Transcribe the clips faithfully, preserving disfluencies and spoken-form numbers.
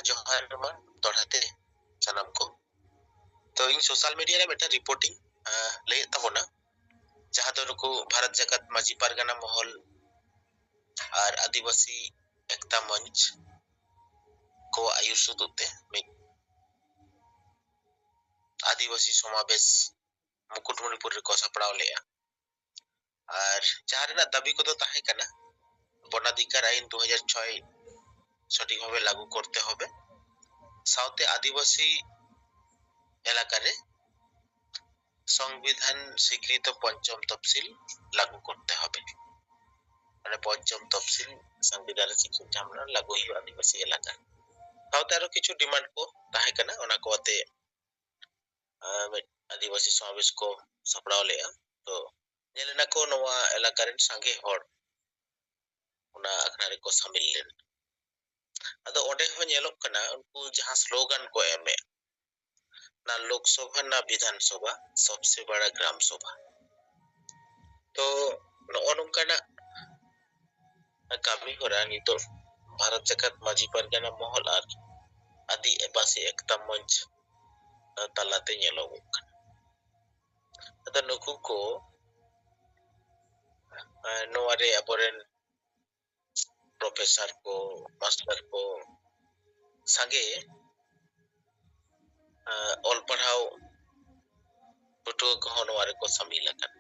ᱡᱚᱦᱟᱨ ᱢᱟ ᱫᱚᱦᱲᱟ ᱛᱮ ᱥᱟᱱᱟᱢ ᱠᱚ᱾ ᱛᱚ, ᱤᱧ social media ᱨᱮ ᱢᱤᱫᱴᱟᱝ ᱨᱤᱯᱳᱨᱴ ᱤᱧ, ᱟᱸ, ᱞᱟᱹᱭᱮᱫ ᱛᱟᱵᱚᱱᱟ, ᱡᱟᱦᱟᱸ ᱫᱚ ᱱᱩᱠᱩ ᱵᱷᱟᱨᱚᱛ ᱡᱟᱠᱟᱛ ᱢᱟᱹᱡᱷᱤ ᱯᱟᱨᱜᱟᱱᱟ ᱢᱚᱦᱚᱞ ᱟᱨ ᱟᱹᱫᱤᱵᱟᱹᱥᱤ ᱮᱠᱛᱟ ᱢᱚᱧᱪ ᱠᱚᱣᱟᱜ ᱟᱹᱭᱩᱨ ᱥᱩᱛᱩᱜ ᱛᱮ ᱢᱤᱫ ᱟᱹᱫᱤᱵᱟᱹᱥᱤ ᱥᱚᱢᱟᱵᱮᱥ ᱢᱩᱠᱩᱴᱢᱩᱱᱤᱯᱩᱨ ᱨᱮᱠᱚ ᱥᱟᱯᱲᱟᱣ ᱞᱮᱫᱼᱟ᱾ ᱟᱨ ᱡᱟᱦᱟᱸ ᱨᱮᱱᱟᱜ ᱫᱟᱹᱵᱤ ᱠᱚᱫᱚ ᱛᱟᱦᱮᱸ ᱠᱟᱱᱟ, ᱵᱚᱱᱟᱫᱷᱤᱠᱟᱨ ᱟᱭᱤᱱ ᱫᱩ ᱦᱟᱡᱟᱨ ᱪᱷᱚᱭ ᱥᱚᱴᱷᱤᱠ ᱵᱷᱟᱵᱮ ᱞᱟᱹᱜᱩ ᱠᱚᱨᱛᱮ ᱦᱚᱵᱮ, ᱥᱟᱶᱛᱮ ᱟᱹᱫᱤᱵᱟᱹᱥᱤ ᱮᱞᱟᱠᱟ ᱨᱮ ᱥᱚᱝᱵᱤᱫᱷᱟᱱ ᱥᱤᱠᱨᱤᱛᱚ ᱯᱚᱧᱪᱚᱢ ᱛᱚᱯᱥᱤᱞ ᱞᱟᱹᱜᱩ ᱠᱚᱨᱛᱮ ᱦᱚᱵᱮ᱾ ᱢᱟᱱᱮ, ᱯᱚᱧᱪᱚᱢ ᱛᱚᱯᱥᱤᱞ ᱥᱚᱝᱵᱤᱫᱷᱟᱱ ᱨᱮ ᱥᱤᱠᱨᱤᱛ ᱡᱟᱦᱟᱸ ᱢᱮᱱᱟᱜᱼᱟ, ᱞᱟᱹᱜᱩ ᱦᱩᱭᱩᱜᱼᱟ ᱟᱹᱫᱤᱵᱟᱹᱥᱤ ᱮᱞᱟᱠᱟ᱾ ᱥᱟᱶᱛᱮ ᱟᱨᱚ ᱠᱤᱪᱷᱩ ᱰᱤᱢᱟᱱᱰ ᱠᱚ ᱛᱟᱦᱮᱸ ᱠᱟᱱᱟ, ᱚᱱᱟ ᱠᱚ ᱟᱛᱮ, ᱟᱸ, ᱢᱤᱫ ᱟᱹᱫᱤᱵᱟᱹᱥᱤ ᱥᱚᱢᱟᱵᱮᱥ ᱠᱚ ᱥᱟᱯᱲᱟᱣ ᱞᱮᱫᱼᱟ᱾ ᱛᱚ, ᱧᱮᱞ ᱮᱱᱟ ᱠᱚ ᱱᱚᱣᱟ ᱮᱞᱟᱠᱟ ᱨᱮᱱ ᱥᱟᱸᱜᱮ ᱦᱚᱲ ᱚᱱᱟ ᱟᱠᱷᱲᱟ ᱨᱮᱠᱚ ᱥᱟᱢᱤᱞ ᱞᱮᱱᱟ᱾ ᱟᱫᱚ ᱚᱸᱰᱮ ᱦᱚᱸ ᱧᱮᱞᱚᱜ ᱠᱟᱱᱟ, ᱩᱱᱠᱩ ᱡᱟᱦᱟᱸ ᱥᱞᱳᱜᱟᱱ ᱠᱚ ᱮᱢᱮᱫ, ᱱᱟ ᱞᱳᱠᱥᱚᱵᱷᱟ, ᱱᱟ ᱵᱤᱫᱷᱟᱱ ᱥᱚᱵᱷᱟ, ᱥᱚᱵᱥᱮ ᱵᱟᱲᱟ ᱜᱨᱟᱢ ᱥᱚᱵᱷᱟ᱾ ᱛᱚ, ᱱᱚᱜᱼᱚ ᱱᱚᱝᱠᱟᱱᱟᱜ ᱠᱟᱹᱢᱤ ᱦᱚᱨᱟ ᱱᱤᱛᱚᱜ ᱵᱷᱟᱨᱚᱛ ᱡᱟᱠᱟᱛ ᱢᱟᱹᱡᱷᱤ ᱯᱟᱨᱜᱟᱱᱟ ᱢᱚᱦᱚᱞ ᱟᱨ ᱟᱹᱫᱤᱵᱟᱹᱥᱤ ᱮᱠᱛᱟ ᱢᱚᱧᱪ ᱛᱟᱞᱟᱛᱮ ᱧᱮᱞᱚᱜᱚᱜ ᱠᱟᱱᱟ᱾ ᱟᱫᱚ ᱱᱩᱠᱩ ᱠᱚ, ᱮᱸ, ᱱᱚᱣᱟ ᱨᱮ ᱟᱵᱚᱨᱮᱱ ᱯᱨᱚᱯᱷᱮᱥᱟᱨ ᱠᱚ, ᱢᱟᱥᱴᱟᱨ ᱠᱚ, ᱥᱟᱸᱜᱮ, ᱮᱸ, ᱚᱞ ᱯᱟᱲᱦᱟᱣ ᱯᱟᱹᱴᱷᱩᱣᱟᱹ ᱠᱚᱦᱚᱸ ᱱᱚᱣᱟ ᱨᱮᱠᱚ ᱥᱟᱹᱢᱤᱞ ᱟᱠᱟᱱᱟ᱾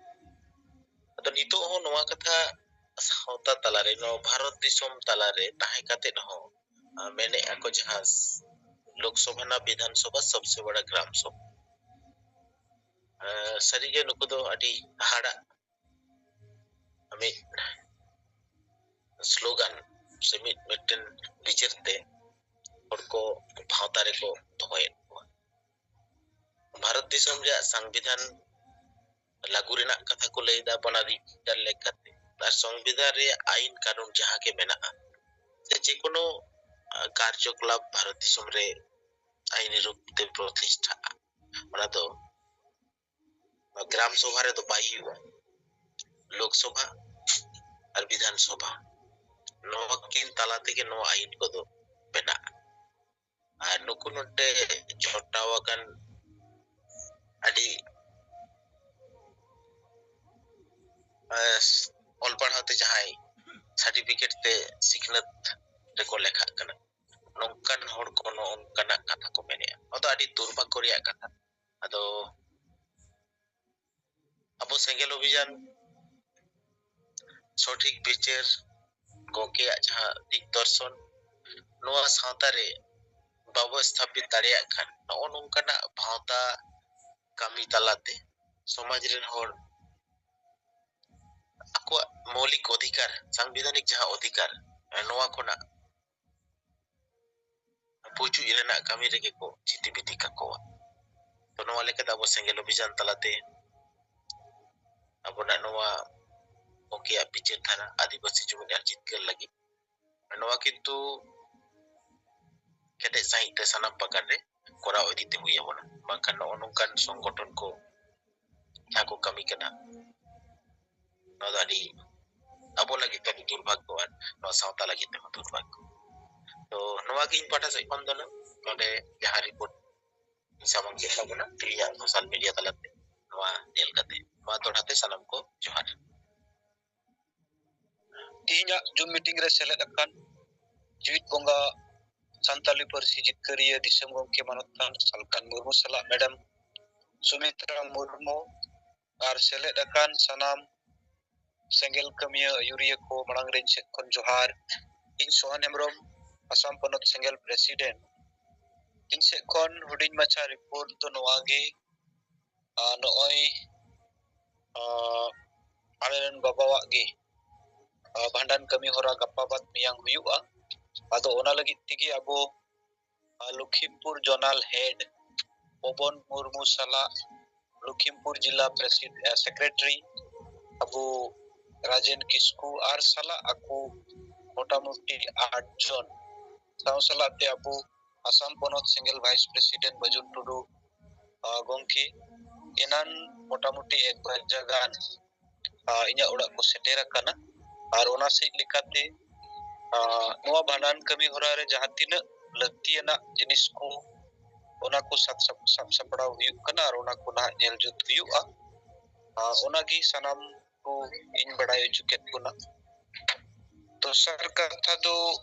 ᱟᱫᱚ ᱱᱤᱛᱚᱜ ᱦᱚᱸ ᱱᱚᱣᱟ ᱠᱟᱛᱷᱟ ᱥᱟᱶᱛᱟ ᱛᱟᱞᱟᱨᱮ, ᱱᱚᱣᱟ ᱵᱷᱟᱨᱚᱛ ᱫᱤᱥᱚᱢ ᱛᱟᱞᱟᱨᱮ ᱛᱟᱦᱮᱸ ᱠᱟᱛᱮᱫ ᱦᱚᱸ, ᱟᱸ, ᱢᱮᱱᱮᱫᱼᱟ ᱠᱚ ᱡᱟᱦᱟᱸ ᱞᱳᱠᱥᱚᱵᱷᱟ ᱨᱮᱱᱟᱜ ᱵᱤᱫᱷᱟᱱ ᱥᱚᱵᱷᱟ, ᱥᱚᱵᱥᱮ ᱵᱟᱲᱟ ᱜᱨᱟᱢ ᱥᱚᱵᱷᱟ᱾ ᱟᱸ, ᱥᱟᱹᱨᱤᱜᱮ ᱱᱩᱠᱩ ᱫᱚ ᱟᱹᱰᱤ ᱦᱟᱦᱟᱲᱟᱜ ᱢᱤᱫ ᱥᱞᱳᱜᱟᱱ ᱥᱮ ᱢᱤᱫ, ᱢᱤᱫᱴᱮᱱ ᱵᱤᱪᱟᱹᱨ ᱛᱮ ᱦᱚᱲ ᱠᱚ ᱵᱷᱟᱶᱛᱟ ᱨᱮᱠᱚ ᱫᱚᱦᱚᱭᱮᱫ ᱠᱚᱣᱟ᱾ ᱵᱷᱟᱨᱚᱛ ᱫᱤᱥᱚᱢ ᱨᱮᱭᱟᱜ ᱥᱚᱝᱵᱤᱫᱷᱟᱱ ᱞᱟᱹᱜᱩ ᱨᱮᱱᱟᱜ ᱠᱟᱛᱷᱟ ᱠᱚ ᱞᱟᱹᱭ ᱮᱫᱟ ᱵᱚᱱᱟᱫᱷᱤᱠᱟᱨ ᱞᱮᱠᱟᱛᱮ, ᱟᱨ ᱥᱚᱝᱵᱤᱫᱷᱟᱱ ᱨᱮᱭᱟᱜ ᱟᱭᱤᱱ ᱠᱟᱹᱱᱩᱱ ᱡᱟᱦᱟᱸ ᱜᱮ ᱢᱮᱱᱟᱜᱼᱟ, ᱥᱮ ᱡᱮᱠᱳᱱᱳ, ᱟᱸ, ᱠᱟᱨᱡᱚᱠᱚᱞᱟᱯ ᱵᱷᱟᱨᱚᱛ ᱫᱤᱥᱚᱢ ᱨᱮ ᱟᱭᱤᱱᱤ ᱨᱩᱯ ᱛᱮ ᱯᱨᱚᱛᱤᱥᱴᱷᱟᱜᱼᱟ, ᱚᱱᱟ ᱫᱚ ᱜᱨᱟᱢ ᱥᱚᱵᱷᱟ ᱨᱮᱫᱚ ᱵᱟᱭ ᱦᱩᱭᱩᱜᱼᱟ᱾ ᱞᱳᱠ ᱥᱚᱵᱷᱟ ᱟᱨ ᱵᱤᱫᱷᱟᱱ ᱥᱚᱵᱷᱟ, ᱱᱚᱣᱟ ᱠᱤᱱ ᱛᱟᱞᱟ ᱛᱮᱜᱮ ᱱᱚᱣᱟ ᱟᱭᱤᱱ ᱠᱚᱫᱚ ᱵᱮᱱᱟᱜᱼᱟ᱾ ᱟᱨ ᱱᱩᱠᱩ ᱱᱚᱰᱮ ᱡᱚᱴᱟᱣ ᱟᱠᱟᱱ ᱟᱹᱰᱤ ᱚᱞ ᱯᱟᱲᱦᱟᱣ ᱛᱮ ᱡᱟᱦᱟᱸᱭ ᱥᱟᱨᱴᱤᱯᱷᱤᱠᱮᱴ ᱛᱮ ᱥᱤᱠᱷᱱᱟᱹᱛ ᱨᱮᱠᱚ ᱞᱮᱠᱷᱟᱜ ᱠᱟᱱᱟ, ᱱᱚᱝᱠᱟᱱ ᱦᱚᱲ ᱠᱚ ᱱᱚᱜᱼᱚ ᱱᱚᱝᱠᱟᱱᱟᱜ ᱠᱟᱛᱷᱟ ᱠᱚ ᱢᱮᱱᱮᱜᱼᱟ᱾ ᱱᱚᱣᱟ ᱫᱚ ᱟᱹᱰᱤ ᱫᱩᱨᱵᱷᱟᱜᱽᱜᱚ ᱨᱮᱭᱟᱜ ᱠᱟᱛᱷᱟ᱾ ᱟᱫᱚ ᱟᱵᱚ ᱥᱮᱸᱜᱮᱞ ᱚᱵᱷᱤᱡᱟᱱ ᱥᱚᱴᱷᱤᱠ ᱵᱤᱪᱟᱹᱨ, ᱜᱚᱢᱠᱮᱭᱟᱜ ᱡᱟᱦᱟᱸ ᱫᱤᱠ ᱫᱚᱨᱥᱚᱱ, ᱱᱚᱣᱟ ᱥᱟᱶᱛᱟ ᱨᱮ ᱵᱟᱵᱚ ᱥᱛᱷᱟᱯᱤᱛ ᱫᱟᱲᱮᱭᱟᱜ ᱠᱷᱟᱱ, ᱱᱚᱜᱼᱚ ᱱᱚᱝᱠᱟᱱᱟᱜ ᱵᱷᱟᱶᱛᱟ ᱠᱟᱹᱢᱤ ᱛᱟᱞᱟᱛᱮ ᱥᱚᱢᱟᱡᱽ ᱨᱮᱱ ᱦᱚᱲ ᱟᱠᱚᱣᱟᱜ ᱢᱳᱣᱞᱤᱠ ᱚᱫᱷᱤᱠᱟᱨ, ᱥᱟᱝᱵᱤᱫᱷᱟᱱᱤᱠ ᱡᱟᱦᱟᱸ ᱚᱫᱷᱤᱠᱟᱨ, ᱱᱚᱣᱟ ᱠᱷᱚᱱᱟᱜ ᱯᱩᱪᱩᱡ ᱨᱮᱱᱟᱜ ᱠᱟᱹᱢᱤ ᱨᱮᱜᱮ ᱠᱚ ᱪᱷᱤᱛᱤ ᱵᱤᱛᱤ ᱠᱟᱠᱚᱣᱟ᱾ ᱛᱚ ᱱᱚᱣᱟ ᱞᱮᱠᱟᱛᱮ ᱟᱵᱚ ᱥᱮᱸᱜᱮᱞ ᱚᱵᱷᱤᱡᱟᱱ ᱛᱟᱞᱟᱛᱮ ᱟᱵᱚᱱᱟᱜ ᱱᱚᱣᱟ ᱜᱚᱢᱠᱮᱭᱟᱜ ᱵᱤᱪᱟᱹᱨ ᱫᱷᱟᱨᱟ ᱟᱹᱫᱤᱵᱟᱹᱥᱤ ᱡᱩᱢᱤᱫ ᱟᱨ ᱡᱤᱛᱠᱟᱹᱨ ᱞᱟᱹᱜᱤᱫ ᱱᱚᱣᱟ ᱠᱤᱱᱛᱩ ᱠᱮᱴᱮᱡ ᱥᱟᱺᱦᱤᱡ ᱛᱮ ᱥᱟᱱᱟᱢ ᱯᱟᱠᱟᱲ ᱨᱮ ᱠᱚᱨᱟᱣ ᱤᱫᱤ ᱛᱮ ᱦᱩᱭ ᱟᱵᱚᱱᱟ, ᱵᱟᱝᱠᱷᱟᱱ ᱱᱚᱜᱼᱚ ᱱᱚᱝᱠᱟᱱ ᱥᱚᱝᱜᱚᱴᱷᱚᱱ ᱠᱚ ᱡᱟᱦᱟᱸ ᱠᱚ ᱠᱟᱹᱢᱤ ᱠᱟᱱᱟ, ᱱᱚᱣᱟ ᱫᱚ ᱟᱹᱰᱤ ᱟᱵᱚ ᱞᱟᱹᱜᱤᱫ ᱛᱮ ᱟᱹᱰᱤ ᱫᱩᱨᱵᱷᱟᱜᱽᱜᱚ ᱟᱨ ᱱᱚᱣᱟ ᱥᱟᱶᱛᱟ ᱞᱟᱹᱜᱤᱫ ᱛᱮᱦᱚᱸ ᱫᱩᱨᱵᱷᱟᱜᱽᱜᱚ᱾ ᱛᱚ ᱱᱚᱣᱟ ᱜᱮ ᱤᱧ ᱯᱟᱦᱴᱟ ᱥᱮᱫ ᱠᱷᱚᱱ ᱫᱚ ᱱᱚᱰᱮ ᱡᱟᱦᱟᱸ ᱨᱤᱯᱳᱨᱴ ᱥᱟᱢᱟᱝ ᱠᱮᱫ ᱛᱟᱵᱚᱱᱟ ᱛᱮᱦᱮᱧᱟᱜ ᱥᱳᱥᱟᱞ ᱢᱤᱰᱤᱭᱟ ᱛᱟᱞᱟᱛᱮ, ᱱᱚᱣᱟ ᱧᱮᱞ ᱠᱟᱛᱮ ᱱᱚᱣᱟ ᱫᱚᱦᱲᱟ ᱛᱮ ᱥᱟᱱᱟᱢ ᱠᱚ ᱡᱚᱦᱟᱨ᱾ ᱛᱮᱦᱮᱧᱟᱜ ᱡᱩᱢ ᱢᱤᱴᱤᱝ ᱨᱮ ᱥᱮᱞᱮᱫ ᱟᱠᱟᱱ ᱡᱤᱣᱤᱫ ᱵᱚᱸᱜᱟ ᱥᱟᱱᱛᱟᱞᱤ ᱯᱟᱹᱨᱥᱤ ᱡᱤᱛᱠᱟᱹᱨᱤᱭᱟᱹ ᱫᱤᱥᱚᱢ ᱜᱚᱢᱠᱮ ᱢᱟᱱᱚᱛᱟᱱ ᱥᱟᱞᱠᱷᱟᱱ ᱢᱩᱨᱢᱩ ᱥᱟᱞᱟᱜ ᱢᱮᱰᱟᱢ ᱥᱩᱢᱤᱛᱨᱟ ᱢᱩᱨᱢᱩ ᱟᱨ ᱥᱮᱞᱮᱫ ᱟᱠᱟᱱ ᱥᱟᱱᱟᱢ ᱥᱮᱸᱜᱮᱞ ᱠᱟᱹᱢᱤᱭᱟᱹ ᱟᱹᱭᱩᱨᱤᱭᱟᱹ ᱠᱚ ᱢᱟᱲᱟᱝ ᱨᱮ ᱤᱧ ᱥᱮᱫ ᱠᱷᱚᱱ ᱡᱚᱦᱟᱨ᱾ ᱤᱧ ᱥᱳᱦᱟᱱ ᱦᱮᱢᱵᱨᱚᱢ, ᱟᱥᱟᱢ ᱯᱚᱱᱚᱛ ᱥᱮᱸᱜᱮᱞ ᱯᱨᱮᱥᱤᱰᱮᱱᱴ᱾ ᱤᱧ ᱥᱮᱫ ᱠᱷᱚᱱ ᱦᱩᱰᱤᱧ ᱢᱟᱪᱷᱟ ᱨᱤᱯᱳᱨᱴ ᱫᱚ ᱱᱚᱣᱟ ᱜᱮ᱾ ᱟᱨ ᱱᱚᱜᱼᱚᱭ, ᱟᱨ ᱟᱞᱮ ᱨᱮᱱ ᱵᱟᱵᱟᱣᱟᱜ ᱜᱮ, ᱟᱨ ᱵᱷᱟᱸᱰᱟᱱ ᱠᱟᱹᱢᱤ ᱦᱚᱨᱟ ᱜᱟᱯᱟ ᱵᱟᱫ ᱢᱮᱭᱟᱝ ᱦᱩᱭᱩᱜᱼᱟ᱾ ᱟᱫᱚ ᱚᱱᱟ ᱞᱟᱹᱜᱤᱫ ᱛᱮᱜᱮ ᱟᱵᱚ, ᱟᱨ ᱞᱚᱠᱷᱤᱢᱯᱩᱨ ᱡᱚᱱᱟᱞ ᱦᱮᱰ ᱯᱚᱵᱚᱱ ᱢᱩᱨᱢᱩ ᱥᱟᱞᱟᱜ ᱞᱚᱠᱷᱤᱢᱯᱩᱨ ᱡᱤᱞᱟ ᱯᱨᱮᱥᱤᱰ-, ᱟᱨ ᱥᱮᱠᱨᱮᱴᱟᱨᱤ ᱟᱵᱚ ᱨᱟᱡᱮᱱ ᱠᱤᱥᱠᱩ ᱟᱨ ᱥᱟᱞᱟᱜ ᱟᱠᱚ ᱢᱚᱴᱟᱢᱩᱴᱤ ᱟᱴ ᱡᱚᱱ, ᱥᱟᱶ ᱥᱟᱞᱟᱜ ᱛᱮ ᱟᱵᱚ ᱟᱥᱟᱢ ᱯᱚᱱᱚᱛ ᱥᱮᱸᱜᱮᱞ ᱵᱷᱟᱭᱤᱥ ᱯᱨᱮᱥᱤᱰᱮᱱᱴ ᱵᱟᱹᱡᱩᱱ ᱴᱩᱰᱩ, ᱟᱨ ᱜᱚᱢᱠᱮ ᱮᱱᱟᱱ ᱢᱚᱴᱟᱢᱩᱴᱤ ᱮᱠ ᱵᱟᱡᱟ ᱜᱟᱱ, ᱟᱨ ᱤᱧᱟᱹᱜ ᱚᱲᱟᱜ ᱠᱚ ᱥᱮᱴᱮᱨ ᱟᱠᱟᱱᱟ᱾ ᱟᱨ ᱚᱱᱟ ᱥᱮᱫ ᱞᱮᱠᱟᱛᱮ, ᱟᱨ ᱱᱚᱣᱟ ᱵᱷᱟᱸᱰᱟᱱ ᱠᱟᱹᱢᱤ ᱦᱚᱨᱟ ᱨᱮ ᱡᱟᱦᱟᱸ ᱛᱤᱱᱟᱹᱜ ᱞᱟᱹᱠᱛᱤᱭᱟᱱᱟᱜ ᱡᱤᱱᱤᱥ ᱠᱚ, ᱚᱱᱟ ᱠᱚ ᱥᱟᱵ ᱥᱟᱯ- ᱥᱟᱵ ᱥᱟᱯᱲᱟᱣ ᱦᱩᱭᱩᱜ ᱠᱟᱱᱟ ᱟᱨ ᱚᱱᱟ ᱠᱚ ᱱᱟᱦᱟᱜ ᱧᱮᱞ ᱡᱩᱛ ᱦᱩᱭᱩᱜᱼᱟ᱾ ᱟᱨ ᱚᱱᱟᱜᱮ ᱥᱟᱱᱟᱢ ᱠᱚ ᱤᱧ ᱵᱟᱲᱟᱭ ᱦᱚᱪᱚ ᱠᱮᱫ ᱵᱚᱱᱟ᱾ ᱫᱚᱥᱟᱨ ᱠᱟᱛᱷᱟ ᱫᱚ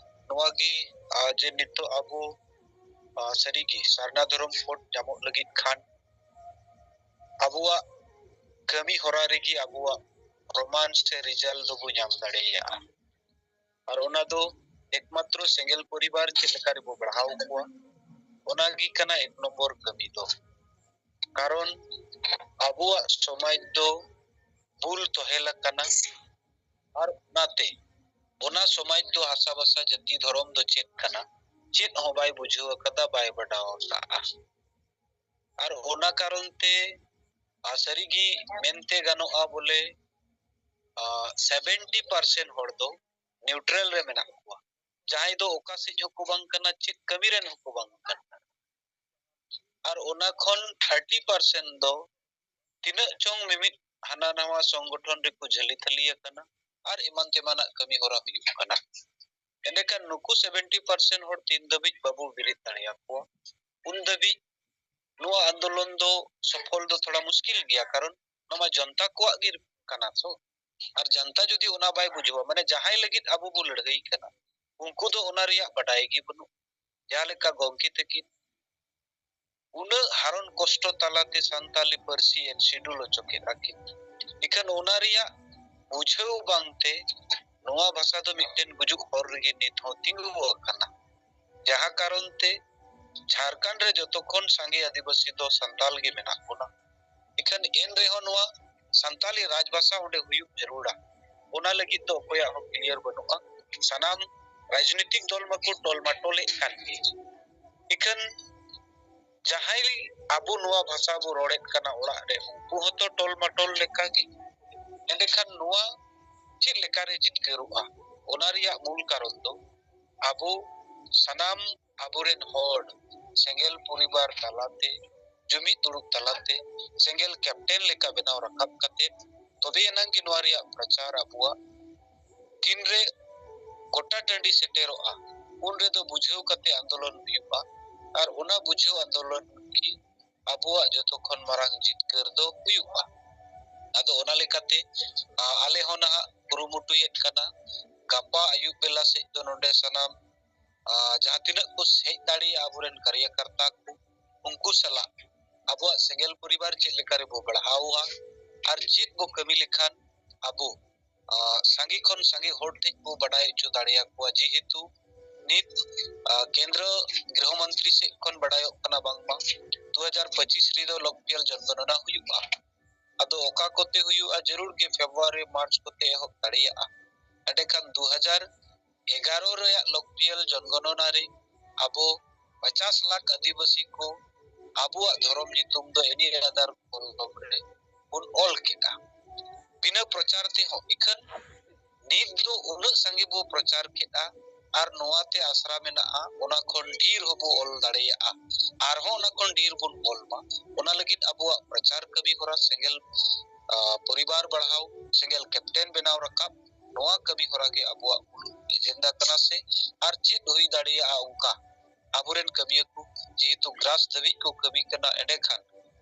ᱱᱚᱣᱟ ᱜᱮ, ᱟᱨ ᱡᱮ ᱱᱤᱛᱚᱜ ᱟᱵᱚ, ᱟᱨ ᱥᱟᱹᱨᱤᱜᱮ ᱥᱟᱨᱱᱟ ᱫᱷᱚᱨᱚᱢ ᱠᱳᱰ ᱧᱟᱢᱚᱜ ᱞᱟᱹᱜᱤᱫ ᱠᱷᱟᱱ ᱟᱵᱚᱣᱟᱜ ᱠᱟᱹᱢᱤ ᱦᱚᱨᱟ ᱨᱮᱜᱮ ᱟᱵᱚᱣᱟᱜ ᱯᱨᱚᱢᱟᱱ ᱥᱮ ᱨᱮᱡᱟᱞᱴ ᱫᱚᱵᱚ ᱧᱟᱢ ᱫᱟᱲᱮᱭᱟᱜᱼᱟ᱾ ᱟᱨ ᱚᱱᱟ ᱫᱚ ᱮᱠᱢᱟᱛᱨᱚ ᱥᱮᱸᱜᱮᱞ ᱯᱚᱨᱤᱵᱟᱨ ᱪᱮᱫ ᱞᱮᱠᱟ ᱨᱮᱵᱚ ᱵᱟᱲᱦᱟᱣ ᱠᱚᱣᱟ, ᱚᱱᱟᱜᱮ ᱠᱟᱱᱟ ᱮᱠ ᱱᱚᱢᱵᱚᱨ ᱠᱟᱹᱢᱤ ᱫᱚ᱾ ᱠᱟᱨᱚᱱ ᱟᱵᱚᱣᱟᱜ ᱥᱚᱢᱟᱡᱽ ᱫᱚ ᱵᱩᱞ ᱛᱚᱦᱮᱞ ᱟᱠᱟᱱᱟ᱾ ᱟᱨ ᱚᱱᱟᱛᱮ ᱚᱱᱟ ᱥᱚᱢᱟᱡᱽ ᱫᱚ ᱦᱟᱥᱟ ᱵᱷᱟᱥᱟ ᱡᱟᱹᱛᱤ ᱫᱷᱚᱨᱚᱢ ᱫᱚ ᱪᱮᱫ ᱠᱟᱱᱟ, ᱪᱮᱫ ᱦᱚᱸ ᱵᱟᱭ ᱵᱩᱡᱷᱟᱹᱣ ᱟᱠᱟᱫᱟ, ᱵᱟᱭ ᱵᱟᱰᱟᱣ ᱟᱠᱟᱫᱼᱟ᱾ ᱟᱨ ᱚᱱᱟ ᱠᱟᱨᱚᱱ ᱛᱮ ᱟᱨ ᱥᱟᱹᱨᱤᱜᱮ ᱢᱮᱱᱛᱮ ᱜᱟᱱᱚᱜᱼᱟ ᱵᱚᱞᱮ, ᱥᱮᱵᱷᱮᱱᱴᱤ ᱯᱟᱨᱥᱮᱱᱴ ᱦᱚᱲ ᱫᱚ ᱱᱤᱭᱩᱴᱨᱟᱞ ᱨᱮ ᱢᱮᱱᱟᱜ ᱠᱚᱣᱟ, ᱡᱟᱦᱟᱸᱭ ᱫᱚ ᱚᱠᱟ ᱥᱮᱫ ᱦᱚᱸᱠᱚ ᱵᱟᱝ ᱠᱟᱱᱟ, ᱪᱮᱫ ᱠᱟᱹᱢᱤ ᱨᱮᱱ ᱦᱚᱸᱠᱚ ᱵᱟᱝ ᱠᱟᱱᱟ᱾ ᱟᱨ ᱚᱱᱟ ᱠᱷᱚᱱ ᱛᱷᱟᱨᱴᱤ ᱯᱟᱨᱥᱮᱱᱴ ᱫᱚ ᱛᱤᱱᱟᱹᱜ ᱪᱚᱝ ᱢᱤᱢᱤᱫ ᱦᱟᱱᱟ ᱱᱟᱣᱟ ᱥᱚᱝᱜᱚᱴᱷᱚᱱ ᱨᱮᱠᱚ ᱡᱷᱟᱹᱞᱤ ᱛᱷᱟᱹᱞᱤ ᱟᱠᱟᱱᱟ ᱟᱨ ᱮᱢᱟᱱ ᱛᱮᱢᱟᱱᱟᱜ ᱠᱟᱹᱢᱤ ᱦᱚᱨᱟ ᱦᱩᱭᱩᱜ ᱠᱟᱱᱟ᱾ ᱮᱸᱰᱮᱠᱷᱟᱱ ᱱᱩᱠᱩ ᱥᱮᱵᱷᱮᱱᱴᱤ ᱯᱟᱨᱥᱮᱱᱴ ᱦᱚᱲ ᱛᱤᱱ ᱫᱷᱟᱹᱵᱤᱡ ᱵᱟᱵᱚ ᱵᱮᱨᱮᱫ ᱫᱟᱲᱮᱭᱟᱠᱚᱣᱟ, ᱩᱱ ᱫᱷᱟᱹᱵᱤᱡ ᱱᱚᱣᱟ ᱟᱱᱫᱳᱞᱚᱱ ᱫᱚ ᱥᱚᱯᱷᱚᱞ ᱫᱚ ᱛᱷᱚᱲᱟ ᱢᱩᱥᱠᱤᱞ ᱜᱮᱭᱟ, ᱠᱟᱨᱚᱱ ᱱᱚᱣᱟ ᱢᱟ ᱡᱚᱱᱛᱟ ᱠᱚᱣᱟᱜ ᱜᱮ ᱠᱟᱱᱟ ᱛᱚ᱾ ᱟᱨ ᱡᱚᱱᱛᱟ ᱡᱩᱫᱤ ᱚᱱᱟ ᱵᱟᱭ ᱵᱩᱡᱷᱟᱹᱣᱟ, ᱢᱟᱱᱮ ᱡᱟᱦᱟᱸᱭ ᱞᱟᱹᱜᱤᱫ ᱟᱵᱚ ᱵᱚ ᱞᱟᱹᱲᱦᱟᱹᱭ ᱠᱟᱱᱟ, ᱩᱱᱠᱩ ᱫᱚ ᱚᱱᱟ ᱨᱮᱭᱟᱜ ᱵᱟᱰᱟᱭ ᱜᱮ ᱵᱟᱹᱱᱩᱜ᱾ ᱡᱟᱦᱟᱸ ᱞᱮᱠᱟ ᱜᱚᱢᱠᱮ ᱛᱟᱹᱠᱤᱱ ᱩᱱᱟᱹᱜ ᱦᱟᱨᱚᱱ ᱠᱚᱥᱴᱚ ᱛᱟᱞᱟᱛᱮ ᱥᱟᱱᱛᱟᱞᱤ ᱯᱟᱹᱨᱥᱤ ᱮᱱ ᱥᱤᱰᱩᱞ ᱦᱚᱪᱚ ᱠᱮᱫᱼᱟ ᱠᱤᱱ, ᱤᱠᱷᱟᱹᱱ ᱚᱱᱟ ᱨᱮᱭᱟᱜ ᱵᱩᱡᱷᱟᱹᱣ ᱵᱟᱝᱛᱮ ᱱᱚᱣᱟ ᱵᱷᱟᱥᱟ ᱫᱚ ᱢᱤᱫᱴᱮᱱ ᱜᱩᱡᱩᱜ ᱦᱚᱨ ᱨᱮᱜᱮ ᱱᱤᱛ ᱦᱚᱸ ᱛᱤᱸᱜᱩ ᱟᱠᱟᱱᱟ᱾ ᱡᱟᱦᱟᱸ ᱠᱟᱨᱚᱱ ᱛᱮ ᱡᱷᱟᱲᱠᱷᱚᱸᱰ ᱨᱮ ᱡᱚᱛᱚ ᱠᱷᱚᱱ ᱥᱟᱸᱜᱮ ᱟᱹᱫᱤᱵᱟᱹᱥᱤ ᱫᱚ ᱥᱟᱱᱛᱟᱞ ᱜᱮ ᱢᱮᱱᱟᱜ ᱵᱚᱱᱟ᱾ ᱤᱠᱷᱟᱹᱱ ᱮᱱ ᱨᱮᱦᱚᱸ ᱱᱚᱣᱟ ᱥᱟᱱᱛᱟᱞᱤ ᱨᱟᱡᱽᱵᱷᱟᱥᱟ ᱚᱸᱰᱮ ᱦᱩᱭᱩᱜ ᱡᱟᱹᱨᱩᱲᱟ, ᱚᱱᱟ ᱞᱟᱹᱜᱤᱫ ᱫᱚ ᱚᱠᱚᱭᱟᱜ ᱦᱚᱸ ᱠᱞᱤᱭᱟᱨ ᱵᱟᱹᱱᱩᱜᱼᱟ᱾ ᱥᱟᱱᱟᱢ ᱨᱟᱡᱽᱱᱤᱛᱤᱠ ᱫᱚᱞ ᱢᱟᱠᱚ ᱴᱚᱞ ᱢᱟᱴᱚᱞᱮᱫ ᱠᱟᱱ ᱜᱮ᱾ ᱤᱠᱷᱟᱹᱱ ᱡᱟᱦᱟᱸᱭ ᱟᱵᱚ ᱱᱚᱣᱟ ᱵᱷᱟᱥᱟ ᱵᱚ ᱨᱚᱲᱮᱫ ᱠᱟᱱᱟ ᱚᱲᱟᱜ ᱨᱮ, ᱩᱱᱠᱩ ᱦᱚᱸᱛᱚ ᱴᱚᱞ ᱢᱟᱴᱚᱞ ᱞᱮᱠᱟᱜᱮ᱾ ᱮᱸᱰᱮᱠᱷᱟᱱ ᱱᱚᱣᱟ ᱪᱮᱫ ᱞᱮᱠᱟᱨᱮ ᱡᱤᱛᱠᱟᱹᱨᱚᱜᱼᱟ? ᱚᱱᱟ ᱨᱮᱭᱟᱜ ᱢᱩᱞ ᱠᱟᱨᱚᱱ ᱫᱚ ᱟᱵᱚ ᱥᱟᱱᱟᱢ ᱟᱵᱚᱨᱮᱱ ᱦᱚᱲ ᱥᱮᱸᱜᱮᱞ ᱯᱚᱨᱤᱵᱟᱨ ᱛᱟᱞᱟᱛᱮ, ᱡᱩᱢᱤᱫ ᱫᱩᱲᱩᱵ ᱛᱟᱞᱟᱛᱮ, ᱥᱮᱸᱜᱮᱞ ᱠᱮᱯᱴᱮᱱ ᱞᱮᱠᱟ ᱵᱮᱱᱟᱣ ᱨᱟᱠᱟᱵ ᱠᱟᱛᱮ, ᱛᱚᱵᱮ ᱮᱱᱟᱝ ᱜᱮ ᱱᱚᱣᱟ ᱨᱮᱭᱟᱜ ᱯᱨᱚᱪᱟᱨ ᱟᱵᱚᱣᱟᱜ ᱛᱤᱱᱨᱮ ᱜᱚᱴᱟ ᱴᱟᱺᱰᱤ ᱥᱮᱴᱮᱨᱚᱜᱼᱟ, ᱩᱱ ᱨᱮᱫᱚ ᱵᱩᱡᱷᱟᱹᱣ ᱠᱟᱛᱮ ᱟᱱᱫᱳᱞᱚᱱ ᱦᱩᱭᱩᱜᱼᱟ᱾ ᱟᱨ ᱚᱱᱟ ᱵᱩᱡᱷᱟᱹᱣ ᱟᱱᱫᱳᱞᱚᱱ ᱜᱮ ᱟᱵᱚᱣᱟᱜ ᱡᱚᱛᱚ ᱠᱷᱚᱱ ᱢᱟᱨᱟᱝ ᱡᱤᱛᱠᱟᱹᱨ ᱫᱚ ᱦᱩᱭᱩᱜᱼᱟ᱾ ᱟᱫᱚ ᱚᱱᱟ ᱞᱮᱠᱟᱛᱮ, ᱟ, ᱟᱞᱮ ᱦᱚᱸ ᱱᱟᱦᱟᱜ ᱠᱩᱨᱩᱢᱩᱴᱩᱭᱮᱫ ᱠᱟᱱᱟ᱾ ᱜᱟᱯᱟ ᱟᱹᱭᱩᱵ ᱵᱮᱞᱟ ᱥᱮᱫ ᱫᱚ ᱱᱚᱰᱮ ᱥᱟᱱᱟᱢ, ᱟ, ᱡᱟᱦᱟᱸ ᱛᱤᱱᱟᱹᱜ ᱠᱚ ᱦᱮᱡ ᱫᱟᱲᱮᱭᱟᱜᱼᱟ ᱟᱵᱚᱨᱮᱱ ᱠᱟᱨᱭᱟᱠᱟᱨᱛᱟ ᱠᱚ, ᱩᱱᱠᱩ ᱥᱟᱞᱟᱜ ᱟᱵᱚᱣᱟᱜ ᱥᱮᱸᱜᱮᱞ ᱯᱚᱨᱤᱵᱟᱨ ᱪᱮᱫ ᱞᱮᱠᱟ ᱨᱮᱵᱚ ᱵᱟᱲᱦᱟᱣᱟ ᱟᱨ ᱪᱮᱫ ᱵᱚ ᱠᱟᱹᱢᱤ ᱞᱮᱠᱷᱟᱱ ᱟᱵᱚ, ᱟ, ᱥᱟᱸᱜᱮ ᱠᱷᱚᱱ ᱥᱟᱸᱜᱮ ᱦᱚᱲ ᱴᱷᱮᱱ ᱵᱚ ᱵᱟᱰᱟᱭ ᱦᱚᱪᱚ ᱫᱟᱲᱮᱭᱟᱠᱚᱣᱟ᱾ ᱡᱮᱦᱮᱛᱩ ᱱᱤᱛ, ᱟ, ᱠᱮᱱᱫᱨᱚ ᱜᱨᱤᱦᱚ ᱢᱚᱱᱛᱨᱤ ᱥᱮᱫ ᱠᱷᱚᱱ ᱵᱟᱰᱟᱭᱚᱜ ᱠᱟᱱᱟ ᱵᱟᱝᱢᱟ ᱫᱩ ᱦᱟᱡᱟᱨ ᱯᱚᱸᱪᱤᱥ ᱨᱮᱫᱚ ᱞᱚᱠᱯᱤᱭᱟᱞ ᱡᱚᱱᱜᱚᱱᱚᱱᱟ ᱦᱩᱭᱩᱜᱼᱟ᱾ ᱟᱫᱚ ᱚᱠᱟ ᱠᱚᱛᱮ ᱦᱩᱭᱩᱜᱼᱟ? ᱡᱟᱹᱨᱩᱲ ᱜᱮ ᱯᱷᱮᱵᱽᱨᱩᱣᱟᱨᱤ, ᱢᱟᱨᱪ ᱠᱚᱛᱮ ᱮᱦᱚᱵ ᱫᱟᱲᱮᱭᱟᱜᱼᱟ᱾ ᱮᱸᱰᱮᱠᱷᱟᱱ ᱫᱩ ᱦᱟᱡᱟᱨ ᱮᱜᱟᱨᱚ ᱨᱮᱭᱟᱜ ᱞᱚᱠᱯᱤᱭᱟᱞ ᱡᱚᱱᱜᱚᱱᱚᱱᱟ ᱨᱮ ᱟᱵᱚ ᱯᱚᱪᱟᱥ ᱞᱟᱠᱷ ᱟᱹᱫᱤᱵᱟᱹᱥᱤ ᱠᱚ ᱟᱵᱚᱣᱟᱜ ᱫᱷᱚᱨᱚᱢ ᱧᱩᱛᱩᱢ ᱫᱚ ᱮᱱᱤ ᱟᱫᱟᱨ ᱠᱚᱞᱚᱢ ᱨᱮ ᱵᱚᱱ ᱚᱞ ᱠᱮᱫᱟ, ᱵᱤᱱᱟᱹ ᱯᱨᱚᱪᱟᱨ ᱛᱮᱦᱚᱸ᱾ ᱤᱠᱷᱟᱹᱱ ᱱᱤᱛ ᱫᱚ ᱩᱱᱟᱹᱜ ᱥᱟᱸᱜᱮ ᱵᱚ ᱯᱨᱚᱪᱟᱨ ᱠᱮᱫᱼᱟ, ᱟᱨ ᱱᱚᱣᱟᱛᱮ ᱟᱥᱨᱟ ᱢᱮᱱᱟᱜᱼᱟ, ᱚᱱᱟ ᱠᱷᱚᱱ ᱰᱷᱮᱨ ᱦᱚᱸᱵᱚ ᱚᱞ ᱫᱟᱲᱮᱭᱟᱜᱼᱟ, ᱟᱨᱦᱚᱸ ᱚᱱᱟ ᱠᱷᱚᱱ ᱰᱷᱮᱨ ᱵᱚᱱ ᱚᱞ ᱢᱟ᱾ ᱚᱱᱟ ᱞᱟᱹᱜᱤᱫ ᱟᱵᱚᱣᱟᱜ ᱯᱨᱚᱪᱟᱨ ᱠᱟᱹᱢᱤ ᱦᱚᱨᱟ ᱥᱮᱸᱜᱮᱞ, ᱟ, ᱯᱚᱨᱤᱵᱟᱨ ᱵᱟᱲᱦᱟᱣ, ᱥᱮᱸᱜᱮᱞ ᱠᱮᱯᱴᱮᱱ ᱵᱮᱱᱟᱣ ᱨᱟᱠᱟᱵ, ᱱᱚᱣᱟ ᱠᱟᱹᱢᱤ ᱦᱚᱨᱟ ᱜᱮ ᱟᱵᱚᱣᱟᱜ ᱢᱩᱞᱩᱫ ᱮᱡᱮᱱᱰᱟ ᱠᱟᱱᱟ᱾ ᱥᱮ ᱟᱨ ᱪᱮᱫ ᱦᱩᱭ ᱫᱟᱲᱮᱭᱟᱜᱼᱟ ᱚᱱᱠᱟ? ᱟᱵᱚᱨᱮᱱ ᱠᱟᱹᱢᱤᱭᱟᱹ ᱠᱚ ᱡᱮᱦᱮᱛᱩ ᱜᱨᱟᱥ ᱫᱷᱟᱹᱵᱤᱡ ᱠᱚ ᱠᱟᱹᱢᱤ ᱠᱟᱱᱟ, ᱮᱸᱰᱮᱠᱷᱟᱱ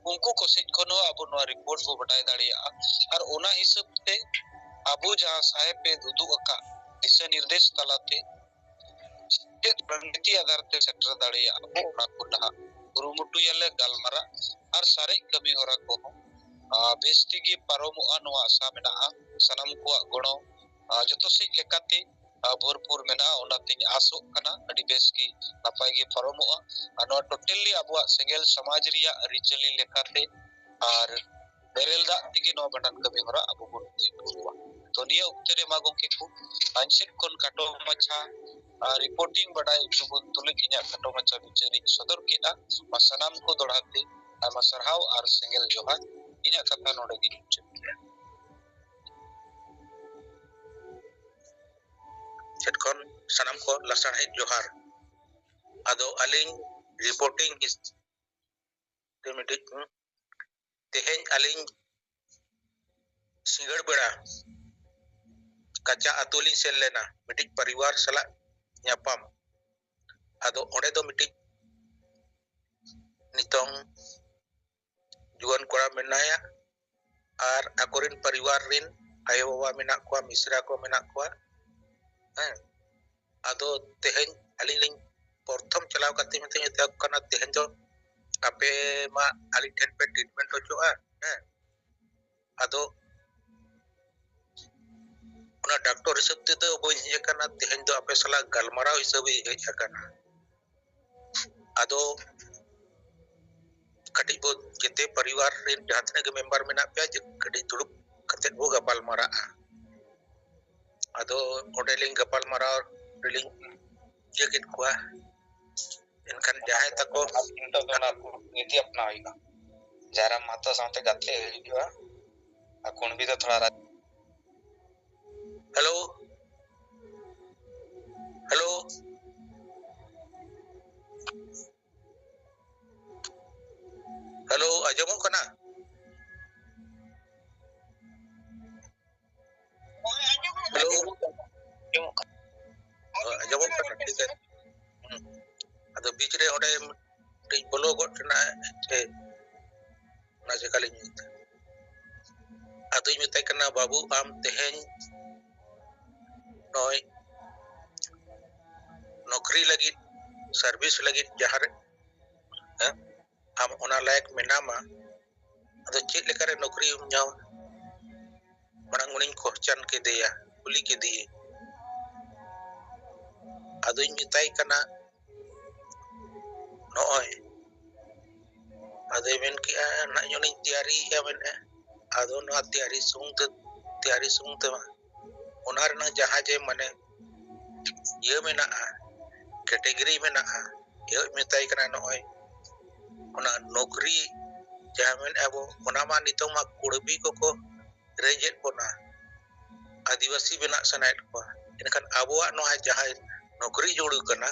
ᱩᱱᱠᱩ ᱠᱚ ᱥᱮᱫ ᱠᱷᱚᱱ ᱦᱚᱸ ᱟᱵᱚ ᱱᱚᱣᱟ ᱨᱤᱯᱳᱨᱴ ᱵᱚ ᱵᱟᱰᱟᱭ ᱫᱟᱲᱮᱭᱟᱜᱼᱟ᱾ ᱟᱨ ᱚᱱᱟ ᱦᱤᱥᱟᱹᱵ ᱛᱮ ᱟᱵᱚ ᱡᱟᱦᱟᱸ ᱥᱟᱦᱮᱵ ᱮ ᱩᱫᱩᱜ ᱟᱠᱟᱫ ᱫᱤᱥᱟᱹ ᱱᱤᱨᱫᱮᱥ ᱛᱟᱞᱟᱛᱮ ᱪᱮᱫ ᱨᱚᱱᱱᱤᱛᱤ ᱟᱫᱷᱟᱨ ᱛᱮ ᱥᱮᱴᱮᱨ ᱫᱟᱲᱮᱭᱟᱜᱼᱟ ᱵᱚ, ᱚᱱᱟ ᱠᱚ ᱱᱟᱦᱟᱜ ᱠᱩᱨᱩᱢᱩᱴᱩᱭᱟᱞᱮ᱾ ᱜᱟᱞᱢᱟᱨᱟᱜ ᱟᱨ ᱥᱟᱨᱮᱡ ᱠᱟᱹᱢᱤ ᱦᱚᱨᱟ ᱠᱚᱦᱚᱸ, ᱟ, ᱵᱮᱥ ᱛᱮᱜᱮ ᱯᱟᱨᱚᱢᱚᱜᱼᱟ, ᱱᱚᱣᱟ ᱟᱥᱟ ᱢᱮᱱᱟᱜᱼᱟ᱾ ᱥᱟᱱᱟᱢ ᱠᱚᱣᱟᱜ ᱜᱚᱲᱚ, ᱟ, ᱡᱚᱛᱚ ᱥᱮᱫ ᱞᱮᱠᱟᱛᱮ, ᱟ, ᱵᱷᱚᱨᱯᱩᱨ ᱢᱮᱱᱟᱜᱼᱟ, ᱚᱱᱟᱛᱤᱧ ᱟᱥᱚᱜ ᱠᱟᱱᱟ ᱟᱹᱰᱤ ᱵᱮᱥ ᱜᱮ ᱱᱟᱯᱟᱭ ᱜᱮ ᱯᱟᱨᱚᱢᱚᱜᱼᱟ᱾ ᱟᱨ ᱱᱚᱣᱟ totally ᱟᱵᱚᱣᱟᱜ ᱥᱮᱸᱜᱮᱞ ᱥᱚᱢᱟᱡᱽ ᱨᱮᱭᱟᱜ ᱟᱹᱨᱤᱪᱟᱹᱞᱤ ᱞᱮᱠᱟᱛᱮ ᱟᱨ ᱵᱮᱨᱮᱞ ᱫᱟᱜ ᱛᱮᱜᱮ ᱱᱚᱣᱟ ᱵᱷᱟᱸᱰᱟᱱ ᱠᱟᱹᱢᱤ ᱦᱚᱨᱟ ᱟᱵᱚ ᱵᱚᱱ ᱦᱩᱭ ᱯᱩᱨᱟᱹᱣᱟ᱾ ᱛᱚ ᱱᱤᱭᱟᱹ ᱚᱠᱛᱮ ᱨᱮ ᱢᱟ ᱜᱚᱢᱠᱮ ᱠᱚ, ᱟᱹᱧ ᱥᱮᱫ ᱠᱷᱚᱱ ᱠᱷᱟᱴᱚ ᱢᱟᱪᱷᱟ, ᱟ, ᱨᱤᱯᱳᱨᱴᱤᱝ ᱵᱟᱰᱟᱭ ᱦᱚᱪᱚ ᱵᱚᱱ ᱛᱩᱞᱩᱡ ᱤᱧᱟᱹᱜ ᱠᱷᱟᱴᱚ ᱢᱟᱪᱷᱟ ᱵᱤᱪᱟᱹᱨᱤᱧ ᱥᱚᱫᱚᱨ ᱠᱮᱫᱼᱟ᱾ ᱢᱟ ᱥᱟᱱᱟᱢ ᱠᱚ ᱫᱚᱲᱦᱟ ᱛᱮ ᱟᱭᱢᱟ ᱥᱟᱨᱦᱟᱣ ᱟᱨ ᱥᱮᱸᱜᱮᱞ ᱡᱚᱦᱟᱨ᱾ ᱤᱧᱟᱹᱜ ᱠᱟᱛᱷᱟ ᱱᱚᱰᱮ ᱜᱤᱧ ᱢᱩᱪᱟᱹᱫ ᱠᱮᱫᱼᱟ᱾ ᱥᱮᱫ ᱠᱷᱚᱱ ᱥᱟᱱᱟᱢ ᱠᱚ ᱞᱟᱥᱟᱲᱦᱮᱫ ᱡᱚᱦᱟᱨ᱾ ᱟᱫᱚ ᱟᱹᱞᱤᱧ ᱨᱤᱯᱳᱨᱴᱤᱝ ᱦᱤᱥ-, ᱛᱮ ᱢᱤᱫᱴᱤᱡ, ᱦᱩᱸ, ᱛᱮᱦᱮᱧ ᱟᱹᱞᱤᱧ ᱥᱤᱸᱜᱟᱹᱲ ᱵᱮᱲᱟ ᱠᱟᱪᱟ ᱟᱹᱛᱩ ᱞᱤᱧ ᱥᱮᱱ ᱞᱮᱱᱟ ᱢᱤᱫᱴᱤᱡ ᱯᱚᱨᱤᱵᱟᱨ ᱥᱟᱞᱟᱜ ᱧᱟᱯᱟᱢ᱾ ᱟᱫᱚ ᱚᱸᱰᱮ ᱫᱚ ᱢᱤᱫᱴᱤᱡ ᱱᱤᱛᱚᱝ ᱡᱩᱣᱟᱹᱱ ᱠᱚᱲᱟ ᱢᱮᱱᱟᱭᱟ ᱟᱨ ᱟᱠᱚᱨᱮᱱ ᱯᱚᱨᱤᱵᱟᱨ ᱨᱮᱱ ᱟᱭᱳᱼᱵᱟᱵᱟ ᱢᱮᱱᱟᱜ ᱠᱚᱣᱟ, ᱢᱤᱥᱨᱟ ᱠᱚ ᱢᱮᱱᱟᱜ ᱠᱚᱣᱟ᱾ ᱦᱮᱸ, ᱟᱫᱚ ᱛᱮᱦᱮᱧ ᱟᱹᱞᱤᱧ ᱞᱤᱧ ᱯᱨᱚᱛᱷᱚᱢ ᱪᱟᱞᱟᱣ ᱠᱟᱛᱮ ᱢᱮᱛᱟᱧ ᱢᱮᱛᱟ ᱠᱚ ᱠᱟᱱᱟ, ᱛᱮᱦᱮᱧ ᱫᱚ ᱟᱯᱮ ᱢᱟ ᱟᱹᱞᱤᱧ ᱴᱷᱮᱱ ᱯᱮ ᱴᱨᱤᱴᱢᱮᱱᱴ ᱦᱚᱪᱚᱜᱼᱟ᱾ ᱦᱮᱸ, ᱟᱫᱚ ᱚᱱᱟ ᱰᱟᱠᱛᱚᱨ ᱦᱤᱥᱟᱹᱵ ᱛᱮᱫᱚ ᱵᱟᱹᱧ ᱦᱮᱡ ᱟᱠᱟᱱᱟ, ᱛᱮᱦᱮᱧ ᱫᱚ ᱟᱯᱮ ᱥᱟᱞᱟᱜ ᱜᱟᱞᱢᱟᱨᱟᱣ ᱦᱤᱥᱟᱹᱵ ᱤᱧ ᱦᱮᱡ ᱟᱠᱟᱱᱟ᱾ ᱟᱫᱚ ᱠᱟᱹᱴᱤᱡ ᱵᱚ ᱡᱮᱛᱮ ᱯᱚᱨᱤᱵᱟᱨ ᱨᱮᱱ ᱡᱟᱦᱟᱸ ᱛᱤᱱᱟᱹᱜ ᱜᱮ ᱢᱮᱢᱵᱟᱨ ᱢᱮᱱᱟᱜ ᱯᱮᱭᱟ, ᱡᱮ ᱠᱟᱹᱴᱤᱡ ᱫᱩᱲᱩᱵ ᱠᱟᱛᱮ ᱵᱚ ᱜᱟᱯᱟᱞ ᱢᱟᱨᱟᱜᱼᱟ᱾ ᱟᱫᱚ ᱚᱸᱰᱮ ᱞᱤᱧ ᱜᱟᱯᱟᱞ ᱢᱟᱨᱟᱣ ᱨᱮᱞᱤᱧ ᱤᱭᱟᱹ ᱠᱮᱫ ᱠᱚᱣᱟ᱾ ᱮᱱᱠᱷᱟᱱ ᱡᱟᱦᱟᱸᱭ ᱛᱟᱠᱚ ᱱᱤᱛᱚᱜ ᱫᱚ ᱚᱱᱟ ᱱᱤᱛᱤ ᱟᱯᱱᱟᱣ ᱦᱩᱭᱩᱜᱼᱟ᱾ ᱡᱟᱭᱨᱟᱢ ᱢᱟᱦᱟᱛᱚ ᱥᱟᱶᱛᱮ ᱜᱟᱛᱮ ᱦᱩᱭᱩᱜᱼᱟ᱾ ᱟᱨ ᱠᱩᱬᱵᱤ ᱫᱚ ᱛᱷᱚᱲᱟ ᱨᱟᱡᱽ- ᱦᱮᱞᱳ, ᱦᱮᱞᱳ, ᱦᱮᱞᱳ, ᱟᱸᱡᱚᱢᱚᱜ ᱠᱟᱱᱟ? ᱦᱮᱞᱳ, ᱟᱸᱡᱚᱢᱚᱜ ᱠᱟᱱᱟ᱾ ᱦᱳᱭ, ᱟᱸᱡᱚᱢᱚᱜ ᱠᱟᱱᱟ, ᱴᱷᱤᱠ ᱟᱪᱷᱮ᱾ ᱦᱩᱸ᱾ ᱟᱫᱚ ᱵᱤᱪ ᱨᱮ ᱚᱸᱰᱮ ᱢᱤᱫᱴᱤᱡ ᱵᱚᱞᱚ ᱜᱚᱫ ᱨᱮᱱᱟᱜ ᱪᱮ ᱚᱱᱟ ᱪᱮᱠᱟᱞᱤᱧ ᱢᱮᱛᱟᱭ? ᱟᱫᱚᱧ ᱢᱮᱛᱟᱭ ᱠᱟᱱᱟ, "ᱵᱟᱹᱵᱩ, ᱟᱢ ᱛᱮᱦᱮᱧ ᱱᱚᱜᱼᱚᱭ ᱱᱚᱠᱨᱤ ᱞᱟᱹᱜᱤᱫ, ᱥᱟᱨᱵᱷᱤᱥ ᱞᱟᱹᱜᱤᱫ ᱡᱟᱦᱟᱸ ᱨᱮ, ᱦᱮᱸ, ᱟᱢ ᱚᱱᱟ ᱞᱟᱭᱮᱠ ᱢᱮᱱᱟᱢᱟ, ᱟᱫᱚ ᱪᱮᱫ ᱞᱮᱠᱟᱨᱮ ᱱᱚᱠᱨᱤᱢ ᱧᱟᱢᱟ?" ᱢᱟᱲᱟᱝ ᱩᱱᱤᱧ ᱠᱚᱥᱪᱟᱱ ᱠᱮᱫᱮᱭᱟ, ᱠᱩᱞᱤ ᱠᱮᱫᱮᱭᱟᱹᱧ᱾ ᱟᱫᱚᱧ ᱢᱮᱛᱟᱭ ᱠᱟᱱᱟ, ᱱᱚᱜᱼᱚᱭ, ᱟᱫᱚᱭ ᱢᱮᱱ ᱠᱮᱜᱼᱟ, "ᱱᱟᱜ ᱧᱚᱜ ᱤᱧ ᱛᱮᱭᱟᱨᱤᱭᱮᱫᱼᱟ", ᱢᱮᱱᱮᱫᱼᱟ᱾ ᱟᱫᱚ ᱱᱚᱣᱟ ᱛᱮᱭᱟᱨᱤ ᱥᱩᱢᱩᱝ ᱛᱮ, ᱛᱮᱭᱟᱨᱤ ᱥᱩᱢᱩᱝ ᱛᱮᱢᱟ ᱚᱱᱟ ᱨᱮᱱᱟᱜ ᱡᱟᱦᱟᱸ ᱡᱮ ᱢᱟᱱᱮ ᱤᱭᱟᱹ ᱢᱮᱱᱟᱜᱼᱟ, ᱠᱮᱴᱮᱜᱚᱨᱤ ᱢᱮᱱᱟᱜᱼᱟ, ᱮᱦᱚᱵ ᱢᱮᱛᱟᱭ ᱠᱟᱱᱟ ᱱᱚᱜᱼᱚᱭ ᱚᱱᱟ ᱱᱚᱠᱨᱤ ᱡᱟᱦᱟᱸ ᱢᱮᱱᱮᱫᱼᱟ ᱵᱚ, ᱚᱱᱟ ᱢᱟ ᱱᱤᱛᱚᱝ ᱢᱟ ᱠᱩᱲᱵᱤ ᱠᱚᱠᱚ ᱨᱮᱡᱮᱫ ᱵᱚᱱᱟ, ᱟᱹᱫᱤᱵᱟᱹᱥᱤ ᱵᱮᱱᱟᱜ ᱥᱟᱱᱟᱭᱮᱫ ᱠᱚᱣᱟ᱾ ᱮᱱᱠᱷᱟᱱ ᱟᱵᱚᱣᱟᱜ ᱱᱚᱣᱟ ᱡᱟᱦᱟᱸ ᱱᱚᱠᱨᱤ ᱡᱩᱲᱟᱹ ᱠᱟᱱᱟ,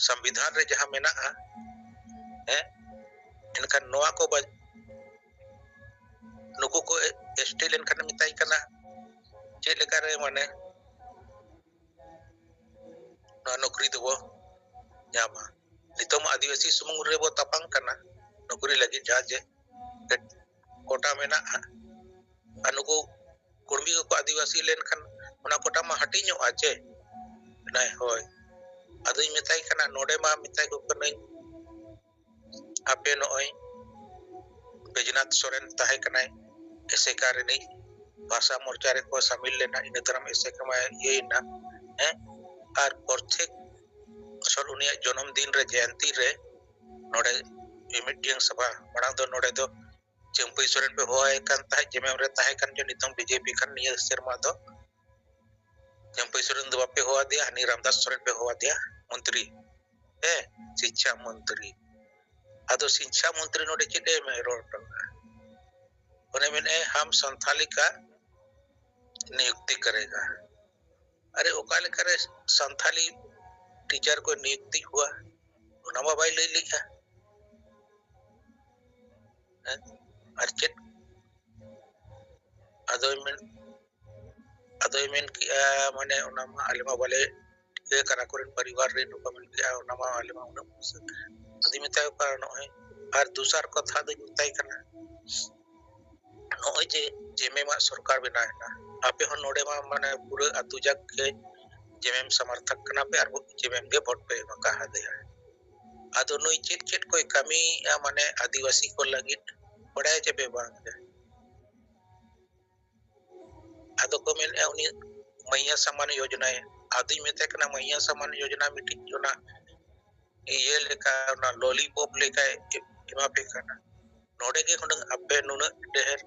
ᱥᱚᱝᱵᱤᱫᱷᱟᱱ ᱨᱮ ᱡᱟᱦᱟᱸ ᱢᱮᱱᱟᱜᱼᱟ, ᱦᱮᱸ, ᱮᱱᱠᱷᱟᱱ ᱱᱚᱣᱟ ᱠᱚ ᱵᱟ-, ᱱᱩᱠᱩ ᱠᱚ ᱮᱥᱴᱤ ᱞᱮᱱᱠᱷᱟᱱ ᱢᱮᱛᱟᱭ ᱠᱟᱱᱟ, ᱪᱮᱫ ᱞᱮᱠᱟᱨᱮ ᱢᱟᱱᱮ ᱱᱚᱣᱟ ᱱᱚᱠᱨᱤ ᱫᱚᱵᱚ ᱧᱟᱢᱟ᱾ ᱱᱤᱛᱚᱜ ᱢᱟ ᱟᱹᱫᱤᱵᱟᱹᱥᱤ ᱥᱩᱢᱩᱝ ᱨᱮᱵᱚ ᱛᱟᱯᱟᱢ ᱠᱟᱱᱟ ᱱᱚᱠᱨᱤ ᱞᱟᱹᱜᱤᱫ, ᱡᱟᱦᱟᱸ ᱡᱮ ᱠᱳᱴᱟ ᱢᱮᱱᱟᱜᱼᱟ᱾ ᱟᱨ ᱱᱩᱠᱩ ᱠᱩᱲᱢᱤ ᱠᱚᱠᱚ ᱟᱹᱫᱤᱵᱟᱹᱥᱤ ᱞᱮᱱᱠᱷᱟᱱ ᱚᱱᱟ ᱠᱳᱴᱟ ᱢᱟ ᱦᱟᱹᱴᱤᱧᱚᱜᱼᱟ ᱪᱮ? ᱢᱮᱱᱟᱭ, ᱦᱳᱭ᱾ ᱟᱫᱚᱧ ᱢᱮᱛᱟᱭ ᱠᱟᱱᱟ, ᱱᱚᱰᱮ ᱢᱟ ᱢᱮᱛᱟᱭ ᱠᱚ ᱠᱟᱹᱱᱟᱹᱧ, ᱟᱯᱮ ᱱᱚᱜᱼᱚᱭ ᱵᱮᱡᱽᱱᱟᱛᱷ ᱥᱚᱨᱮᱱ ᱛᱟᱦᱮᱸ ᱠᱟᱱᱟᱭ ᱮᱥᱮᱠᱟ ᱨᱤᱱᱤᱡ, ᱵᱷᱟᱥᱟ ᱢᱳᱨᱪᱟ ᱨᱮᱠᱚ ᱥᱟᱢᱤᱞ ᱞᱮᱱᱟ, ᱤᱱᱟᱹ ᱛᱟᱭᱱᱚᱢ ᱮᱥᱮᱠᱟ ᱢᱟ ᱤᱭᱟᱹᱭᱮᱱᱟ, ᱦᱮᱸ? ᱟᱨ ᱯᱨᱚᱛᱮᱠ ᱵᱚᱪᱷᱚᱨ ᱩᱱᱤᱭᱟᱜ ᱡᱚᱱᱚᱢ ᱫᱤᱱ ᱨᱮ, ᱡᱚᱭᱚᱱᱛᱤ ᱨᱮ, ᱱᱚᱰᱮ ᱢᱤᱢᱤᱫ ᱴᱤᱭᱟᱝ ᱥᱚᱵᱷᱟ, ᱢᱟᱲᱟᱝ ᱫᱚ ᱱᱚᱰᱮ ᱫᱚ ᱪᱟᱹᱢᱯᱟᱹᱭ ᱥᱚᱨᱮᱱ ᱯᱮ ᱦᱚᱦᱚᱣᱟᱭ ᱠᱟᱱ ᱛᱟᱦᱮᱸᱫ, ᱡᱮᱢᱮᱢ ᱨᱮ ᱛᱟᱦᱮᱸ ᱠᱟᱱ ᱪᱚ, ᱱᱤᱛᱚᱝ ᱵᱤᱡᱮᱯᱤ ᱠᱷᱟᱱ ᱱᱤᱭᱟᱹ ᱥᱮᱨᱢᱟ ᱫᱚ ᱪᱟᱹᱢᱯᱟᱹᱭ ᱥᱚᱨᱮᱱ ᱫᱚ ᱵᱟᱯᱮ ᱦᱚᱦᱚᱣᱟᱫᱮᱭᱟ, ᱦᱟᱹᱱᱤ ᱨᱟᱢᱫᱟᱥ ᱥᱚᱨᱮᱱ ᱯᱮ ᱦᱚᱦᱚᱣᱟᱫᱮᱭᱟ ᱢᱚᱱᱛᱨᱤ, ᱦᱮᱸ, ᱥᱤᱪᱪᱷᱟ ᱢᱚᱱᱛᱨᱤ᱾ ᱟᱫᱚ ᱥᱤᱪᱪᱷᱟ ᱢᱚᱱᱛᱨᱤ ᱱᱚᱰᱮ ᱪᱮᱫ ᱮ ᱨᱚᱲ ᱦᱚᱴᱚ ᱠᱟᱜᱼᱟ? ᱚᱱᱮ ᱢᱮᱱᱮᱫᱼᱟᱭ, "ᱦᱟᱢ ᱥᱟᱱᱛᱷᱟᱞᱤ ᱠᱟ ᱱᱤᱭᱩᱠᱛᱤ ᱠᱟᱨᱮᱜᱟ᱾" ᱟᱨᱮ, ᱚᱠᱟ ᱞᱮᱠᱟᱨᱮ ᱥᱟᱱᱛᱷᱟᱞᱤ ᱴᱤᱪᱟᱨ ᱠᱚ ᱱᱤᱭᱩᱠᱛᱤ ᱠᱚᱣᱟ, ᱚᱱᱟ ᱢᱟ ᱵᱟᱭ ᱞᱟᱹᱭ ᱞᱮᱫᱼᱟ᱾ ᱦᱮᱸ? ᱟᱨ ᱪᱮᱫ? ᱟᱫᱚᱭ ᱢᱮᱱ, ᱟᱫᱚᱭ ᱢᱮᱱ ᱠᱮᱜᱼᱟ, ᱢᱟᱱᱮ, ᱚᱱᱟ ᱢᱟ ᱟᱞᱮ ᱢᱟ ᱵᱟᱞᱮ ᱴᱷᱤᱠᱟᱹ ᱠᱟᱱᱟ, ᱟᱠᱚᱨᱮᱱ ᱯᱚᱨᱤᱵᱟᱨ ᱨᱮᱱ ᱱᱚᱝᱠᱟ ᱢᱮᱱ ᱠᱮᱜᱼᱟ, ᱚᱱᱟ ᱢᱟ ᱟᱞᱮ ᱢᱟ ᱩᱱᱟᱹᱜ ᱯᱩᱭᱥᱟᱹ᱾ ᱟᱫᱚᱧ ᱢᱮᱛᱟᱭ ᱠᱟᱱᱟ, ᱱᱚᱜᱼᱚᱭ, ᱟᱨ ᱫᱚᱥᱟᱨ ᱠᱟᱛᱷᱟ ᱫᱚᱧ ᱢᱮᱛᱟᱭ ᱠᱟᱱᱟ, ᱱᱚᱜᱼᱚᱭ ᱡᱮ ᱡᱮᱢᱮᱢᱟᱜ ᱥᱚᱨᱠᱟᱨ ᱵᱮᱱᱟᱣ ᱮᱱᱟ, ᱟᱯᱮ ᱦᱚᱸ ᱱᱚᱰᱮ ᱢᱟ, ᱢᱟᱱᱮ, ᱯᱩᱨᱟᱹ ᱟᱹᱛᱩ ᱡᱟᱠ ᱜᱮ ᱡᱮᱢᱮᱢ ᱥᱚᱢᱚᱨᱛᱷᱚᱠ ᱠᱟᱱᱟ ᱯᱮ ᱟᱨ ᱡᱮᱢᱮᱢ ᱜᱮ ᱵᱷᱳᱴ ᱯᱮ ᱮᱢ ᱟᱠᱟᱫ ᱫᱮᱭᱟ᱾ ᱟᱫᱚ ᱱᱩᱭ ᱪᱮᱫ ᱪᱮᱫ ᱠᱚᱭ ᱠᱟᱹᱢᱤᱭᱮᱫᱼᱟ, ᱢᱟᱱᱮ, ᱟᱹᱫᱤᱵᱟᱹᱥᱤ ᱠᱚ ᱞᱟᱹᱜᱤᱫ, ᱵᱟᱲᱟᱭᱟ ᱪᱮ ᱯᱮ ᱵᱟᱝ? ᱟᱫᱚ ᱠᱚ ᱢᱮᱱᱮᱫᱼᱟ, ᱩᱱᱤ ᱢᱟᱹᱭᱭᱟ ᱥᱟᱢᱟᱱ ᱭᱳᱡᱽᱱᱟᱭ᱾ ᱟᱫᱚᱧ ᱢᱮᱛᱟᱭ ᱠᱟᱱᱟ, ᱢᱟᱹᱭᱭᱟ ᱥᱟᱢᱟᱱ ᱭᱳᱡᱽᱱᱟ ᱢᱤᱫᱴᱤᱡ ᱚᱱᱟ ᱤᱭᱟᱹ ᱞᱮᱠᱟ, ᱚᱱᱟ ᱞᱚᱞᱤᱯᱚᱯ ᱞᱮᱠᱟᱭ ᱮᱢᱟ ᱯᱮ ᱠᱟᱱᱟ᱾ ᱱᱚᱰᱮ ᱜᱮ ᱦᱩᱱᱟᱹᱝ ᱟᱯᱮ ᱱᱩᱱᱟᱹᱜ ᱰᱷᱮᱨ,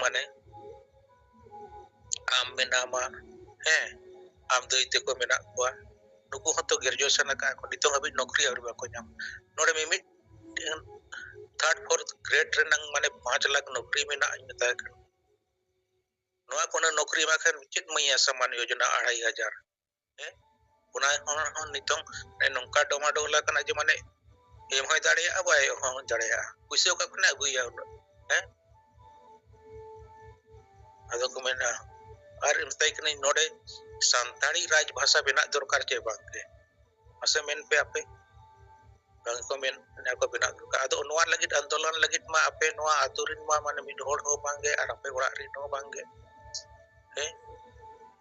ᱢᱟᱱᱮ, ᱟᱢ ᱢᱮᱱᱟᱢᱟ, ᱦᱮᱸ, ᱟᱢ ᱫᱟᱹᱭ ᱛᱟᱠᱚ ᱢᱮᱱᱟᱜ ᱠᱚᱣᱟ, ᱱᱩᱠᱩ ᱦᱚᱸᱛᱚ ᱜᱨᱮᱡᱩᱭᱮᱥᱚᱱ ᱟᱠᱟᱫ ᱠᱚ, ᱱᱤᱛᱚᱝ ᱦᱟᱹᱵᱤᱡ ᱱᱚᱠᱨᱤ ᱟᱹᱣᱨᱤ ᱵᱟᱠᱚ ᱧᱟᱢ᱾ ᱱᱚᱰᱮ ᱢᱤᱢᱤᱫ ᱛᱷᱟᱨᱰ ᱯᱷᱳᱨᱛᱷ ᱜᱨᱮᱰ ᱨᱮᱱᱟᱝ, ᱢᱟᱱᱮ, ᱯᱟᱸᱪ ᱞᱟᱠᱷ ᱱᱚᱠᱨᱤ ᱢᱮᱱᱟᱜᱼᱟ, ᱤᱧ ᱢᱮᱛᱟᱭ ᱠᱟᱱᱟ᱾ ᱱᱚᱣᱟ ᱠᱚ ᱚᱱᱟ ᱱᱚᱠᱨᱤ ᱮᱢᱟ ᱠᱷᱟᱱ ᱪᱮᱫ ᱢᱟᱹᱭᱭᱟ ᱥᱟᱢᱟᱱ ᱭᱳᱡᱽᱱᱟ ᱟᱲᱟᱭ ᱦᱟᱡᱟᱨ? ᱦᱮᱸ? ᱚᱱᱟ ᱦᱚᱸ, ᱦᱚᱸ ᱱᱤᱛᱚᱝ ᱱᱚᱝᱠᱟ ᱰᱚᱢᱟᱰᱚᱞ ᱟᱠᱟᱱᱟ ᱡᱮ, ᱢᱟᱱᱮ, ᱮᱢ ᱦᱚᱸᱭ ᱫᱟᱲᱮᱭᱟᱜᱼᱟ, ᱵᱟᱭ ᱮᱢ ᱦᱚᱸ ᱫᱟᱲᱮᱭᱟᱜᱼᱟ᱾ ᱯᱩᱭᱥᱟᱹ ᱚᱠᱟ ᱠᱷᱚᱱᱮ ᱟᱹᱜᱩᱭᱟ ᱩᱱᱟᱹᱜ? ᱦᱮᱸ? ᱟᱫᱚ ᱠᱚ ᱢᱮᱱᱟ, ᱟᱨ ᱢᱮᱛᱟᱭ ᱠᱟᱹᱱᱟᱹᱧ, ᱱᱚᱰᱮ ᱥᱟᱱᱛᱟᱲᱤ ᱨᱟᱡᱽ ᱵᱷᱟᱥᱟ ᱵᱮᱱᱟᱜ ᱫᱚᱨᱠᱟᱨ ᱪᱮ ᱵᱟᱝ ᱜᱮ? ᱢᱟᱥᱮ ᱢᱮᱱ ᱯᱮ ᱟᱯᱮ᱾ ᱵᱟᱝ ᱠᱚ ᱢᱮᱱ, ᱚᱱᱟ ᱠᱚ ᱵᱮᱱᱟᱣ ᱫᱚᱨᱠᱟᱨ᱾ ᱟᱫᱚ ᱱᱚᱣᱟ ᱞᱟᱹᱜᱤᱫ ᱟᱱᱫᱳᱞᱚᱱ ᱞᱟᱹᱜᱤᱫ ᱢᱟ ᱟᱯᱮ ᱱᱚᱣᱟ ᱟᱹᱛᱩ ᱨᱮᱱ ᱢᱟ ᱢᱟᱱᱮ ᱢᱤᱫ ᱦᱚᱲ ᱦᱚᱸ ᱵᱟᱝᱜᱮ, ᱟᱨ ᱟᱯᱮ ᱚᱲᱟᱜ ᱨᱮᱱ ᱦᱚᱸ ᱵᱟᱝᱜᱮ᱾ ᱦᱮᱸ,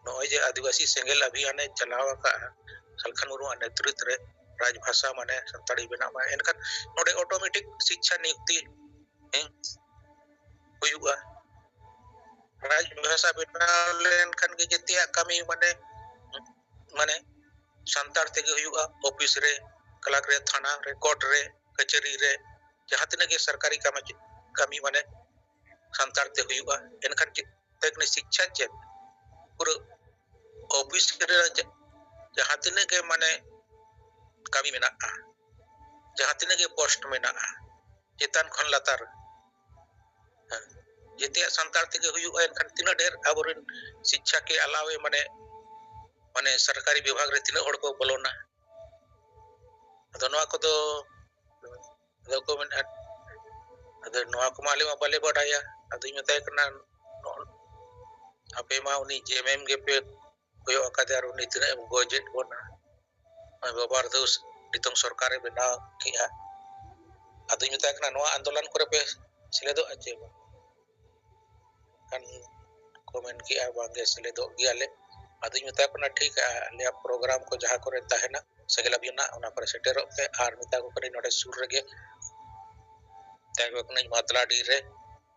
ᱱᱚᱜᱼᱚᱭ ᱡᱮ ᱟᱹᱫᱤᱵᱟᱹᱥᱤ ᱥᱮᱸᱜᱮᱞ ᱟᱵᱷᱤᱭᱟᱱᱮ ᱪᱟᱞᱟᱣ ᱟᱠᱟᱫᱼᱟ ᱥᱟᱞᱠᱷᱟᱱ ᱢᱩᱨᱢᱩᱣᱟᱜ ᱱᱮᱛᱨᱤᱛ ᱨᱮ, ᱨᱟᱡᱽᱵᱷᱟᱥᱟ ᱢᱟᱱᱮ ᱥᱟᱱᱛᱟᱲᱤ ᱵᱮᱱᱟᱜ ᱢᱟ, ᱮᱱᱠᱷᱟᱱ ᱱᱚᱰᱮ ᱚᱴᱳᱢᱮᱴᱤᱠ ᱥᱤᱪᱪᱷᱟ ᱱᱤᱭᱩᱠᱛᱤ, ᱦᱮᱸ, ᱦᱩᱭᱩᱜᱼᱟ᱾ ᱨᱟᱡᱽᱵᱷᱟᱥᱟ ᱵᱮᱱᱟᱣ ᱞᱮᱱᱠᱷᱟᱱ ᱜᱮ ᱡᱮᱛᱮᱭᱟᱜ ᱠᱟᱹᱢᱤ ᱢᱟᱱᱮ, ᱢᱟᱱᱮ ᱥᱟᱱᱛᱟᱲ ᱛᱮᱜᱮ ᱦᱩᱭᱩᱜᱼᱟ᱾ ᱚᱯᱷᱤᱥ ᱨᱮ, ᱠᱞᱟᱨᱠ ᱨᱮ, ᱛᱷᱟᱱᱟ ᱨᱮ, ᱠᱳᱨᱴ ᱨᱮ, ᱠᱟᱹᱪᱷᱟᱹᱨᱤ ᱨᱮ, ᱡᱟᱦᱟᱸ ᱛᱤᱱᱟᱹᱜ ᱜᱮ ᱥᱚᱨᱠᱟᱨᱤ ᱠᱟᱹᱢᱤ, ᱠᱟᱹᱢᱤ ᱢᱟᱱᱮ ᱥᱟᱱᱛᱟᱲ ᱛᱮ ᱦᱩᱭᱩᱜᱼᱟ᱾ ᱮᱱᱠᱷᱟᱱ ᱪᱮᱫ ᱛᱮᱠᱱᱤ ᱥᱤᱪᱪᱷᱟ ᱪᱮᱫ ᱯᱩᱨᱟᱹ ᱚᱯᱷᱤᱥ ᱨᱮ ᱡᱟ-, ᱡᱟᱦᱟᱸ ᱛᱤᱱᱟᱹᱜ ᱜᱮ ᱢᱟᱱᱮ ᱠᱟᱹᱢᱤ ᱢᱮᱱᱟᱜᱼᱟ, ᱡᱟᱦᱟᱸ ᱛᱤᱱᱟᱹᱜ ᱜᱮ ᱯᱳᱥᱴ ᱢᱮᱱᱟᱜᱼᱟ, ᱪᱮᱛᱟᱱ ᱠᱷᱚᱱ ᱞᱟᱛᱟᱨ, ᱦᱮᱸ, ᱡᱮᱛᱮᱭᱟᱜ ᱥᱟᱱᱛᱟᱲ ᱛᱮᱜᱮ ᱦᱩᱭᱩᱜᱼᱟ᱾ ᱮᱱᱠᱷᱟᱱ ᱛᱤᱱᱟᱹᱜ ᱰᱷᱮᱨ ᱟᱵᱚᱨᱮᱱ ᱥᱤᱪᱪᱷᱟ ᱠᱮ ᱟᱞᱟᱣᱮ ᱢᱟᱱᱮ, ᱢᱟᱱᱮ ᱥᱚᱨᱠᱟᱨᱤ ᱵᱤᱵᱷᱟᱜᱽ ᱨᱮ ᱛᱤᱱᱟᱹᱜ ᱦᱚᱲ ᱠᱚ ᱵᱚᱞᱚᱱᱟ? ᱟᱫᱚ ᱱᱚᱣᱟ ᱠᱚᱫᱚ, ᱟᱫᱚ ᱠᱚ ᱢᱮᱱᱟ, ᱟᱫᱚ ᱱᱚᱣᱟ ᱠᱚᱢᱟ ᱟᱞᱮ ᱢᱟ ᱵᱟᱞᱮ ᱵᱟᱰᱟᱭᱟ᱾ ᱟᱫᱚᱧ ᱢᱮᱛᱟᱭ ᱠᱟᱱᱟ, ᱱᱚᱜᱼᱚ, ᱟᱯᱮ ᱢᱟ ᱩᱱᱤ ᱡᱮᱢᱮᱢ ᱜᱮᱯᱮ ᱠᱚᱭᱚᱜ ᱟᱠᱟᱫᱮᱭᱟ, ᱟᱨ ᱩᱱᱤ ᱛᱤᱱᱟᱹᱜ ᱮᱢ ᱜᱚᱡᱮᱫ ᱵᱚᱱᱟ᱾ ᱱᱚᱜᱼᱚᱭ ᱵᱟᱵᱟ ᱨᱮᱫᱚ ᱱᱤᱛᱚᱝ ᱥᱚᱨᱠᱟᱨᱮ ᱵᱮᱱᱟᱣ ᱠᱮᱜᱼᱟ᱾ ᱟᱫᱚᱧ ᱢᱮᱛᱟᱭ ᱠᱟᱱᱟ, ᱱᱚᱣᱟ ᱟᱱᱫᱳᱞᱚᱱ ᱠᱚᱨᱮ ᱯᱮ ᱥᱮᱞᱮᱫᱚᱜᱼᱟ ᱪᱮ ᱵᱟᱝ? ᱠᱷᱟᱱ ᱠᱚ ᱢᱮᱱ ᱠᱮᱜᱼᱟ, ᱵᱟᱝᱜᱮ, ᱥᱮᱞᱮᱫᱚᱜ ᱜᱮᱭᱟᱞᱮ᱾ ᱟᱫᱚᱧ ᱢᱮᱛᱟ ᱠᱚ ᱠᱟᱱᱟ, ᱴᱷᱤᱠ, ᱟᱞᱮᱭᱟᱜ ᱯᱨᱳᱜᱨᱟᱢ ᱠᱚ ᱡᱟᱦᱟᱸ ᱠᱚᱨᱮ ᱛᱟᱦᱮᱱᱟ, ᱥᱮᱸᱜᱮᱞ ᱟᱵᱷᱤᱭᱟᱱ ᱨᱮᱱᱟᱜ, ᱚᱱᱟ ᱠᱚᱨᱮ ᱥᱮᱴᱮᱨᱚᱜ ᱯᱮ᱾ ᱟᱨ ᱢᱮᱛᱟ ᱠᱚ ᱠᱟᱹᱱᱟᱹᱧ, ᱱᱚᱰᱮ ᱥᱩᱨ ᱨᱮᱜᱮ ᱢᱮᱛᱟ ᱠᱚ ᱠᱟᱹᱱᱟᱹᱧ, ᱢᱟᱛᱞᱟᱰᱤ ᱨᱮ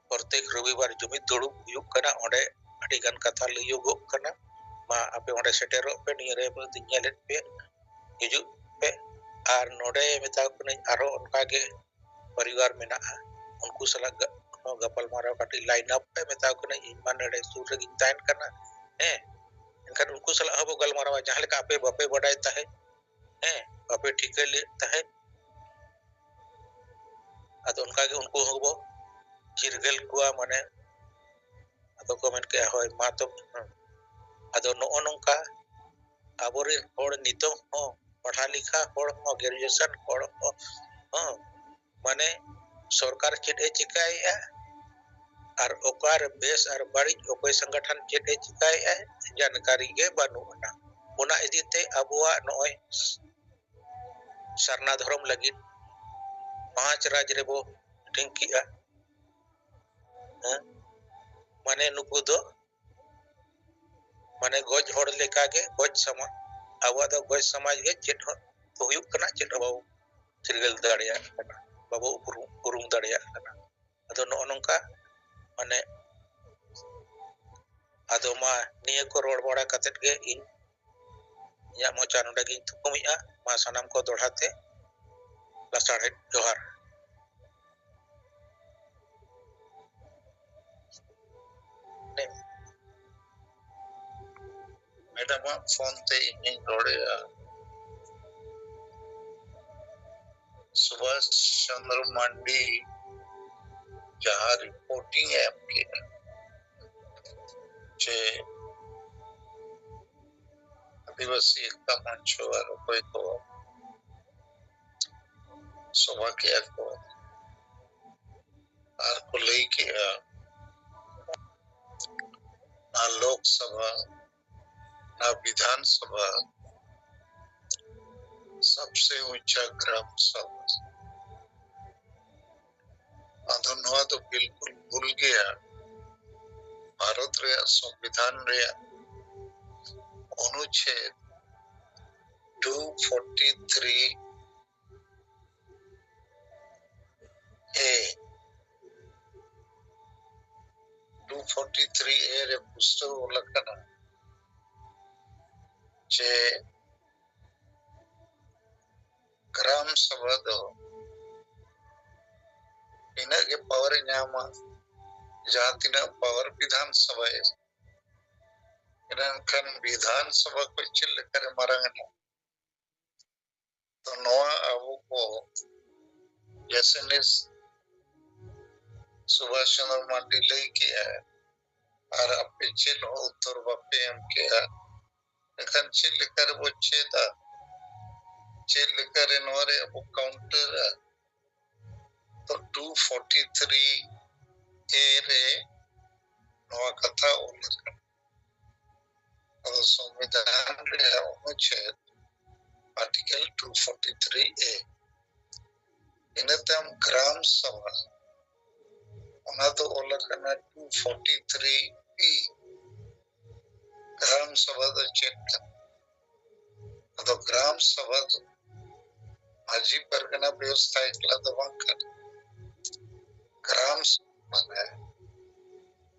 ᱯᱨᱚᱛᱮᱠ ᱨᱚᱵᱤᱵᱟᱨ ᱡᱩᱢᱤᱫ ᱫᱩᱲᱩᱵ ᱦᱩᱭᱩᱜ ᱠᱟᱱᱟ, ᱚᱸᱰᱮ ᱟᱹᱰᱤ ᱜᱟᱱ ᱠᱟᱛᱷᱟ ᱞᱟᱹᱭᱚᱜᱚᱜ ᱠᱟᱱᱟ᱾ ᱢᱟ ᱟᱯᱮ ᱚᱸᱰᱮ ᱥᱮᱴᱮᱨᱚᱜ ᱯᱮ, ᱱᱤᱭᱟᱹ ᱨᱮ ᱢᱤᱫ ᱫᱤᱱ ᱧᱮᱞᱮᱫ ᱯᱮ, ᱦᱤᱡᱩᱜ ᱯᱮ᱾ ᱟᱨ ᱱᱚᱰᱮ ᱢᱮᱛᱟ ᱠᱚ ᱠᱟᱹᱱᱟᱹᱧ, ᱟᱨᱦᱚᱸ ᱚᱱᱠᱟ ᱜᱮ ᱯᱚᱨᱤᱵᱟᱨ ᱢᱮᱱᱟᱜᱼᱟ, ᱩᱱᱠᱩ ᱥᱟᱞᱟᱜ ᱜᱟ-, ᱦᱚᱸ ᱜᱟᱯᱟᱞᱢᱟᱨᱟᱣ ᱠᱟᱹᱴᱤᱡ ᱞᱟᱭᱤᱱ ᱟᱯ ᱯᱮ, ᱢᱮᱛᱟ ᱠᱚ ᱠᱟᱹᱱᱟᱹᱧ, ᱤᱧ ᱢᱟ ᱱᱚᱰᱮ ᱥᱩᱨ ᱨᱮᱜᱮᱧ ᱛᱟᱦᱮᱱ ᱠᱟᱱᱟ᱾ ᱦᱮᱸ, ᱮᱱᱠᱷᱟᱱ ᱩᱱᱠᱩ ᱥᱟᱞᱟᱜ ᱦᱚᱸᱵᱚ ᱜᱟᱞᱢᱟᱨᱟᱣᱟ, ᱡᱟᱦᱟᱸ ᱞᱮᱠᱟ ᱟᱯᱮ ᱵᱟᱯᱮ ᱵᱟᱰᱟᱭ ᱛᱟᱦᱮᱸᱫ, ᱦᱮᱸ, ᱵᱟᱯᱮ ᱴᱷᱤᱠᱟᱹ ᱞᱮᱫ ᱛᱟᱦᱮᱸᱫ, ᱟᱫᱚ ᱚᱱᱠᱟᱜᱮ ᱩᱱᱠᱩ ᱦᱚᱸᱵᱚ ᱪᱤᱨᱜᱟᱹᱞ ᱠᱚᱣᱟ, ᱢᱟᱱᱮ, ᱟᱫᱚ ᱠᱚ ᱢᱮᱱ ᱠᱮᱜᱼᱟ, ᱦᱳᱭ, ᱢᱟ ᱛᱚᱵᱮ, ᱦᱮᱸ᱾ ᱟᱫᱚ ᱱᱚᱜᱼᱚ ᱱᱚᱝᱠᱟ ᱟᱵᱚᱨᱮᱱ ᱦᱚᱲ ᱱᱤᱛᱚᱝ ᱦᱚᱸ ᱯᱟᱲᱦᱟᱣ ᱞᱮᱠᱷᱟ ᱦᱚᱲ ᱦᱚᱸ, ᱜᱨᱮᱡᱩᱭᱮᱥᱚᱱ ᱦᱚᱲ ᱦᱚᱸ, ᱦᱚᱸ, ᱢᱟᱱᱮ, ᱥᱚᱨᱠᱟᱨ ᱪᱮᱫ ᱮ ᱪᱤᱠᱟᱭᱮᱜᱼᱟ ᱟᱨ ᱚᱠᱟᱨᱮ ᱵᱮᱥ ᱟᱨ ᱵᱟᱹᱲᱤᱡ, ᱚᱠᱚᱭ ᱥᱚᱝᱜᱚᱴᱷᱚᱱ ᱪᱮᱫ ᱮ ᱪᱤᱠᱟᱭᱮᱜᱼᱟ, ᱡᱟᱱᱠᱟᱨᱤ ᱜᱮ ᱵᱟᱹᱱᱩᱜ ᱟᱱᱟ᱾ ᱚᱱᱟ ᱤᱫᱤ ᱛᱮ ᱟᱵᱚᱣᱟᱜ ᱱᱚᱜᱼᱚᱭ ᱥᱟᱨᱱᱟ ᱫᱷᱚᱨᱚᱢ ᱞᱟᱹᱜᱤᱫ ᱯᱟᱸᱪ ᱨᱟᱡᱽ ᱨᱮᱵᱚ ᱦᱟᱹᱴᱤᱧ ᱠᱮᱜᱼᱟ᱾ ᱦᱮᱸ? ᱢᱟᱱᱮ ᱱᱩᱠᱩ ᱫᱚ ᱢᱟᱱᱮ ᱜᱚᱡ ᱦᱚᱲ ᱞᱮᱠᱟᱜᱮ ᱜᱚᱡ ᱥᱟᱢᱟᱡᱽ᱾ ᱟᱵᱚᱣᱟᱜ ᱫᱚ ᱜᱚᱡ ᱥᱟᱢᱟᱡᱽ ᱜᱮ ᱪᱮᱫ ᱦᱚᱸ ᱦᱩᱭᱩᱜ ᱠᱟᱱᱟ, ᱪᱮᱫ ᱦᱚᱸ ᱵᱟᱵᱚ ᱪᱤᱨᱜᱟᱹᱞ ᱫᱟᱲᱮᱭᱟᱜ ᱠᱟᱱᱟ, ᱵᱟᱵᱚ ᱩᱯᱨᱩᱢ, ᱩᱨᱩᱢ ᱫᱟᱲᱮᱭᱟᱜ ᱠᱟᱱᱟ᱾ ᱟᱫᱚ ᱱᱚᱜᱼᱚ ᱱᱚᱝᱠᱟ ᱢᱟᱱᱮ, ᱟᱫᱚ ᱢᱟ ᱱᱤᱭᱟᱹ ᱠᱚ ᱨᱚᱲ ᱵᱟᱲᱟ ᱠᱟᱛᱮᱫ ᱜᱮ ᱤᱧ ᱤᱧᱟᱹᱜ ᱢᱚᱪᱟ ᱱᱚᱰᱮ ᱜᱤᱧ ᱛᱷᱩᱠᱩᱢᱮᱜᱼᱟ᱾ ᱢᱟ ᱥᱟᱱᱟᱢ ᱠᱚ ᱫᱚᱦᱲᱟ ᱛᱮ ᱞᱟᱥᱟᱲᱦᱮᱫ ᱡᱚᱦᱟᱨ᱾ ᱢᱮᱰᱟᱢᱟᱜ ᱯᱷᱳᱱ ᱛᱮ ᱤᱧᱤᱧ ᱨᱚᱲᱮᱜᱼᱟ᱾ ᱥᱩᱵᱷᱟᱥ ᱪᱚᱱᱫᱨᱚ ᱢᱟᱱᱰᱤ ᱡᱟᱦᱟᱸ ᱨᱤᱯᱳᱨᱴᱤᱝ ᱮ ᱮᱢ ᱠᱮᱫᱟ ᱡᱮ ᱟᱹᱫᱤᱵᱟᱹᱥᱤ ᱮᱠᱛᱟ ᱢᱚᱧᱪᱚ ᱟᱨ ᱚᱠᱚᱭ ᱠᱚ ᱥᱚᱵᱷᱟ ᱠᱮᱜᱼᱟ ᱠᱚ ᱟᱨ ᱠᱚ ᱞᱟᱹᱭ ᱠᱮᱜᱼᱟ, ᱱᱚᱣᱟ ᱞᱳᱠᱥᱚᱵᱷᱟ, ᱱᱚᱣᱟ ᱵᱤᱫᱷᱟᱱ ᱥᱚᱵᱷᱟ, ᱥᱚᱵᱥᱮ ᱩᱪᱟ ᱜᱨᱟᱢ ᱥᱚᱵᱷᱟ᱾ ᱟᱫᱚ ᱱᱚᱣᱟ ᱫᱚ ᱵᱤᱞᱠᱩᱞ ᱵᱷᱩᱞ ᱜᱮᱭᱟ᱾ ᱵᱷᱟᱨᱚᱛ ᱨᱮᱭᱟᱜ ᱥᱚᱝᱵᱤᱫᱷᱟᱱ ᱨᱮᱭᱟᱜ ᱚᱱᱩᱪᱷᱮᱫ two forty three A, two forty three A ᱨᱮ ᱯᱩᱥᱴᱟᱹᱣ ᱚᱞ ᱟᱠᱟᱱᱟ ᱡᱮ ᱜᱨᱟᱢ ᱥᱚᱵᱷᱟ ᱫᱚ ᱤᱱᱟᱹᱜ ᱜᱮ ᱯᱟᱣᱟᱨ ᱮ ᱧᱟᱢᱟ ᱡᱟᱦᱟᱸ ᱛᱤᱱᱟᱹᱜ ᱯᱟᱣᱟᱨ ᱵᱤᱫᱷᱟᱱ ᱥᱚᱵᱷᱟᱭ᱾ ᱮᱱᱠᱷᱟᱱ ᱵᱤᱫᱷᱟᱱ ᱥᱚᱵᱷᱟ ᱠᱷᱚᱱ ᱪᱮᱫ ᱞᱮᱠᱟᱨᱮ ᱢᱟᱨᱟᱝ ᱮᱱᱟ? ᱛᱚ ᱱᱚᱣᱟ ᱟᱵᱚ ᱠᱚ ᱡᱮᱥᱮ ᱱᱤᱥ ᱥᱩᱵᱷᱟᱥ ᱪᱚᱸᱫᱽᱨᱚ ᱢᱟᱨᱰᱤ ᱞᱟᱹᱭ ᱠᱮᱜᱼᱟ, ᱟᱨ ᱟᱯᱮ ᱪᱮᱫ ᱦᱚᱸ ᱩᱛᱛᱚᱨ ᱵᱟᱯᱮ ᱮᱢ ᱠᱮᱜᱼᱟ, ᱮᱱᱠᱷᱟᱱ ᱪᱮᱫ ᱞᱮᱠᱟ ᱨᱮᱵᱚ ᱪᱮᱫᱟ? ᱪᱮᱫ ᱞᱮᱠᱟ ᱨᱮ ᱱᱚᱣᱟ ᱨᱮ ᱟᱵᱚ ᱠᱟᱣᱩᱱᱴᱟᱨᱟ? ᱛᱚ ᱴᱩ ᱯᱷᱳᱨᱴᱤ ᱛᱷᱨᱤ ᱮ ᱨᱮ ᱱᱚᱣᱟ ᱠᱟᱛᱷᱟ ᱚᱞ ᱟᱠᱟᱱᱟ᱾ ᱟᱫᱚ ᱥᱚᱝᱵᱤᱫᱷᱟᱱ ᱨᱮᱭᱟᱜ ᱚᱱᱩᱪᱷᱮᱫ Article two forty three A. ᱤᱱᱟᱹ ᱛᱟᱭᱚᱢ ᱜᱨᱟᱢ ᱥᱟᱵᱷᱟ, ᱚᱱᱟ ᱫᱚ ᱚᱞ ᱟᱠᱟᱱᱟ two forty three B. ᱜᱨᱟᱢ ᱥᱟᱵᱷᱟ ᱫᱚ ᱪᱮᱫ ᱠᱟᱱᱟ? ᱟᱫᱚ ᱜᱨᱟᱢ ᱥᱟᱵᱷᱟ ᱫᱚ ᱢᱟᱹᱡᱷᱤ ᱯᱟᱨᱜᱟᱱᱟ ᱵᱮᱵᱚᱥᱛᱷᱟ ᱮᱠᱞᱟ ᱫᱚ ᱵᱟᱝ ᱠᱟᱱᱟ᱾ ᱜᱨᱟᱢ ᱥᱟᱵᱷᱟ ᱢᱟᱱᱮ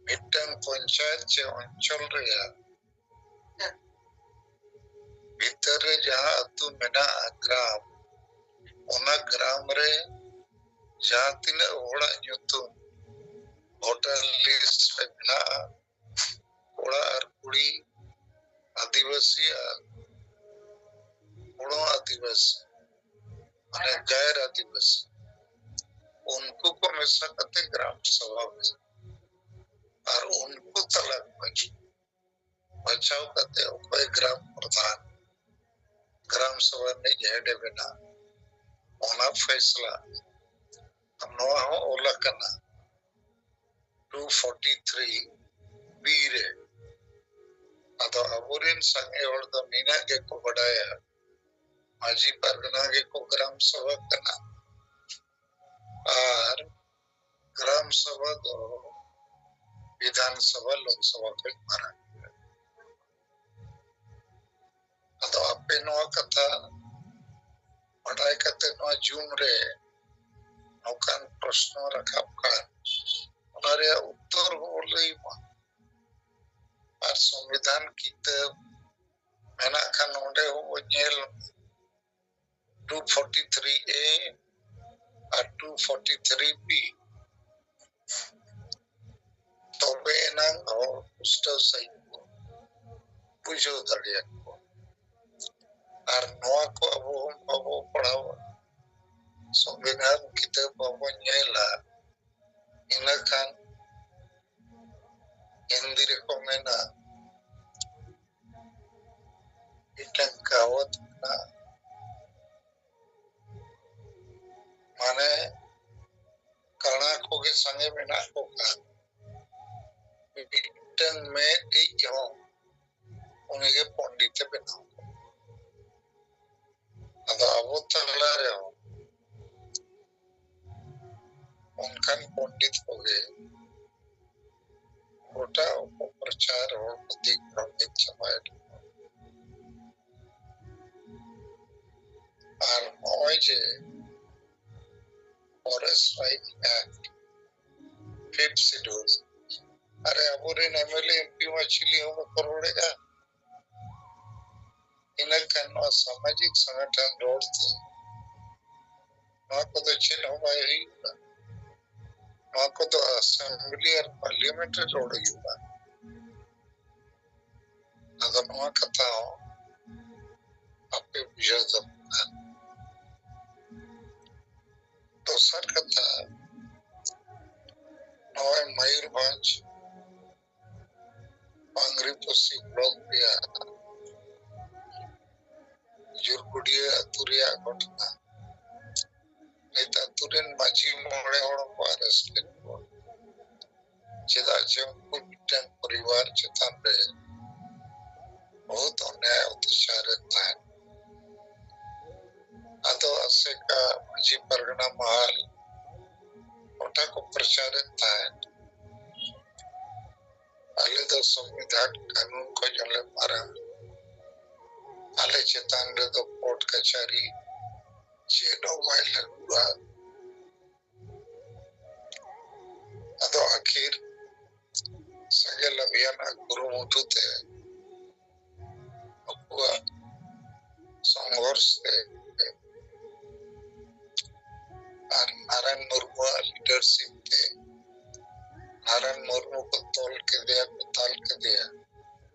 ᱢᱤᱫᱴᱟᱝ ᱯᱚᱧᱪᱟᱭᱮᱛ ᱪᱮ ᱚᱧᱪᱚᱞ ᱨᱮᱭᱟᱜ ᱵᱷᱤᱛᱟᱹᱨ ᱨᱮ ᱡᱟᱦᱟᱸ ᱟᱹᱛᱩ ᱢᱮᱱᱟᱜᱼᱟ, ᱜᱨᱟᱢ, ᱚᱱᱟ ᱜᱨᱟᱢ ᱨᱮ ᱡᱟᱦᱟᱸ ᱛᱤᱱᱟᱹᱜ ᱦᱚᱲᱟᱜ ᱧᱩᱛᱩᱢ ᱵᱷᱳᱴᱟᱨ ᱞᱤᱥᱴ ᱨᱮ ᱢᱮᱱᱟᱜᱼᱟ, ᱠᱚᱲᱟ ᱟᱨ ᱠᱩᱲᱤ, ᱟᱹᱫᱤᱵᱟᱹᱥᱤ ᱟᱨ ᱜᱚᱲᱚ ᱟᱹᱫᱤᱵᱟᱹᱥᱤ, ᱢᱟᱱᱮ ᱜᱟᱭᱨ ᱟᱹᱫᱤᱵᱟᱹᱥᱤ, ᱩᱱᱠᱩ ᱠᱚ ᱢᱮᱥᱟ ᱠᱟᱛᱮ ᱜᱨᱟᱢ ᱥᱟᱵᱷᱟ ᱵᱮᱱᱟᱣ᱾ ᱟᱨ ᱩᱱᱠᱩ ᱛᱟᱞᱟ ᱠᱷᱚᱱ ᱵᱟᱪᱷᱟᱣ ᱠᱟᱛᱮ ᱚᱠᱚᱭ ᱜᱨᱟᱢ ᱯᱨᱚᱫᱷᱟᱱ, ᱜᱨᱟᱢ ᱥᱟᱵᱷᱟ ᱨᱤᱱᱤᱡ ᱦᱮᱰ ᱮ ᱵᱮᱱᱟᱣ, ᱚᱱᱟ ᱯᱷᱮᱥᱞᱟ᱾ ᱱᱚᱣᱟ ᱦᱚᱸ ᱚᱞ ᱟᱠᱟᱱᱟ two forty three B ᱨᱮ᱾ ᱟᱫᱚ ᱟᱵᱚᱨᱮᱱ ᱥᱟᱸᱜᱮ ᱦᱚᱲ ᱫᱚ ᱱᱤᱱᱟᱹᱜ ᱜᱮᱠᱚ ᱵᱟᱰᱟᱭᱟ, ᱢᱟᱹᱡᱷᱤ ᱯᱟᱨᱜᱟᱱᱟ ᱜᱮᱠᱚ ᱜᱨᱟᱢ ᱥᱟᱵᱷᱟ ᱠᱟᱱᱟ᱾ ᱟᱨ ᱜᱨᱟᱢ ᱥᱟᱵᱷᱟ ᱫᱚ ᱵᱤᱫᱷᱟᱱ ᱥᱟᱵᱷᱟ, ᱞᱳᱠ ᱥᱟᱵᱷᱟ ᱠᱷᱚᱱ ᱢᱟᱨᱟᱝ ᱜᱮᱭᱟ᱾ ᱟᱫᱚ ᱟᱯᱮ ᱱᱚᱣᱟ ᱠᱟᱛᱷᱟ ᱵᱟᱰᱟᱭ ᱠᱟᱛᱮ ᱱᱚᱣᱟ ᱡᱩᱢ ᱨᱮ ᱱᱚᱝᱠᱟᱱ ᱯᱨᱚᱥᱱᱚ ᱨᱟᱠᱟᱵ ᱠᱟᱱ, ᱚᱱᱟ ᱨᱮᱭᱟᱜ ᱩᱛᱛᱚᱨ ᱦᱚᱸ ᱞᱟᱹᱭ ᱢᱟ᱾ ᱟᱨ ᱥᱚᱝᱵᱤᱫᱷᱟᱱ ᱠᱤᱛᱟᱹᱵ ᱢᱮᱱᱟᱜ ᱠᱷᱟᱱ ᱚᱸᱰᱮ ᱦᱚᱸ ᱧᱮᱞ ᱢᱟ᱾ two forty three A R two forty three B, ᱛᱚᱵᱮ ᱮᱱᱟᱝ ᱦᱚᱲ ᱯᱩᱥᱴᱟᱹᱣ ᱥᱟᱺᱦᱤᱡ ᱠᱚ ᱵᱩᱡᱷᱟᱹᱣ ᱫᱟᱲᱮᱭᱟᱠᱚᱣᱟ᱾ ᱟᱨ ᱱᱚᱣᱟ ᱠᱚ ᱟᱵᱚ ᱦᱚᱸ ᱵᱟᱵᱚ ᱯᱟᱲᱦᱟᱣᱟ, ᱥᱚᱝᱵᱤᱫᱷᱟᱱ ᱠᱤᱛᱟᱹᱵ ᱵᱟᱵᱚ ᱧᱮᱞᱟ, ᱤᱱᱟᱹ ᱠᱷᱟᱱ ᱦᱤᱱᱫᱤ ᱨᱮᱠᱚ ᱢᱮᱱᱟ, ᱢᱤᱫᱴᱟᱝ ᱠᱟᱦᱟᱣᱟᱛ ᱢᱮᱱᱟᱜᱼᱟ, ᱢᱟᱱᱮ ᱠᱟᱬᱟ ᱠᱚᱜᱮ ᱥᱟᱸᱜᱮ ᱢᱮᱱᱟᱜ ᱠᱚ ᱠᱷᱟᱱ ᱢᱤᱫᱴᱟᱝ ᱢᱮᱫ ᱤᱡ ᱦᱚᱸ ᱩᱱᱤᱜᱮ ᱯᱚᱱᱰᱤᱛ ᱮ ᱵᱮᱱᱟᱣ ᱠᱚᱣᱟ᱾ ᱟᱫᱚ ᱟᱵᱚ ᱛᱟᱞᱟ ᱨᱮᱦᱚᱸ ᱚᱱᱠᱟᱱ ᱯᱚᱱᱰᱤᱛ ᱠᱚᱜᱮ ᱜᱚᱴᱟ ᱚᱯᱚᱯᱨᱚᱪᱟᱨ ᱦᱚᱲ ᱠᱚ ᱫᱤᱜ ᱵᱷᱨᱚᱢᱤᱛ ᱪᱟᱵᱟᱭᱮᱫ ᱠᱚᱣᱟ᱾ ᱟᱨ ᱱᱚᱜᱼᱚᱭ ᱡᱮ Forest Rights Act, Fifth Schedule, ᱟᱨᱮ ᱟᱵᱚᱨᱮᱱ M L A M P ᱢᱟ ᱪᱤᱞᱤ ᱦᱚᱸ ᱵᱟᱠᱚ ᱨᱚᱲᱮᱫᱼᱟ᱾ ᱤᱱᱟᱹ ᱠᱷᱟᱱ ᱱᱚᱣᱟ ᱥᱟᱢᱟᱡᱤᱠ ᱥᱚᱝᱜᱚᱴᱷᱚᱱ ᱨᱚᱲ ᱛᱮ ᱱᱚᱣᱟ ᱠᱚᱫᱚ ᱪᱮᱫ ᱦᱚᱸ ᱵᱟᱭ ᱦᱩᱭᱩᱜᱼᱟ᱾ ᱱᱚᱣᱟ ᱠᱚᱫᱚ ᱟᱥᱮᱢᱵᱞᱤ ᱟᱨ ᱯᱟᱨᱞᱤᱭᱟᱢᱮᱱᱴ ᱨᱮ ᱨᱚᱲ ᱦᱩᱭᱩᱜᱼᱟ᱾ ᱟᱫᱚ ᱱᱚᱣᱟ ᱠᱟᱛᱷᱟ ᱦᱚᱸ ᱟᱯᱮ ᱵᱩᱡᱷᱟᱹᱣ ᱫᱚᱨᱠᱟᱨ᱾ ᱫᱚᱥᱟᱨ ᱠᱟᱛᱷᱟ, ᱱᱚᱜᱼᱚᱭ ᱢᱚᱭᱩᱨᱵᱷᱚᱸᱡᱽ ᱯᱟᱝᱜᱽᱨᱤᱯᱚᱥᱤ ᱵᱞᱚᱠ ᱨᱮᱭᱟᱜ ᱡᱩᱨᱠᱩᱰᱤᱭᱟᱹ ᱟᱹᱛᱩ ᱨᱮᱭᱟᱜ ᱜᱷᱚᱴᱚᱱᱟ᱾ ᱱᱤᱛ ᱟᱹᱛᱩ ᱨᱮᱱ ᱢᱟᱹᱡᱷᱤ ᱢᱚᱬᱮ ᱦᱚᱲ ᱠᱚ ᱟᱨᱮᱥᱴ ᱞᱮᱫ ᱠᱚᱣᱟ, ᱪᱮᱫᱟᱜ ᱡᱮ ᱩᱱᱠᱩ ᱢᱤᱫᱴᱟᱝ ᱯᱚᱨᱤᱵᱟᱨ ᱪᱮᱛᱟᱱ ᱨᱮ ᱵᱚᱦᱩᱛ ᱚᱱᱭᱟᱭ ᱚᱛᱛᱟᱪᱟᱨ ᱮᱫ ᱛᱟᱦᱮᱸᱫ᱾ ᱟᱫᱚ ᱟᱥᱮᱠᱟ ᱢᱟᱹᱡᱷᱤ ᱯᱟᱨᱜᱟᱱᱟ ᱢᱟᱦᱟᱞ ᱜᱚᱴᱟ ᱠᱚ ᱯᱨᱚᱪᱟᱨᱮᱫ ᱛᱟᱦᱮᱸᱫ, ᱟᱞᱮ ᱫᱚ ᱥᱚᱝᱵᱤᱫᱷᱟᱱ ᱠᱟᱹᱱᱩᱱ ᱠᱷᱚᱱ ᱦᱚᱸᱞᱮ ᱢᱟᱨᱟᱝ, ᱟᱞᱮ ᱪᱮᱛᱟᱱ ᱨᱮᱫᱚ ᱠᱳᱨᱴ ᱠᱟᱪᱷᱟᱨᱤ ᱪᱮᱫ ᱦᱚᱸ ᱵᱟᱭ ᱞᱟᱹᱜᱩᱜᱼᱟ᱾ ᱟᱫᱚ ᱟᱹᱠᱷᱤᱨ ᱥᱮᱸᱜᱮᱞ ᱚᱵᱷᱤᱭᱟᱱ ᱟᱜ ᱠᱩᱨᱩᱢᱩᱴᱩ ᱛᱮ ᱱᱩᱠᱩᱣᱟᱜ ᱥᱚᱝᱜᱷᱚᱨᱥ ᱛᱮ ᱟᱨ ᱱᱟᱨᱟᱭᱚᱱ ᱢᱩᱨᱢᱩᱣᱟᱜ ᱞᱤᱰᱟᱨᱥᱤᱯ ᱛᱮ ᱱᱟᱨᱟᱭᱚᱱ ᱢᱩᱨᱢᱩ ᱠᱚ ᱛᱚᱞ ᱠᱮᱫᱮᱭᱟ, ᱠᱚ ᱛᱟᱞ ᱠᱮᱫᱮᱭᱟ᱾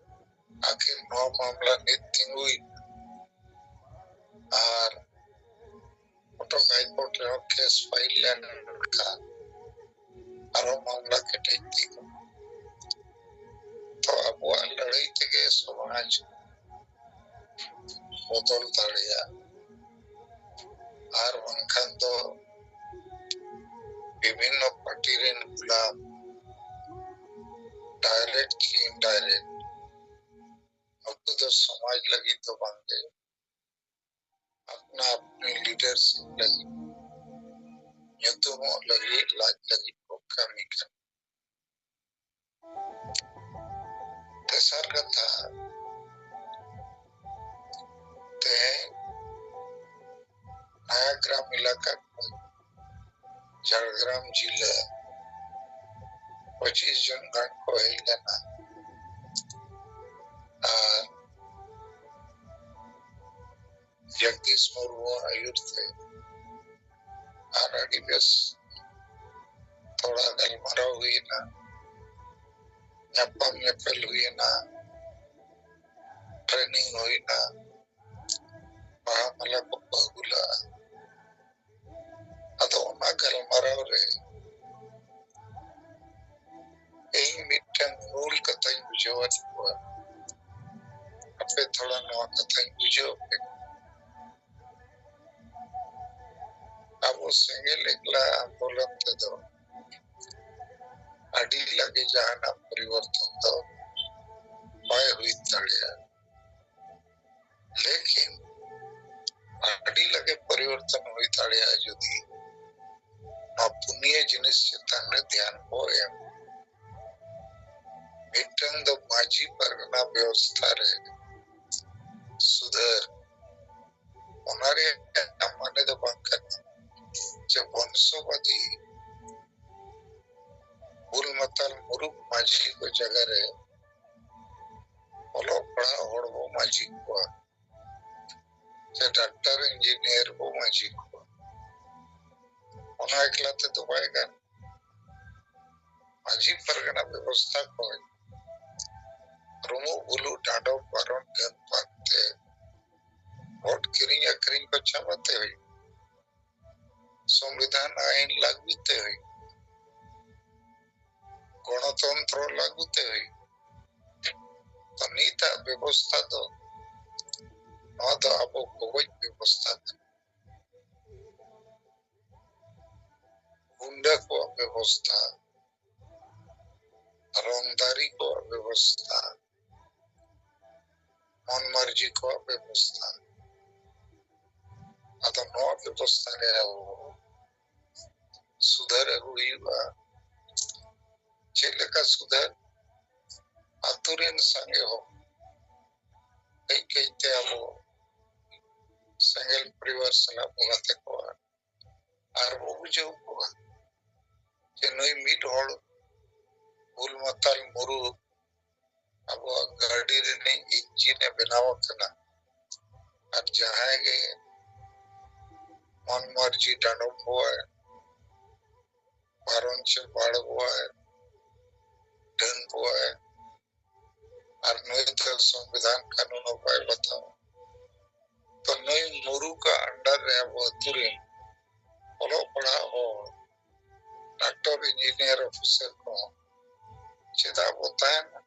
ᱟᱹᱠᱷᱤᱨ ᱱᱚᱣᱟ ᱢᱟᱢᱞᱟ ᱱᱤᱛ ᱛᱤᱸᱜᱩᱭᱮᱱᱟ ᱟᱨ ᱠᱚᱴᱚᱠ ᱦᱟᱭ ᱠᱳᱨᱴ ᱨᱮᱦᱚᱸ ᱠᱮᱥ ᱯᱷᱟᱭᱤᱞ ᱞᱮᱱᱠᱷᱟᱱ ᱟᱨᱦᱚᱸ ᱢᱟᱢᱞᱟ ᱠᱮᱴᱮᱡ ᱛᱤᱸᱜᱩ᱾ ᱛᱚ ᱟᱵᱚᱣᱟᱜ ᱞᱟᱹᱲᱦᱟᱹᱭ ᱛᱮᱜᱮ ᱥᱚᱢᱟᱡᱽ ᱵᱚᱫᱚᱞ ᱫᱟᱲᱮᱭᱟᱜᱼᱟ, ᱟᱨ ᱵᱟᱝᱠᱷᱟᱱ ᱫᱚ ᱵᱤᱵᱷᱤᱱᱱᱚ ᱯᱟᱨᱴᱤ ᱨᱮᱱ ᱜᱩᱞᱟᱢ, ᱰᱟᱭᱨᱮᱠᱴ ᱠᱤ ᱤᱱᱰᱟᱭᱨᱮᱠᱴ, ᱱᱩᱠᱩ ᱫᱚ ᱥᱚᱢᱟᱡᱽ ᱞᱟᱹᱜᱤᱫ ᱫᱚ ᱵᱟᱝᱜᱮ, ᱟᱯᱱᱟ ᱟᱯᱱᱤ ᱞᱤᱰᱟᱨᱥᱤᱯ ᱞᱟᱹᱜᱤᱫ, ᱧᱩᱛᱩᱢᱚᱜ ᱞᱟᱹᱜᱤᱫ, ᱞᱟᱡ ᱞᱟᱹᱜᱤᱫ ᱠᱚ ᱠᱟᱹᱢᱤ ᱠᱟᱱᱟ᱾ ᱛᱮᱥᱟᱨ ᱠᱟᱛᱷᱟ, ᱛᱮᱦᱮᱧ ᱱᱟᱭᱟᱜᱨᱟᱢ ᱮᱞᱟᱠᱟ ᱠᱷᱚᱱ ᱡᱷᱟᱲᱜᱨᱟᱢ ᱡᱤᱞᱟᱹ ᱯᱚᱸᱪᱤᱥ ᱡᱚᱱ ᱜᱟᱱ ᱠᱚ ᱦᱮᱡ ᱞᱮᱱᱟ᱾ ᱟᱨ ᱡᱚᱜᱽᱫᱤᱥ ᱢᱩᱨᱢᱩ ᱟᱹᱭᱩᱨ ᱛᱮ ᱟᱨ ᱟᱹᱰᱤ ᱵᱮᱥ ᱛᱷᱚᱲᱟ ᱜᱟᱞᱢᱟᱨᱟᱣ ᱦᱩᱭᱮᱱᱟ, ᱧᱟᱯᱟᱢ ᱧᱮᱯᱮᱞ ᱦᱩᱭᱮᱱᱟ, ᱴᱨᱮᱱᱤᱝ ᱦᱩᱭᱮᱱᱟ, ᱵᱟᱦᱟ ᱢᱟᱞᱟ ᱠᱚ ᱟᱹᱜᱩ ᱞᱟᱜᱼᱟ᱾ ᱟᱫᱚ ᱚᱱᱟ ᱜᱟᱞᱢᱟᱨᱟᱣ ᱨᱮ ᱤᱧ ᱢᱤᱫᱴᱟᱝ ᱢᱩᱞ ᱠᱟᱛᱷᱟᱧ ᱵᱩᱡᱷᱟᱹᱣᱟᱫ ᱠᱚᱣᱟ᱾ ᱟᱯᱮ ᱛᱷᱚᱲᱟ ᱱᱚᱣᱟ ᱠᱟᱛᱷᱟᱧ ᱵᱩᱡᱷᱟᱹᱣ ᱯᱮ᱾ ᱟᱵᱚ ᱥᱮᱸᱜᱮᱞ ᱮᱠᱞᱟ ᱟᱱᱫᱳᱞᱚᱱ ᱛᱮᱫᱚ ᱟᱹᱰᱤ ᱞᱟᱜᱮ ᱡᱟᱦᱟᱱᱟᱜ ᱯᱚᱨᱤᱵᱚᱨᱛᱚᱱ ᱫᱚ ᱵᱟᱭ ᱦᱩᱭ ᱫᱟᱲᱮᱭᱟᱜᱼᱟ᱾ ᱞᱮᱠᱤᱱ ᱟᱹᱰᱤ ᱞᱟᱜᱮ ᱯᱚᱨᱤᱵᱚᱨᱛᱚᱱ ᱦᱩᱭ ᱫᱟᱲᱮᱭᱟᱜᱼᱟ ᱡᱩᱫᱤ ᱱᱚᱣᱟ ᱯᱩᱱᱭᱟᱹ ᱡᱤᱱᱤᱥ ᱪᱮᱛᱟᱱ ᱨᱮ ᱫᱷᱮᱭᱟᱱ ᱵᱚ ᱮᱢ᱾ ᱢᱤᱫᱴᱟᱝ ᱫᱚ ᱢᱟᱹᱡᱷᱤ ᱯᱟᱨᱜᱟᱱᱟ ᱵᱮᱵᱚᱥᱛᱷᱟ ᱨᱮ ᱥᱩᱫᱷᱟᱹᱨ, ᱚᱱᱟ ᱨᱮᱭᱟᱜ ᱢᱟᱱᱮ ᱫᱚ ᱵᱟᱝ ᱠᱟᱱᱟ ᱡᱮ ᱵᱚᱝᱥᱚᱵᱟᱫᱤ ᱵᱩᱞ ᱢᱟᱛᱟᱞ ᱢᱩᱨᱩᱠ ᱢᱟᱹᱡᱷᱤ ᱠᱚ ᱡᱟᱭᱜᱟ ᱨᱮ ᱚᱞᱚᱜ ᱯᱟᱲᱦᱟᱜ ᱦᱚᱲ ᱵᱚ ᱢᱟᱹᱡᱷᱤ ᱠᱚᱣᱟ, ᱥᱮ ᱰᱟᱠᱛᱟᱨ ᱤᱧᱡᱤᱱᱤᱭᱟᱨ ᱵᱚ ᱢᱟᱹᱡᱷᱤ ᱠᱚᱣᱟ᱾ ᱚᱱᱟ ᱮᱠᱞᱟ ᱛᱮᱫᱚ ᱵᱟᱭ ᱜᱟᱱ᱾ ᱢᱟᱹᱡᱷᱤ ᱯᱟᱨᱜᱟᱱᱟ ᱵᱮᱵᱚᱥᱛᱷᱟ ᱠᱷᱚᱱ ᱨᱩᱢᱩᱜ ᱵᱩᱞᱩᱜ ᱰᱟᱸᱰᱚᱢ ᱯᱟᱨᱚᱢ ᱜᱟᱹᱱ ᱯᱟᱱᱛᱮ ᱵᱷᱳᱴ ᱠᱤᱨᱤᱧ ᱟᱹᱠᱷᱨᱤᱧ ᱠᱚ ᱪᱟᱵᱟᱛᱮ ᱦᱩᱭᱩᱜ, ᱥᱚᱝᱵᱤᱫᱷᱟᱱ ᱟᱹᱭᱤᱱ ᱞᱟᱹᱜᱩ ᱛᱮ ᱦᱩᱭᱩᱜ, ᱜᱚᱱᱚᱛᱚᱱᱛᱨᱚ ᱞᱟᱹᱜᱩ ᱛᱮ ᱦᱩᱭᱩᱜ᱾ ᱛᱚ ᱱᱤᱛᱟᱜ ᱵᱮᱵᱚᱥᱛᱷᱟ ᱫᱚ, ᱱᱚᱣᱟ ᱫᱚ ᱟᱵᱚ ᱵᱚᱜᱚᱡ ᱵᱮᱵᱚᱥᱛᱷᱟ ᱠᱟᱱᱟ᱾ ᱜᱩᱱᱰᱟᱹ ᱠᱚᱣᱟᱜ ᱵᱮᱵᱚᱥᱛᱷᱟ, ᱨᱚᱝᱫᱟᱨᱤ ᱠᱚᱣᱟᱜ ᱵᱮᱵᱚᱥᱛᱷᱟ, ᱢᱚᱱ ᱢᱟᱹᱨᱡᱤ ᱠᱚᱣᱟᱜ ᱵᱮᱵᱚᱥᱛᱷᱟ, ᱟᱫᱚ ᱱᱚᱣᱟ ᱵᱮᱵᱚᱥᱛᱷᱟ ᱨᱮ ᱟᱵᱚ ᱥᱩᱫᱷᱟᱹᱨ ᱟᱹᱜᱩ ᱦᱩᱭᱩᱜᱼᱟ᱾ ᱪᱮᱫ ᱞᱮᱠᱟ ᱥᱩᱫᱷᱟᱹᱨ? ᱟᱛᱳ ᱨᱮᱱ ᱥᱟᱸᱜᱮ ᱦᱚᱲ ᱠᱟᱹᱡ ᱠᱟᱹᱡ ᱛᱮ ᱟᱵᱚ ᱥᱮᱸᱜᱮᱞ ᱯᱚᱨᱤᱵᱟᱨ ᱥᱟᱞᱟᱜ ᱵᱚ ᱜᱟᱛᱮ ᱠᱚᱣᱟ ᱟᱨ ᱵᱚ ᱵᱩᱡᱷᱟᱹᱣ ᱠᱚᱣᱟ ᱡᱮ ᱱᱩᱭ ᱢᱤᱫ ᱦᱚᱲ ᱵᱩᱞ ᱢᱟᱛᱟᱞ ᱢᱩᱨᱩᱠ ᱟᱵᱚᱣᱟᱜ ᱜᱟᱹᱰᱤ ᱨᱤᱱᱤᱡ ᱤᱧᱡᱤᱱ ᱮ ᱵᱮᱱᱟᱣ ᱟᱠᱟᱱᱟ᱾ ᱟᱨ ᱡᱟᱦᱟᱸᱭ ᱜᱮ ᱢᱚᱱ ᱢᱟᱨᱡᱤ ᱰᱟᱸᱰᱚᱢ ᱠᱚᱣᱟᱭ, ᱯᱟᱨᱚᱢ ᱪᱮ ᱵᱟᱲ ᱠᱚᱣᱟᱭ, ᱰᱟᱹᱱ ᱠᱚᱣᱟᱭ, ᱟᱨ ᱱᱩᱭ ᱫᱚ ᱥᱚᱝᱵᱤᱫᱷᱟᱱ ᱠᱟᱹᱱᱩᱱ ᱦᱚᱸ ᱵᱟᱭ ᱵᱟᱛᱟᱣᱟ᱾ ᱛᱚ ᱱᱩᱭ ᱢᱩᱨᱩᱠᱟᱜ under ᱨᱮ ᱟᱵᱚ ᱟᱹᱛᱩ ᱨᱮᱱ ᱚᱞᱚᱜ ᱯᱟᱲᱦᱟᱜ ᱦᱚᱲ, ᱰᱟᱠᱛᱚᱨ, ᱤᱧᱡᱤᱱᱤᱭᱟᱨ, ᱚᱯᱷᱤᱥᱟᱨ ᱠᱚ ᱪᱮᱫᱟᱜ ᱵᱚ ᱛᱟᱦᱮᱱᱟ?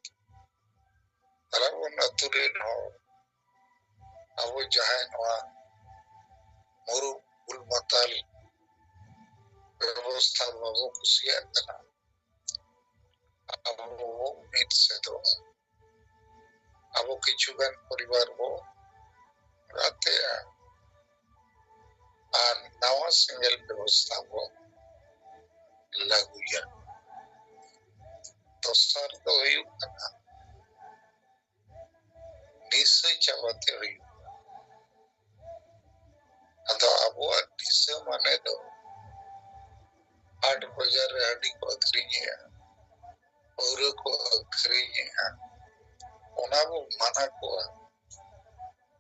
ᱟᱨ ᱟᱵᱚ ᱟᱹᱛᱩ ᱨᱮᱱ ᱦᱚᱲ, ᱟᱵᱚ ᱡᱟᱦᱟᱸᱭ ᱱᱚᱣᱟ ᱢᱩᱨᱩᱠ ᱵᱩᱞ ᱢᱟᱛᱟᱞ ᱵᱮᱵᱚᱥᱛᱷᱟ ᱵᱟᱵᱚ ᱠᱩᱥᱤᱭᱟᱜ ᱠᱟᱱᱟ, ᱟᱵᱚ ᱵᱚ ᱢᱤᱫ ᱥᱮᱫᱚᱜᱼᱟ᱾ ᱟᱵᱚ ᱠᱤᱪᱷᱩ ᱜᱟᱱ ᱯᱚᱨᱤᱵᱟᱨ ᱵᱚ ᱜᱟᱛᱮᱜᱼᱟ ᱟᱨ ᱱᱟᱣᱟ ᱥᱮᱸᱜᱮᱞ ᱵᱮᱵᱚᱥᱛᱷᱟ ᱵᱚ ᱞᱟᱹᱜᱩᱭᱟ᱾ ᱫᱚᱥᱟᱨ ᱫᱚ ᱦᱩᱭᱩᱜ ᱠᱟᱱᱟ ᱱᱤᱥᱟᱹ ᱪᱟᱵᱟᱛᱮ ᱦᱩᱭᱩᱜᱼᱟ᱾ ᱟᱫᱚ ᱟᱵᱚᱣᱟᱜ ᱱᱤᱥᱟᱹ ᱢᱟᱱᱮ ᱫᱚ ᱦᱟᱴ ᱵᱟᱡᱟᱨ ᱨᱮ ᱦᱟᱺᱰᱤ ᱠᱚ ᱟᱹᱠᱷᱨᱤᱧᱮᱜᱼᱟ, ᱯᱟᱹᱣᱨᱟᱹ ᱠᱚ ᱟᱹᱠᱷᱨᱤᱧᱮᱜᱼᱟ, ᱚᱱᱟ ᱵᱚ ᱢᱟᱱᱟ ᱠᱚᱣᱟ᱾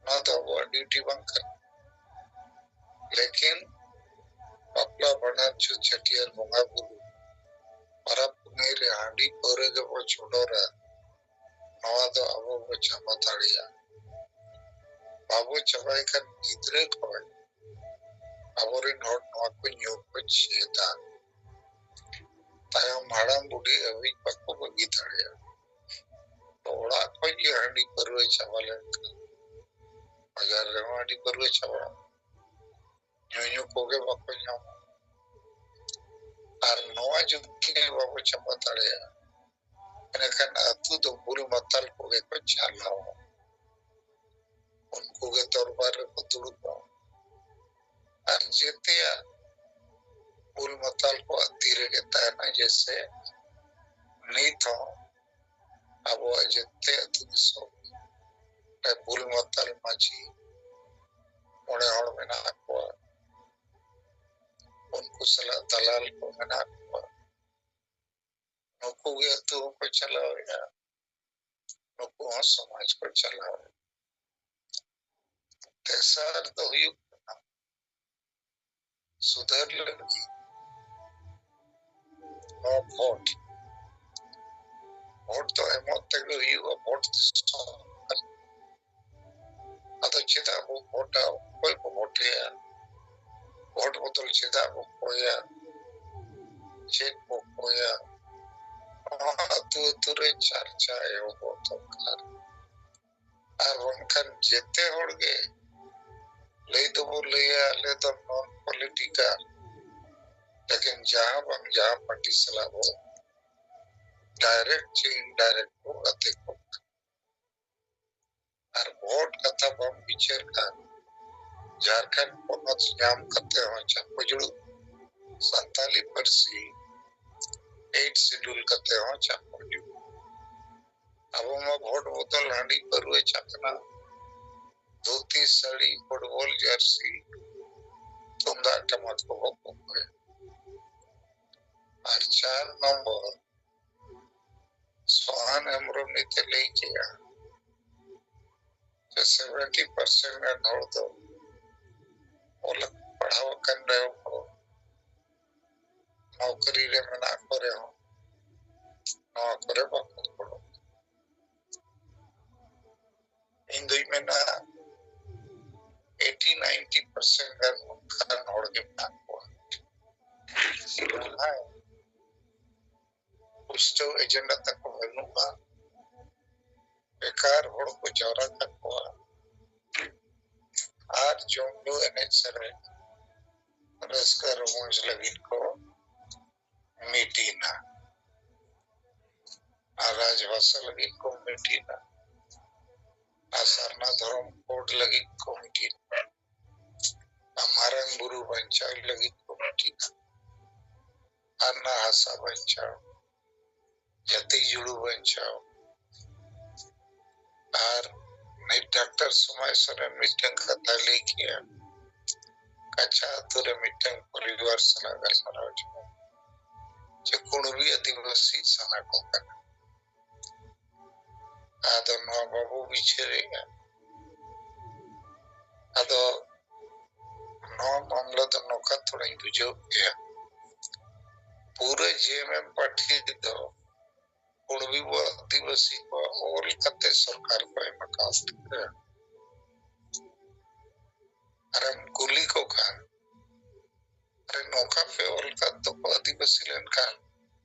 ᱚᱱᱟ ᱫᱚ ᱟᱵᱚᱣᱟᱜ ᱰᱤᱭᱩᱴᱤ ᱵᱟᱝ ᱠᱟᱱᱟ᱾ ᱞᱮᱠᱤᱱ ᱵᱟᱯᱞᱟ, ᱵᱷᱟᱸᱰᱟᱱ, ᱪᱷᱩᱛ, ᱪᱷᱟᱹᱴᱭᱟᱹᱨ, ᱵᱚᱸᱜᱟ ᱵᱩᱨᱩ, ᱯᱚᱨᱚᱵᱽ ᱯᱩᱱᱟᱹᱭ ᱨᱮ ᱦᱟᱺᱰᱤ ᱯᱟᱹᱣᱨᱟᱹ ᱜᱮᱵᱚ ᱪᱚᱰᱚᱨᱟ, ᱱᱚᱣᱟ ᱫᱚ ᱟᱵᱚ ᱵᱚ ᱪᱟᱵᱟ ᱫᱟᱲᱮᱭᱟᱜᱼᱟ᱾ ᱵᱟᱵᱚ ᱪᱟᱵᱟᱭ ᱠᱷᱟᱱ ᱜᱤᱫᱽᱨᱟᱹ ᱠᱷᱚᱱ ᱟᱵᱚᱨᱮᱱ ᱦᱚᱲ ᱱᱚᱣᱟ ᱠᱚ ᱧᱩ ᱠᱚ ᱪᱮᱫᱟ᱾ ᱛᱟᱭᱚᱢ ᱦᱟᱲᱟᱢ ᱵᱩᱰᱷᱤ ᱦᱟᱹᱵᱤᱡ ᱵᱟᱠᱚ ᱵᱟᱹᱜᱤ ᱫᱟᱲᱮᱭᱟᱜᱼᱟ᱾ ᱛᱚ ᱚᱲᱟᱜ ᱠᱷᱚᱱ ᱜᱮ ᱦᱟᱺᱰᱤ ᱯᱟᱹᱨᱣᱟᱹ ᱪᱟᱵᱟ ᱞᱮᱱᱠᱷᱟᱱ ᱵᱟᱡᱟᱨ ᱨᱮᱦᱚᱸ ᱦᱟᱺᱰᱤ ᱯᱟᱹᱨᱣᱟᱹ ᱪᱟᱵᱟᱜᱼᱟ, ᱧᱩᱧᱩ ᱠᱚᱜᱮ ᱵᱟᱠᱚ ᱧᱟᱢᱟ᱾ ᱟᱨ ᱱᱚᱣᱟ ᱡᱩᱫᱤ ᱵᱟᱵᱚ ᱪᱟᱵᱟ ᱫᱟᱲᱮᱭᱟᱜᱼᱟ, ᱮᱱᱠᱷᱟᱱ ᱟᱹᱛᱩ ᱫᱚ ᱵᱩᱞ ᱢᱟᱛᱟᱞ ᱠᱚᱜᱮ ᱠᱚ ᱪᱟᱞᱟᱣᱟ᱾ ᱩᱱᱠᱩ ᱜᱮ ᱫᱚᱨᱵᱟᱨ ᱨᱮᱠᱚ ᱫᱩᱲᱩᱵᱼᱟ᱾ ᱟᱨ ᱡᱮᱛᱮᱭᱟᱜ ᱵᱩᱞ ᱢᱟᱛᱟᱞ ᱠᱚᱣᱟᱜ ᱛᱤ ᱨᱮᱜᱮ ᱛᱟᱦᱮᱱᱟ᱾ ᱡᱮᱭᱥᱮ ᱱᱤᱛ ᱦᱚᱸ ᱟᱵᱚᱣᱟᱜ ᱡᱮᱛᱮ ᱟᱹᱛᱩ ᱫᱤᱥᱚᱢ ᱨᱮ ᱵᱩᱞ ᱢᱟᱛᱟᱞ ᱢᱟᱹᱡᱷᱤ ᱢᱚᱬᱮ ᱦᱚᱲ ᱢᱮᱱᱟᱜ ᱠᱚᱣᱟ, ᱩᱱᱠᱩ ᱥᱟᱞᱟᱜ ᱫᱟᱞᱟᱞ ᱠᱚ ᱢᱮᱱᱟᱜ ᱠᱚᱣᱟ᱾ ᱱᱩᱠᱩ ᱜᱮ ᱟᱹᱛᱩ ᱦᱚᱸᱠᱚ ᱪᱟᱞᱟᱣᱮᱫᱼᱟ, ᱱᱩᱠᱩ ᱦᱚᱸ ᱥᱚᱢᱟᱡᱽ ᱠᱚ ᱪᱟᱞᱟᱣᱮᱫᱼᱟ᱾ ᱛᱮᱥᱟᱨ ᱫᱚ ᱦᱩᱭᱩᱜ ᱠᱟᱱᱟ ᱥᱩᱫᱷᱟᱹᱨ ᱞᱟᱹᱜᱤᱫ ᱱᱚᱣᱟ ᱵᱷᱳᱴ᱾ ᱵᱷᱳᱴ ᱫᱚ ᱮᱢᱚᱜ ᱛᱮᱜᱮ ᱦᱩᱭᱩᱜᱼᱟ᱾ ᱵᱷᱳᱴ ᱫᱤᱥᱚᱢ ᱠᱟᱱᱟ᱾ ᱟᱫᱚ ᱪᱮᱫᱟᱜ ᱵᱚ ᱵᱷᱳᱴᱟ? ᱚᱠᱚᱭ ᱵᱚ ᱵᱷᱳᱴᱮᱭᱟ? ᱵᱷᱳᱴ ᱵᱚᱫᱚᱞ ᱪᱮᱫᱟᱜ ᱵᱚ ᱠᱚᱭᱟ? ᱪᱮᱫ ᱵᱚ ᱠᱚᱭᱟ? ᱱᱚᱣᱟ ᱟᱹᱛᱩ ᱟᱹᱛᱩ ᱨᱮ ᱪᱟᱨᱪᱟ ᱮᱦᱚᱵᱚᱜ ᱫᱚᱨᱠᱟᱨ᱾ ᱟᱨ ᱵᱟᱝᱠᱷᱟᱱ ᱡᱮᱛᱮ ᱦᱚᱲ ᱜᱮ ᱞᱟᱹᱭ ᱫᱚᱵᱚ ᱞᱟᱹᱭᱟ, ᱟᱞᱮ ᱫᱚ non political, ᱞᱮᱠᱤᱱ ᱡᱟᱦᱟᱸ ᱵᱟᱝ ᱡᱟᱦᱟᱸ ᱯᱟᱨᱴᱤ ᱥᱟᱞᱟᱜ ᱵᱚ direct ᱪᱮ indirect ᱵᱚ ᱜᱟᱛᱮ ᱠᱚᱜ ᱠᱟᱱᱟ᱾ ᱟᱨ ᱵᱷᱳᱴ ᱠᱟᱛᱷᱟ ᱵᱟᱢ ᱵᱤᱪᱟᱹᱨ ᱠᱷᱟᱱ, ᱡᱷᱟᱨᱠᱷᱚᱸᱰ ᱯᱚᱱᱚᱛ ᱧᱟᱢ ᱠᱟᱛᱮ ᱦᱚᱸ ᱪᱟᱯᱚ ᱡᱩᱲᱩ, ᱥᱟᱱᱛᱟᱞᱤ ᱯᱟᱹᱨᱥᱤ eighth schedule ᱠᱟᱛᱮ ᱦᱚᱸ ᱪᱟᱯᱚ ᱡᱩᱲᱩ᱾ ᱟᱵᱚ ᱢᱟ ᱵᱷᱳᱴ ᱵᱚᱫᱚᱞ ᱦᱟᱺᱰᱤ ᱯᱟᱹᱨᱣᱟᱹ ᱪᱟᱠᱷᱱᱟ, ᱫᱷᱩᱛᱤ ᱥᱟᱹᱲᱤ, ᱯᱷᱩᱴᱵᱚᱞ ᱡᱟᱹᱨᱥᱤ, ᱛᱩᱢᱫᱟᱜ ᱴᱟᱢᱟᱠ ᱠᱚᱵᱚ ᱠᱚᱠᱚᱭᱟ᱾ ᱟᱨ ᱪᱟᱨ ᱱᱚᱢᱵᱚᱨ, ᱥᱚᱦᱟᱱ ᱦᱮᱢᱵᱨᱚᱢ ᱱᱤᱛᱮ ᱞᱟᱹᱭ ᱠᱮᱜᱼᱟ ᱡᱮ seventy percent ᱜᱟᱱ ᱦᱚᱲ ᱫᱚ ᱚᱞ ᱯᱟᱲᱦᱟᱣ ᱟᱠᱟᱱ ᱨᱮᱦᱚᱸ ᱠᱚ, ᱱᱚᱠᱨᱤ ᱨᱮ ᱢᱮᱱᱟᱜ ᱠᱚ ᱨᱮᱦᱚᱸ ᱱᱚᱣᱟ ᱠᱚᱨᱮ ᱵᱟᱠᱚ ᱜᱚᱲᱚ᱾ ᱤᱧ ᱫᱩᱧ ᱢᱮᱱᱟ eighty ninety percent ᱜᱟᱱ ᱚᱱᱠᱟᱱ ᱦᱚᱲ ᱜᱮ ᱢᱮᱱᱟᱜ ᱠᱚᱣᱟ ᱡᱟᱦᱟᱸᱭ ᱯᱩᱥᱴᱟᱹᱣ agenda ᱛᱟᱠᱚ ᱵᱟᱹᱱᱩᱜᱼᱟ, ᱵᱮᱠᱟᱨ ᱦᱚᱲ ᱠᱚ ᱡᱟᱣᱨᱟ ᱠᱟᱠᱚᱣᱟ ᱟᱨ ᱡᱚᱢ ᱧᱩ ᱮᱱᱮᱡ ᱥᱮᱨᱮᱧ ᱨᱟᱹᱥᱠᱟᱹ ᱨᱚᱢᱚᱡᱽ ᱞᱟᱹᱜᱤᱫ ᱠᱚ meet ᱮᱱᱟ, ᱟᱨ ᱨᱟᱡᱽᱵᱷᱟᱥᱟ ᱞᱟᱹᱜᱤᱫ ᱠᱚ meet ᱮᱱᱟ, ᱟᱨ ᱥᱟᱨᱱᱟ ᱫᱷᱚᱨᱚᱢ code ᱞᱟᱹᱜᱤᱫ ᱠᱚ meet ᱮᱱᱟ, ᱟᱨ ᱢᱟᱨᱟᱝ ᱵᱩᱨᱩ ᱵᱟᱧᱪᱟᱣ ᱞᱟᱹᱜᱤᱫ ᱠᱚ ᱢᱤᱴᱤᱝᱟ᱾ ᱟᱨ ᱱᱟ ᱦᱟᱥᱟ ᱵᱟᱧᱪᱟᱣ, ᱡᱟᱹᱛᱤ ᱡᱩᱲᱩ ᱵᱟᱧᱪᱟᱣ᱾ ᱟᱨ ᱢᱤᱫ ᱰᱟᱠᱛᱟᱨ ᱥᱚᱢᱟᱭ ᱥᱚᱨᱮᱱ ᱢᱤᱫᱴᱟᱝ ᱠᱟᱛᱷᱟᱭ ᱞᱟᱹᱭ ᱠᱮᱜᱼᱟ, ᱠᱟᱪᱷᱟ ᱟᱹᱛᱩ ᱨᱮ ᱢᱤᱫᱴᱟᱝ ᱯᱚᱨᱤᱵᱟᱨ ᱥᱟᱞᱟᱜ ᱜᱟᱞᱢᱟᱨᱟᱣ ᱡᱚᱝ ᱡᱮ ᱠᱩᱬᱵᱤ ᱟᱹᱫᱤᱵᱟᱹᱥᱤ ᱥᱟᱱᱟ ᱠᱚ ᱠᱟᱱᱟ᱾ ᱟᱫᱚ ᱱᱚᱣᱟ ᱵᱟᱵᱚ ᱵᱤᱪᱟᱹᱨᱮᱜᱼᱟ᱾ ᱟᱫᱚ ᱱᱚᱣᱟ ᱢᱟᱢᱞᱟ ᱫᱚ ᱱᱚᱝᱠᱟ ᱛᱷᱚᱲᱟᱧ ᱵᱩᱡᱷᱟᱹᱣ ᱠᱮᱭᱟ, ᱯᱩᱨᱟᱹ ᱡᱮ ᱮᱢ ᱮᱢ ᱯᱟᱹᱴᱷᱤ ᱫᱚ ᱠᱩᱬᱵᱤ ᱵᱚ ᱟᱹᱫᱤᱵᱟᱹᱥᱤ ᱠᱚ ᱚᱞ ᱠᱟᱛᱮ ᱥᱚᱨᱠᱟᱨ ᱠᱚ ᱮᱢ ᱟᱠᱟᱫ ᱛᱟᱠᱚᱣᱟ᱾ ᱟᱨᱮᱢ ᱠᱩᱞᱤ ᱠᱚ ᱠᱷᱟᱱ, "ᱟᱨᱮ, ᱱᱚᱝᱠᱟ ᱯᱮ ᱚᱞ ᱠᱟᱫ ᱫᱚᱠᱚ ᱟᱹᱫᱤᱵᱟᱹᱥᱤ ᱞᱮᱱᱠᱷᱟᱱ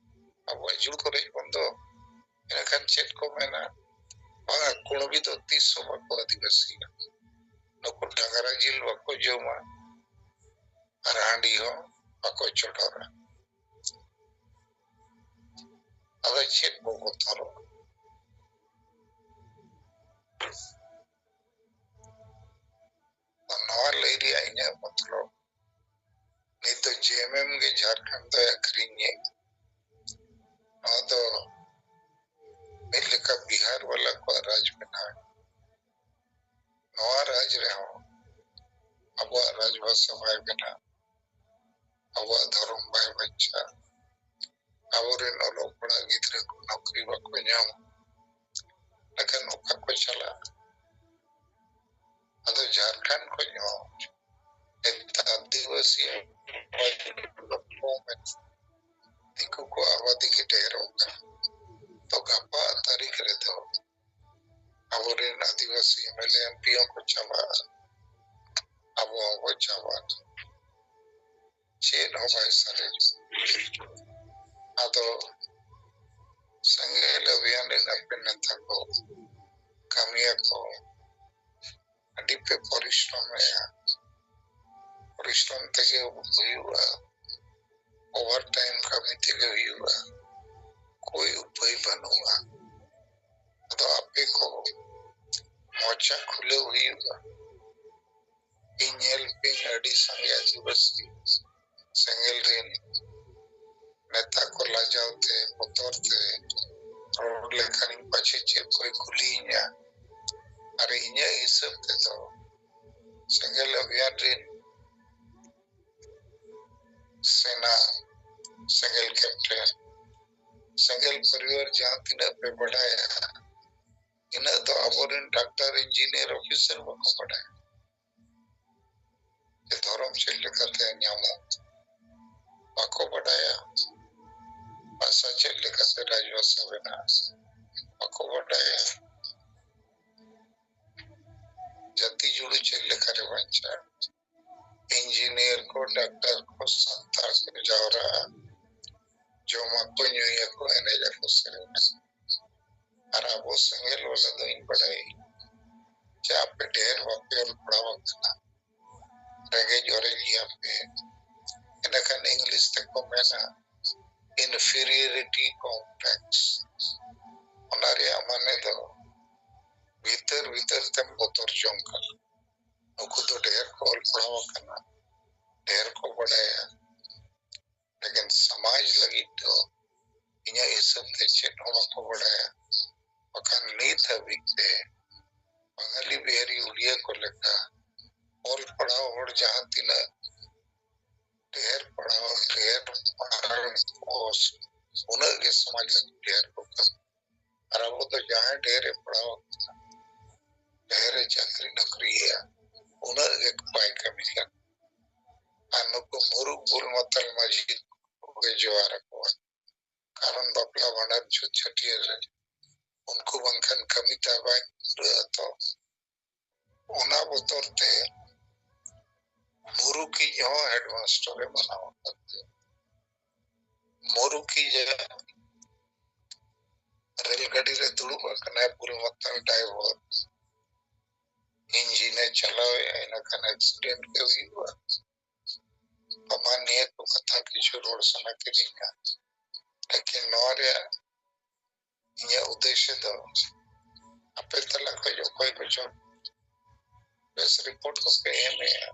ᱟᱵᱚᱣᱟᱜ ᱡᱩᱲ ᱠᱚᱨᱮ ᱵᱚᱱ ᱫᱚ", ᱮᱱᱠᱷᱟᱱ ᱪᱮᱫ ᱠᱚ ᱢᱮᱱᱟ? "ᱵᱟᱝᱟ, ᱠᱩᱬᱵᱤ ᱫᱚ ᱛᱤᱥ ᱦᱚᱸ ᱵᱟᱠᱚ ᱟᱹᱫᱤᱵᱟᱹᱥᱤᱭᱟ, ᱱᱩᱠᱩ ᱰᱟᱝᱨᱟ ᱡᱤᱞ ᱵᱟᱠᱚ ᱡᱚᱢᱟ ᱟᱨ ᱦᱟᱺᱰᱤ ᱦᱚᱸ ᱵᱟᱠᱚ ᱪᱚᱰᱚᱨᱟ᱾" ᱟᱫᱚ ᱪᱮᱫ ᱵᱚ ᱵᱚᱛᱚᱨᱚᱜᱼᱟ? ᱱᱚᱣᱟ ᱞᱟᱹᱭ ᱨᱮᱭᱟᱜ ᱤᱧᱟᱹᱜ ᱢᱚᱛᱞᱚᱵ, ᱱᱤᱛ ᱫᱚ ᱡᱮ ᱮᱢ ᱮᱢ ᱜᱮ ᱡᱷᱟᱲᱠᱷᱚᱸᱰ ᱫᱚᱭ ᱟᱹᱠᱷᱨᱤᱧᱮᱫ᱾ ᱱᱚᱣᱟ ᱫᱚ ᱢᱤᱫ ᱞᱮᱠᱟ ᱵᱤᱦᱟᱨ ᱣᱟᱞᱟ ᱠᱚᱣᱟᱜ ᱨᱟᱡᱽ ᱵᱮᱱᱟᱣ᱾ ᱱᱚᱣᱟ ᱨᱟᱡᱽ ᱨᱮᱦᱚᱸ ᱟᱵᱚᱣᱟᱜ ᱨᱟᱡᱽ ᱵᱷᱟᱥᱟ ᱵᱟᱭ ᱵᱮᱱᱟᱣ, ᱟᱵᱚᱣᱟᱜ ᱫᱷᱚᱨᱚᱢ ᱵᱟᱭ ᱵᱟᱧᱪᱟᱣ, ᱟᱵᱚᱨᱮᱱ ᱚᱞᱚᱜ ᱯᱟᱲᱦᱟᱜ ᱜᱤᱫᱽᱨᱟᱹ ᱠᱚ ᱱᱚᱠᱨᱤ ᱵᱟᱠᱚ ᱧᱟᱢ, ᱮᱱᱠᱷᱟᱱ ᱚᱠᱟ ᱠᱚ ᱪᱟᱞᱟᱜᱼᱟ? ᱟᱫᱚ ᱡᱷᱟᱲᱠᱷᱚᱸᱰ ᱠᱷᱚᱱ ᱦᱚᱸ ᱱᱮᱛᱟᱨ ᱟᱹᱫᱤᱵᱟᱹᱥᱤ ᱫᱤᱠᱩ ᱠᱚ ᱟᱵᱟᱫᱤ ᱜᱮ ᱰᱷᱮᱨᱚᱜ ᱠᱟᱱᱟ᱾ ᱛᱚ ᱜᱟᱯᱟ ᱛᱟᱹᱨᱤᱠᱷ ᱨᱮᱫᱚ ᱟᱵᱚᱨᱮᱱ ᱟᱹᱫᱤᱵᱟᱹᱥᱤ M L A M P ᱦᱚᱸᱠᱚ ᱪᱟᱵᱟᱜᱼᱟ, ᱟᱵᱚ ᱦᱚᱸᱵᱚ ᱪᱟᱵᱟᱜᱼᱟ᱾ ᱪᱮᱫ ᱦᱚᱸ ᱵᱟᱭ ᱥᱟᱨᱮᱡ᱾ ᱟᱫᱚ ᱥᱮᱸᱜᱮᱞ ᱚᱵᱷᱤᱭᱟᱱ ᱨᱮᱱ ᱟᱯᱮ ᱱᱮᱛᱟ ᱠᱚ, ᱠᱟᱹᱢᱤᱭᱟᱹ ᱠᱚ, ᱟᱹᱰᱤ ᱯᱮ ᱯᱚᱨᱤᱥᱨᱚᱢᱮᱜᱼᱟ᱾ ᱯᱚᱨᱤᱥᱨᱚᱢ ᱛᱮᱜᱮ ᱦᱩᱭᱩᱜᱼᱟ, ᱳᱵᱷᱟᱨ ᱴᱟᱭᱤᱢ ᱠᱟᱹᱢᱤ ᱛᱮᱜᱮ ᱦᱩᱭᱩᱜᱼᱟ, ᱠᱳᱭ ᱩᱯᱟᱹᱭ ᱵᱟᱹᱱᱩᱜᱼᱟ᱾ ᱟᱫᱚ ᱟᱯᱮ ᱠᱚ ᱢᱚᱪᱟ ᱠᱷᱩᱞᱟᱹᱣ ᱦᱩᱭᱩᱜᱼᱟ᱾ ᱤᱧ ᱧᱮᱞ ᱯᱤᱧ ᱟᱹᱰᱤ ᱥᱟᱸᱜᱮ ᱟᱹᱫᱤᱵᱟᱹᱥᱤ ᱥᱮᱸᱜᱮᱞ ᱨᱤᱱ ᱱᱮᱛᱟ ᱠᱚ ᱞᱟᱡᱟᱣ ᱛᱮ, ᱵᱚᱛᱚᱨ ᱛᱮ ᱨᱚᱲ ᱞᱮᱠᱷᱟᱱᱤᱧ ᱯᱟᱪᱷᱮ ᱪᱮᱫ ᱠᱚᱭ ᱠᱩᱞᱤᱭᱤᱧᱟ᱾ ᱟᱨ ᱤᱧᱟᱹᱜ ᱦᱤᱥᱟᱹᱵ ᱛᱮᱫᱚ ᱥᱮᱸᱜᱮᱞ ᱚᱵᱷᱤᱭᱟᱱ ᱨᱤᱱ ᱥᱮᱱᱟ, ᱥᱮᱸᱜᱮᱞ ᱠᱮᱯᱴᱮᱱ, ᱥᱮᱸᱜᱮᱞ ᱯᱚᱨᱤᱵᱟᱨ ᱡᱟᱦᱟᱸ ᱛᱤᱱᱟᱹᱜ ᱯᱮ ᱵᱟᱰᱟᱭᱟ, ᱤᱱᱟᱹᱜ ᱫᱚ ᱟᱵᱚᱨᱮᱱ ᱰᱟᱠᱛᱟᱨ, ᱤᱧᱡᱤᱱᱤᱭᱟᱨ, ᱚᱯᱷᱤᱥᱟᱨ ᱵᱟᱠᱚ ᱵᱟᱰᱟᱭᱟ᱾ ᱡᱮ ᱫᱷᱚᱨᱚᱢ ᱪᱮᱫ ᱞᱮᱠᱟᱛᱮ ᱧᱟᱢᱚᱜ, ᱵᱟᱠᱚ ᱵᱟᱰᱟᱭᱟ᱾ ᱵᱷᱟᱥᱟ ᱪᱮᱫ ᱞᱮᱠᱟᱛᱮ ᱨᱟᱡᱽᱵᱷᱟᱥᱟ ᱵᱮᱱᱟᱜᱼᱟ, ᱵᱟᱠᱚ ᱵᱟᱰᱟᱭᱟ᱾ ᱡᱟᱹᱛᱤ ᱡᱩᱲᱩ ᱪᱮᱫ ᱞᱮᱠᱟᱨᱮ ᱵᱟᱧᱪᱟᱜᱼᱟ, ᱤᱧᱡᱤᱱᱤᱭᱟᱨ ᱠᱚ, ᱰᱟᱠᱛᱟᱨ ᱠᱚ, ᱥᱟᱱᱛᱟᱲ ᱠᱚ ᱡᱟᱣᱨᱟᱜᱼᱟ, ᱡᱚᱢᱟᱠᱚ, ᱧᱩᱭᱟᱠᱚ, ᱮᱱᱮᱡ ᱟᱠᱚ, ᱥᱮᱨᱮᱧᱟ᱾ ᱟᱨ ᱟᱵᱚ ᱥᱮᱸᱜᱮᱞ ᱵᱟᱞᱟ ᱫᱚ ᱤᱧ ᱵᱟᱰᱟᱭᱟᱹᱧ ᱡᱮ ᱟᱯᱮ ᱰᱷᱮᱨ ᱵᱟᱯᱮ ᱚᱞ ᱯᱟᱲᱦᱟᱣ ᱟᱠᱟᱱᱟ, ᱨᱮᱸᱜᱮᱡ ᱚᱨᱮᱡ ᱜᱮᱭᱟ ᱯᱮ᱾ ᱮᱸᱰᱮᱠᱷᱟᱱ ᱤᱝᱞᱤᱥ ᱛᱮᱠᱚ ᱢᱮᱱᱟ inferiority complex᱾ ᱚᱱᱟ ᱨᱮᱭᱟᱜ ᱢᱟᱱᱮ ᱫᱚ ᱵᱷᱤᱛᱟᱹᱨ ᱵᱷᱤᱛᱟᱹᱨ ᱛᱮᱢ ᱵᱚᱛᱚᱨ ᱡᱚᱝ ᱠᱟᱱᱟ᱾ ᱱᱩᱠᱩ ᱫᱚ ᱰᱷᱮᱨ ᱠᱚ ᱚᱞ ᱯᱟᱲᱦᱟᱣ ᱟᱠᱟᱱᱟ, ᱰᱷᱮᱨ ᱠᱚ ᱵᱟᱰᱟᱭᱟ, ᱞᱮᱠᱤᱱ ᱥᱚᱢᱟᱡᱽ ᱞᱟᱹᱜᱤᱫ ᱫᱚ ᱤᱧᱟᱹᱜ ᱦᱤᱥᱟᱹᱵ ᱛᱮ ᱪᱮᱫ ᱦᱚᱸ ᱵᱟᱠᱚ ᱵᱟᱰᱟᱭᱟ᱾ ᱵᱟᱠᱷᱟᱱ ᱱᱤᱛ ᱦᱟᱹᱵᱤᱡ ᱛᱮ ᱵᱟᱝᱟᱞᱤ, ᱵᱤᱦᱟᱨᱤ, ᱩᱲᱤᱭᱟ ᱠᱚ ᱞᱮᱠᱟ ᱚᱞ ᱯᱟᱲᱦᱟᱣ ᱦᱚᱲ ᱡᱟᱦᱟᱸ ᱛᱤᱱᱟᱹᱜ ᱰᱷᱮᱨ ᱯᱟᱲᱦᱟᱣ, ᱰᱷᱮᱨ ᱢᱟᱨᱟᱝ ᱯᱳᱥᱴ, ᱩᱱᱟᱹᱜ ᱜᱮ ᱥᱚᱢᱟᱡᱽ ᱞᱟᱹᱜᱤᱫ ᱰᱷᱮᱨ ᱠᱚ ᱠᱟᱹᱢᱤ᱾ ᱟᱨ ᱟᱵᱚ ᱫᱚ ᱡᱟᱦᱟᱸᱭ ᱰᱷᱮᱨᱮ ᱯᱟᱲᱦᱟᱣ ᱟᱠᱟᱱᱟ, ᱰᱷᱮᱨᱮ ᱪᱟᱹᱠᱨᱤ ᱱᱚᱠᱨᱤᱭᱮᱜᱼᱟ, ᱩᱱᱟᱹᱜ ᱜᱮ ᱵᱟᱭ ᱠᱟᱹᱢᱤ ᱠᱟᱱᱟ᱾ ᱟᱨ ᱱᱩᱠᱩ ᱢᱩᱨᱩᱠ ᱵᱩᱞ ᱢᱟᱛᱟᱞ ᱢᱟᱹᱡᱷᱤ ᱠᱚᱜᱮ ᱡᱚᱦᱟᱨ ᱟᱠᱚᱣᱟ᱾ ᱠᱟᱨᱚᱱ ᱵᱟᱯᱞᱟ ᱵᱷᱟᱸᱰᱟᱱ ᱪᱷᱩᱛ ᱪᱷᱟᱹᱴᱭᱟᱹᱨ ᱨᱮ ᱩᱱᱠᱩ ᱵᱟᱝᱠᱷᱟᱱ ᱠᱟᱹᱢᱤ ᱛᱟᱭ ᱵᱟᱭ ᱯᱩᱨᱟᱹᱜᱼᱟ ᱛᱚ᱾ ᱚᱱᱟ ᱵᱚᱛᱚᱨ ᱛᱮ ᱢᱩᱨᱩᱠᱤᱡ ᱦᱚᱸ ᱦᱮᱰᱢᱟᱥᱴᱟᱨ ᱮ ᱵᱮᱱᱟᱣ ᱟᱠᱟᱫᱮᱭᱟ᱾ ᱢᱩᱨᱩᱠᱤᱡ ᱨᱮᱞ ᱜᱟᱹᱰᱤ ᱨᱮ ᱫᱩᱲᱩᱵ ᱟᱠᱟᱱᱟᱭ, ᱵᱩᱞ ᱢᱟᱛᱟᱞ ᱰᱟᱭᱵᱷᱟᱨ, ᱤᱧᱡᱤᱱ ᱮ ᱪᱟᱞᱟᱣᱮᱫᱼᱟ, ᱤᱱᱟᱹ ᱠᱷᱟᱱ ᱮᱠᱥᱤᱰᱮᱱᱴ ᱜᱮ ᱦᱩᱭᱩᱜᱼᱟ᱾ ᱟᱢᱟᱜ ᱱᱤᱭᱟᱹ ᱠᱚ ᱠᱟᱛᱷᱟ ᱠᱤᱪᱷᱩ ᱨᱚᱲ ᱥᱟᱱᱟ ᱠᱤᱫᱤᱧᱟ, ᱞᱮᱠᱤᱱ ᱱᱚᱣᱟ ᱨᱮᱭᱟᱜ ᱤᱧᱟᱹᱜ ᱩᱫᱽᱫᱮᱥᱥᱚ ᱫᱚ ᱟᱯᱮ ᱛᱟᱞᱟ ᱠᱷᱚᱱ ᱚᱠᱚᱭ ᱠᱚᱪᱚ ᱵᱮᱥ ᱨᱤᱯᱳᱨᱴ ᱠᱚᱯᱮ ᱮᱢᱮᱜᱼᱟ,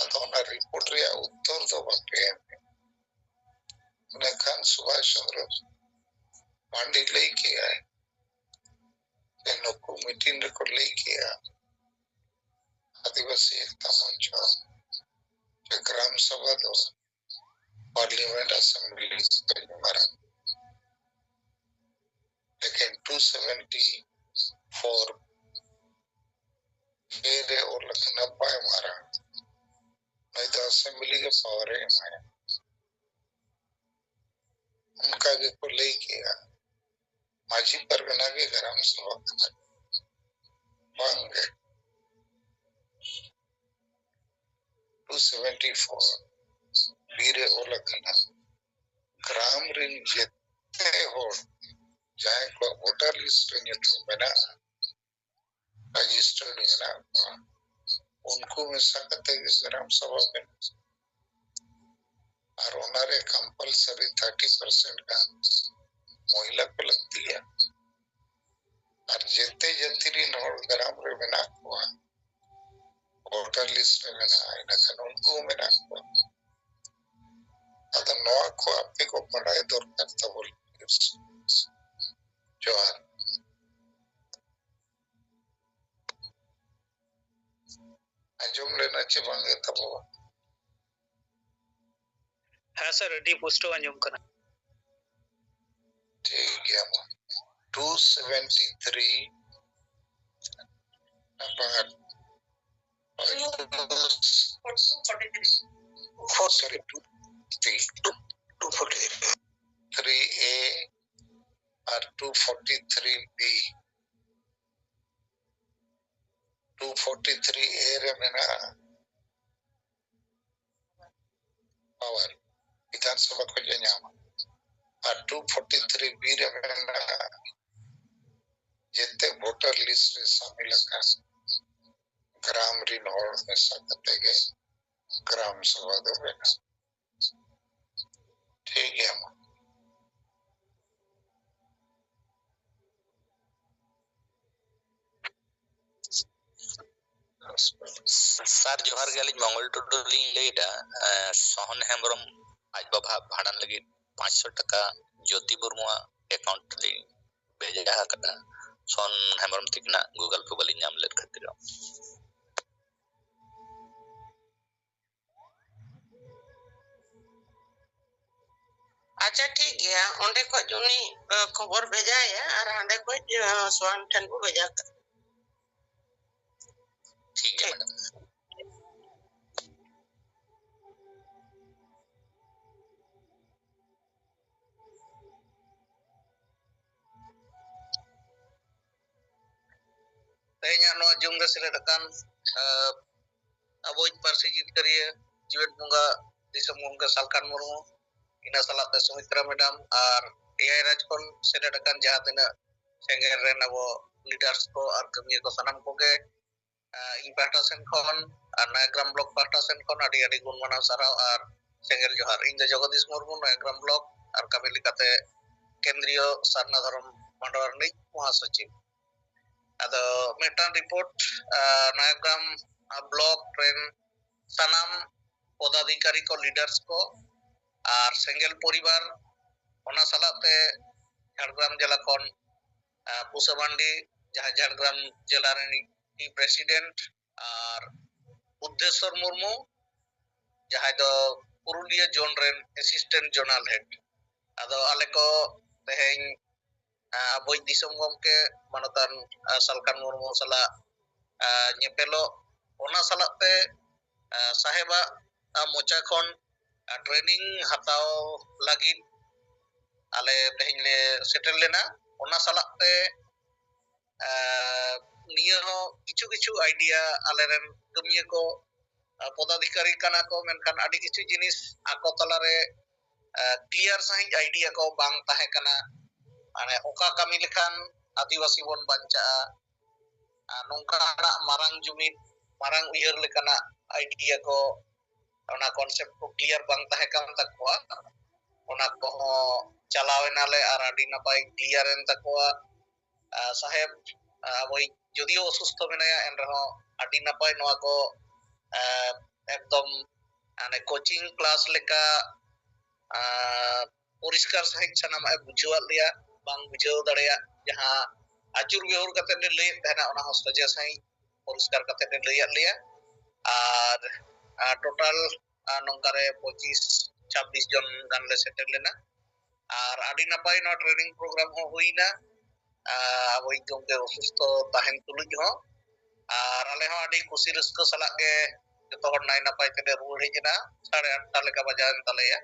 ᱟᱫᱚ ᱚᱱᱟ ᱨᱤᱯᱳᱨᱴ ᱨᱮᱭᱟᱜ ᱩᱛᱛᱚᱨ ᱫᱚ ᱵᱟᱯᱮ ᱮᱢᱮᱜᱼᱟ᱾ ᱢᱮᱱᱠᱷᱟᱱ ᱥᱩᱵᱷᱟᱥ ᱪᱚᱸᱫᱽᱨᱚ ᱯᱟᱱᱰᱤ ᱞᱟᱹᱭ ᱠᱮᱜᱼᱟᱭ ᱡᱮ ᱱᱩᱠᱩ ᱢᱤᱴᱤᱝ ᱨᱮᱠᱚ ᱞᱟᱹᱭ ᱠᱮᱜᱼᱟ ᱟᱹᱫᱤᱵᱟᱹᱥᱤ ᱮᱠᱛᱟ ᱢᱚᱧᱪᱚ ᱥᱮ ᱜᱨᱟᱢ ᱥᱚᱵᱷᱟ ᱫᱚ ᱯᱟᱨᱞᱤᱭᱟᱢᱮᱱᱴ ᱟᱥᱮᱢᱵᱞᱤ ᱠᱷᱚᱱ ᱢᱟᱨᱟᱝ, ᱞᱮᱠᱤᱱ ᱴᱩ ᱥᱮᱵᱷᱮᱱᱴᱤ ᱯᱷᱳᱨ ᱮ ᱨᱮ ᱚᱞ ᱟᱠᱟᱱᱟ ᱵᱟᱭ ᱢᱟᱨᱟᱝ, ᱱᱩᱭ ᱫᱚ ᱟᱥᱮᱢᱵᱞᱤ ᱜᱮ ᱯᱟᱣᱟᱨ ᱮ ᱮᱢᱟᱭᱟ᱾ ᱚᱱᱠᱟ ᱜᱮᱠᱚ ᱞᱟᱹᱭ ᱠᱮᱜᱼᱟ, ᱢᱟᱹᱡᱷᱤ ᱯᱟᱨᱜᱟᱱᱟ ᱜᱮ ᱜᱨᱟᱢ ᱥᱚᱵᱷᱟ ᱠᱟᱱᱟ᱾ ᱵᱟᱝ ᱜᱮ, ᱴᱩ ᱥᱮᱵᱷᱮᱱᱴᱤ ᱯᱷᱳᱨ ᱵᱤ ᱨᱮ ᱚᱞ ᱟᱠᱟᱱᱟ, ᱜᱨᱟᱢ ᱨᱤᱱ ᱡᱮᱛᱮ ᱦᱚᱲ ᱡᱟᱦᱟᱸᱭ ᱠᱚᱣᱟᱜ ᱵᱷᱳᱴᱟᱨ ᱞᱤᱥᱴ ᱨᱮ ᱧᱩᱛᱩᱢ ᱢᱮᱱᱟᱜᱼᱟ, ᱨᱮᱡᱤᱥᱴᱟᱨᱰ ᱢᱮᱱᱟᱜ ᱠᱚᱣᱟ, ᱩᱱᱠᱩ ᱢᱮᱥᱟ ᱠᱟᱛᱮ ᱜᱮ ᱜᱨᱟᱢ ᱥᱚᱵᱷᱟ ᱵᱮᱱᱟᱣ᱾ ᱟᱨ ᱚᱱᱟᱨᱮ ᱠᱚᱢᱯᱟᱞᱥᱟᱨᱤ ᱛᱷᱟᱨᱴᱤ ᱯᱟᱨᱥᱮᱱᱴ ᱜᱟᱱ ᱢᱚᱦᱤᱞᱟ ᱠᱚ ᱞᱟᱹᱠᱛᱤᱭᱟ᱾ ᱟᱨ ᱡᱮᱛᱮ ᱡᱟᱹᱛᱤ ᱨᱤᱱ ᱦᱚᱲ ᱜᱨᱟᱢ ᱨᱮ ᱢᱮᱱᱟᱜ ᱠᱚᱣᱟ, ᱵᱷᱳᱴᱟᱨ ᱞᱤᱥᱴ ᱨᱮ ᱢᱮᱱᱟᱜᱼᱟ, ᱤᱱᱟᱹᱠᱷᱟᱱ ᱩᱱᱠᱩ ᱦᱚᱸ ᱢᱮᱱᱟᱜ ᱠᱚᱣᱟ᱾ ᱟᱫᱚ ᱱᱚᱣᱟ ᱠᱚ ᱟᱯᱮ ᱠᱚ ᱵᱟᱲᱟᱭ ᱫᱚᱨᱠᱟᱨ ᱛᱟᱵᱚᱱ᱾ ᱡᱚᱦᱟᱨ᱾ ᱟᱸᱡᱚᱢ ᱞᱮᱱᱟ ᱪᱮ ᱵᱟᱝ ᱜᱮ ᱛᱟᱵᱚ? ᱦᱮᱸ ᱥᱟᱨ, ᱟᱹᱰᱤ ᱯᱩᱥᱴᱟᱹᱣ ᱟᱸᱡᱚᱢ ᱠᱟᱱᱟ᱾ ᱴᱷᱤᱠ ᱜᱮᱭᱟ, ᱢᱟ᱾ ᱴᱩ ᱥᱮᱵᱷᱮᱱᱴᱤ ᱛᱷᱨᱤ, ᱵᱟᱝ, sorry, two forty three, two forty three A ᱟᱨ two forty three B. Two forty three A ᱨᱮ ᱢᱮᱱᱟᱜᱼᱟ ᱯᱟᱣᱟᱨ, ᱵᱤᱫᱷᱟᱱ ᱥᱚᱵᱷᱟ ᱠᱷᱚᱱ ᱮ ᱧᱟᱢᱟ, ᱟᱨ ᱴᱩ ᱯᱷᱳᱨᱴᱤ ᱛᱷᱨᱤ ᱵᱤ ᱨᱮ ᱢᱮᱱᱟᱜᱼᱟ ᱡᱮᱛᱮ ᱵᱷᱳᱴᱟᱨ ᱞᱤᱥᱴ ᱨᱮ ᱥᱟᱢᱤᱞ ᱟᱠᱟᱱ ᱜᱨᱟᱢ ᱨᱤᱱ ᱦᱚᱲ ᱢᱮᱥᱟ ᱠᱟᱛᱮ ᱜᱮ ᱜᱨᱟᱢ ᱥᱚᱵᱷᱟ ᱫᱚ ᱵᱮᱱᱟᱣ᱾ ᱴᱷᱤᱠ ᱜᱮᱭᱟ, ᱢᱟ᱾ ᱥᱟᱨ ᱡᱚᱦᱟᱨ ᱜᱮ, ᱟᱹᱞᱤᱧ ᱢᱚᱝᱜᱚᱞ ᱴᱩᱰᱩ ᱞᱤᱧ ᱞᱟᱹᱭᱮᱫᱟ᱾ ᱮᱸ, ᱥᱚᱦᱚᱱ ᱦᱮᱢᱵᱨᱚᱢ ᱟᱡ ᱵᱟᱵᱟ ᱵᱷᱟᱸᱰᱟᱱ ᱞᱟᱹᱜᱤᱫ ᱯᱟᱸᱪᱥᱚ ᱴᱟᱠᱟ ᱡᱳᱛᱤ ᱢᱩᱨᱢᱩᱣᱟᱜ ᱮᱠᱟᱣᱩᱱᱴ ᱞᱤᱧ ᱵᱷᱮᱡᱟ ᱟᱠᱟᱫᱟ᱾ ᱥᱚᱦᱚᱱ ᱦᱮᱢᱵᱨᱚᱢ ᱛᱤᱠᱤᱱᱟᱜ ᱜᱩᱜᱚᱞ ᱯᱮ ᱵᱟᱹᱞᱤᱧ ᱧᱟᱢ ᱞᱮᱫ ᱠᱷᱟᱹᱛᱤᱨ᱾ ᱟᱪᱪᱷᱟ, ᱴᱷᱤᱠ ᱜᱮᱭᱟ, ᱚᱸᱰᱮ ᱠᱷᱚᱡ ᱩᱱᱤ, ᱮ, ᱠᱷᱚᱵᱚᱨ ᱵᱷᱮᱡᱟᱭᱟ ᱟᱨ ᱦᱟᱸᱰᱮ ᱠᱷᱚᱡ, ᱮ, ᱥᱚᱦᱟᱱ ᱴᱷᱮᱱ ᱵᱚ ᱵᱷᱮᱡᱟ ᱠᱟᱜᱼᱟ᱾ ᱴᱷᱤᱠ ᱜᱮᱭᱟ, ᱢᱮᱰᱟᱢ᱾ ᱛᱮᱦᱮᱧᱟᱜ ᱱᱚᱣᱟ ᱡᱩᱢ ᱨᱮ ᱥᱮᱞᱮᱫ ᱟᱠᱟᱱ, ᱮ, ᱟᱵᱚᱭᱤᱡ ᱯᱟᱹᱨᱥᱤ ᱡᱤᱛᱠᱟᱹᱨᱤᱭᱟᱹ ᱡᱤᱣᱮᱫ ᱵᱚᱸᱜᱟ ᱫᱤᱥᱚᱢ ᱜᱚᱢᱠᱮ ᱥᱟᱞᱠᱷᱟᱱ ᱢᱩᱨᱢᱩ, ᱤᱱᱟᱹ ᱥᱟᱞᱟᱜ ᱛᱮ ᱥᱩᱢᱤᱛᱨᱟ ᱢᱮᱰᱟᱢ ᱟᱨ ᱮᱭᱟᱭ ᱨᱟᱡᱽ ᱠᱷᱚᱱ ᱥᱮᱞᱮᱫ ᱟᱠᱟᱱ ᱡᱟᱦᱟᱸ ᱛᱤᱱᱟᱹᱜ ᱥᱮᱸᱜᱮᱞ ᱨᱮᱱ ᱟᱵᱚ ᱞᱤᱰᱟᱨᱥ ᱠᱚ ᱟᱨ ᱠᱟᱹᱢᱤᱭᱟᱹ ᱠᱚ, ᱥᱟᱱᱟᱢ ᱠᱚᱜᱮ, ᱟ, ᱤᱧ ᱯᱟᱦᱴᱟ ᱥᱮᱱ ᱠᱷᱚᱱ ᱟᱨ ᱱᱚᱭᱟᱜᱨᱟᱢ ᱵᱞᱚᱠ ᱯᱟᱦᱴᱟ ᱥᱮᱱ ᱠᱷᱚᱱ ᱟᱹᱰᱤ ᱟᱹᱰᱤ ᱜᱩᱱ ᱢᱟᱱᱟᱣ ᱥᱟᱨᱦᱟᱣ ᱟᱨ ᱥᱮᱸᱜᱮᱞ ᱡᱚᱦᱟᱨ᱾ ᱤᱧ ᱫᱚ ᱡᱚᱜᱚᱫᱤᱥ ᱢᱩᱨᱢᱩ, ᱱᱚᱭᱟᱜᱨᱟᱢ ᱵᱞᱚᱠ ᱟᱨ ᱠᱟᱹᱢᱤ ᱞᱮᱠᱟᱛᱮ ᱠᱮᱱᱫᱨᱤᱭᱚ ᱥᱟᱨᱱᱟ ᱫᱷᱚᱨᱚᱢ ᱢᱟᱰᱣᱟ ᱨᱤᱱᱤᱡ ᱢᱚᱦᱟᱥᱚᱪᱤᱵᱽ᱾ ᱟᱫᱚ ᱢᱤᱫᱴᱟᱝ ᱨᱤᱯᱳᱨᱴ, ᱟ, ᱱᱚᱭᱟᱜᱨᱟᱢ, ᱟ, ᱵᱞᱚᱠ ᱨᱮᱱ ᱥᱟᱱᱟᱢ ᱯᱚᱫᱟᱫᱷᱤᱠᱟᱨᱤ ᱠᱚ, ᱞᱤᱰᱟᱨᱥ ᱠᱚ ᱟᱨ ᱥᱮᱸᱜᱮᱞ ᱯᱚᱨᱤᱵᱟᱨ, ᱚᱱᱟ ᱥᱟᱞᱟᱜ ᱛᱮ ᱡᱷᱟᱲᱜᱨᱟᱢ ᱡᱮᱞᱟ ᱠᱷᱚᱱ, ᱟ, ᱯᱩᱥᱟᱹ ᱢᱟᱱᱰᱤ, ᱡᱟᱦᱟᱸᱭ ᱡᱷᱟᱲᱜᱨᱟᱢ ᱡᱮᱞᱟ ᱨᱤᱱᱤᱡ ᱯᱨᱮᱥᱤᱰᱮᱱᱴ, ᱟᱨ ᱵᱩᱫᱽᱫᱷᱮᱥᱣᱚᱨ ᱢᱩᱨᱢᱩ, ᱡᱟᱦᱟᱸᱭ ᱫᱚ ᱯᱩᱨᱩᱞᱤᱭᱟᱹ ᱡᱳᱱ ᱨᱮᱱ ᱮᱥᱤᱥᱴᱮᱱᱴ ᱡᱳᱱᱟᱞ ᱦᱮᱰ᱾ ᱟᱫᱚ ᱟᱞᱮ ᱠᱚ ᱛᱮᱦᱮᱧ, ᱟ, ᱟᱵᱚᱭᱤᱡ ᱫᱤᱥᱚᱢ ᱜᱚᱢᱠᱮ ᱢᱟᱱᱚᱛᱟᱱ, ᱟ, ᱥᱟᱞᱠᱷᱟᱱ ᱢᱩᱨᱢᱩ ᱥᱟᱞᱟᱜ, ᱟ, ᱧᱮᱯᱮᱞᱚᱜ, ᱚᱱᱟ ᱥᱟᱞᱟᱜ ᱛᱮ, ᱟ, ᱥᱟᱦᱮᱵᱟᱜ, ᱟ, ᱢᱚᱪᱟ ᱠᱷᱚᱱ, ᱟ, ᱴᱨᱮᱱᱤᱝ ᱦᱟᱛᱟᱣ ᱞᱟᱹᱜᱤᱫ ᱟᱞᱮ ᱛᱮᱦᱮᱧ ᱞᱮ ᱥᱮᱴᱮᱨ ᱞᱮᱱᱟ᱾ ᱚᱱᱟ ᱥᱟᱞᱟᱜ ᱛᱮ, ᱟ, ᱱᱤᱭᱟᱹ ᱦᱚᱸ ᱠᱤᱪᱷᱩ ᱠᱤᱪᱷᱩ ᱟᱭᱰᱤᱭᱟ ᱟᱞᱮᱨᱮᱱ ᱠᱟᱹᱢᱤᱭᱟᱹ ᱠᱚ, ᱟ, ᱯᱚᱫᱟᱫᱷᱤᱠᱟᱨᱤ ᱠᱟᱱᱟ ᱠᱚ, ᱢᱮᱱᱠᱷᱟᱱ ᱟᱹᱰᱤ ᱠᱤᱪᱷᱩ ᱡᱤᱱᱤᱥ ᱟᱠᱚ ᱛᱟᱞᱟᱨᱮ, ᱟ, ᱠᱞᱤᱭᱟᱨ ᱥᱟᱺᱦᱤᱡ ᱟᱭᱰᱤᱭᱟ ᱠᱚ ᱵᱟᱝ ᱛᱟᱦᱮᱸ ᱠᱟᱱᱟ᱾ ᱢᱟᱱᱮ ᱚᱠᱟ ᱠᱟᱹᱢᱤ ᱞᱮᱠᱷᱟᱱ ᱟᱹᱫᱤᱵᱟᱹᱥᱤ ᱵᱚᱱ ᱵᱟᱧᱪᱟᱜᱼᱟ, ᱟ, ᱱᱚᱝᱠᱟᱱᱟᱜ ᱢᱟᱨᱟᱝ ᱡᱩᱢᱤᱫ, ᱢᱟᱨᱟᱝ ᱩᱭᱦᱟᱹᱨ ᱞᱮᱠᱟᱱᱟᱜ ᱟᱭᱰᱤᱭᱟ ᱠᱚ, ᱚᱱᱟ ᱠᱚᱱᱥᱮᱯᱴ ᱠᱚ ᱠᱞᱤᱭᱟᱨ ᱵᱟᱝ ᱛᱟᱦᱮᱸ ᱠᱟᱱ ᱛᱟᱠᱚᱣᱟ᱾ ᱚᱱᱟ ᱠᱚᱦᱚᱸ ᱪᱟᱞᱟᱣ ᱮᱱᱟᱞᱮ ᱟᱨ ᱟᱹᱰᱤ ᱱᱟᱯᱟᱭ ᱠᱞᱤᱭᱟᱨ ᱮᱱ ᱛᱟᱠᱚᱣᱟ᱾ ᱟ, ᱥᱟᱦᱮᱵᱽ, ᱟ, ᱟᱵᱚᱭᱤᱡ ᱡᱚᱫᱤᱭᱳ ᱚᱥᱩᱥᱛᱷᱚ ᱢᱮᱱᱟᱭᱟ, ᱮᱱ ᱨᱮᱦᱚᱸ ᱟᱹᱰᱤ ᱱᱟᱯᱟᱭ ᱱᱚᱣᱟ ᱠᱚ, ᱮᱸ, ᱮᱠᱫᱚᱢ ᱢᱟᱱᱮ coaching class ᱞᱮᱠᱟ, ᱟᱸ, ᱯᱚᱨᱤᱥᱠᱟᱨ ᱥᱟᱺᱦᱤᱡ ᱥᱟᱱᱟᱢᱟᱜ ᱮ ᱵᱩᱡᱷᱟᱹᱣᱟᱫ ᱞᱮᱭᱟ᱾ ᱵᱟᱝ ᱵᱩᱡᱷᱟᱹᱣ ᱫᱟᱲᱮᱭᱟᱜ ᱡᱟᱦᱟᱸ ᱟᱹᱪᱩᱨ ᱵᱤᱦᱩᱨ ᱠᱟᱛᱮ ᱞᱮ ᱞᱟᱹᱭᱮᱫ ᱛᱟᱦᱮᱱᱟ, ᱚᱱᱟ ᱦᱚᱸ ᱥᱚᱡᱷᱮ ᱥᱟᱺᱦᱤᱡ ᱯᱚᱨᱤᱥᱠᱟᱨ ᱠᱟᱛᱮ ᱞᱮ ᱞᱟᱹᱭᱟᱫ ᱞᱮᱭᱟ᱾ ᱟᱨ, ᱟᱨ total, ᱟᱨ ᱱᱚᱝᱠᱟ ᱨᱮ ᱯᱚᱸᱪᱤᱥ ᱪᱷᱟᱵᱵᱤᱥ ᱡᱚᱱ ᱜᱟᱱ ᱞᱮ ᱥᱮᱴᱮᱨ ᱞᱮᱱᱟ᱾ ᱟᱨ ᱟᱹᱰᱤ ᱱᱟᱯᱟᱭ ᱱᱚᱣᱟ training program ᱦᱚᱸ ᱦᱩᱭᱱᱟ, ᱟᱨ ᱟᱵᱚᱭᱤᱡ ᱜᱚᱢᱠᱮ ᱚᱥᱩᱥᱛᱷᱚ ᱛᱟᱦᱮᱱ ᱛᱩᱞᱩᱡ ᱦᱚᱸ᱾ ᱟᱨ ᱟᱞᱮ ᱦᱚᱸ ᱟᱹᱰᱤ ᱠᱩᱥᱤ ᱨᱟᱹᱥᱠᱟᱹ ᱥᱟᱞᱟᱜ ᱜᱮ ᱡᱚᱛᱚ ᱦᱚᱲ ᱱᱟᱭ ᱱᱟᱯᱟᱭ ᱛᱮᱞᱮ ᱨᱩᱣᱟᱹᱲ ᱦᱮᱡ ᱮᱱᱟ᱾ ᱥᱟᱲᱮ ᱟᱴᱴᱟ ᱞᱮᱠᱟ ᱵᱟᱡᱟᱣᱮᱱ ᱛᱟᱞᱮᱭᱟ᱾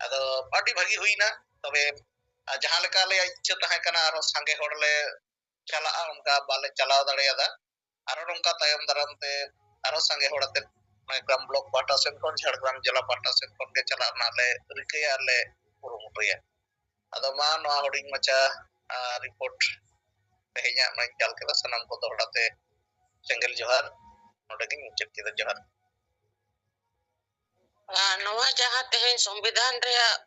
ᱟᱫᱚ ᱟᱹᱰᱤ ᱵᱷᱟᱹᱜᱤ ᱦᱩᱭᱱᱟ᱾ ᱛᱚᱵᱮ, ᱟᱨ ᱡᱟᱦᱟᱸ ᱞᱮᱠᱟ ᱟᱞᱮᱭᱟᱜ ᱤᱪᱪᱷᱟᱹ ᱛᱟᱦᱮᱸ ᱠᱟᱱᱟ ᱟᱨᱦᱚᱸ ᱥᱟᱸᱜᱮ ᱦᱚᱲ ᱞᱮ ᱪᱟᱞᱟᱜᱼᱟ, ᱚᱱᱠᱟ ᱵᱟᱞᱮ ᱪᱟᱞᱟᱣ ᱫᱟᱲᱮᱭᱟᱫᱟ᱾ ᱟᱨᱚ ᱱᱚᱝᱠᱟ ᱛᱟᱭᱚᱢ ᱫᱟᱨᱟᱢ ᱛᱮ ᱟᱨᱚ ᱥᱟᱸᱜᱮ ᱦᱚᱲ ᱟᱛᱮ ᱡᱷᱟᱲᱜᱨᱟᱢ block ᱯᱟᱦᱴᱟ ᱥᱮᱫ ᱠᱷᱚᱱ, ᱡᱷᱟᱲᱜᱨᱟᱢ ᱡᱮᱞᱟ ᱯᱟᱦᱴᱟ ᱥᱮᱫ ᱠᱷᱚᱱ ᱜᱮ ᱪᱟᱞᱟᱜ ᱨᱮᱱᱟᱜ ᱞᱮ ᱨᱤᱠᱟᱹᱭᱟ ᱟᱨ ᱞᱮ ᱠᱩᱨᱩᱢᱩᱴᱩᱭᱟ᱾ ᱟᱫᱚ ᱢᱟ, ᱱᱚᱣᱟ ᱦᱩᱰᱤᱧ ᱢᱟᱪᱷᱟ, ᱟᱸ, report ᱛᱮᱦᱮᱧᱟᱜ ᱢᱟᱧ ᱪᱟᱞ ᱠᱮᱫᱟ᱾ ᱥᱟᱱᱟᱢ ᱠᱚ ᱫᱚᱦᱲᱟ ᱛᱮ ᱥᱮᱸᱜᱮᱞ ᱡᱚᱦᱟᱨ ᱱᱚᱰᱮ ᱜᱤᱧ ᱢᱩᱪᱟᱹᱫ ᱠᱮᱫᱟ᱾ ᱡᱚᱦᱟᱨ᱾ ᱟᱨ ᱱᱚᱣᱟ ᱡᱟᱦᱟᱸ ᱛᱮᱦᱮᱧ ᱥᱚᱝᱵᱤᱫᱷᱟᱱ ᱨᱮᱭᱟᱜ,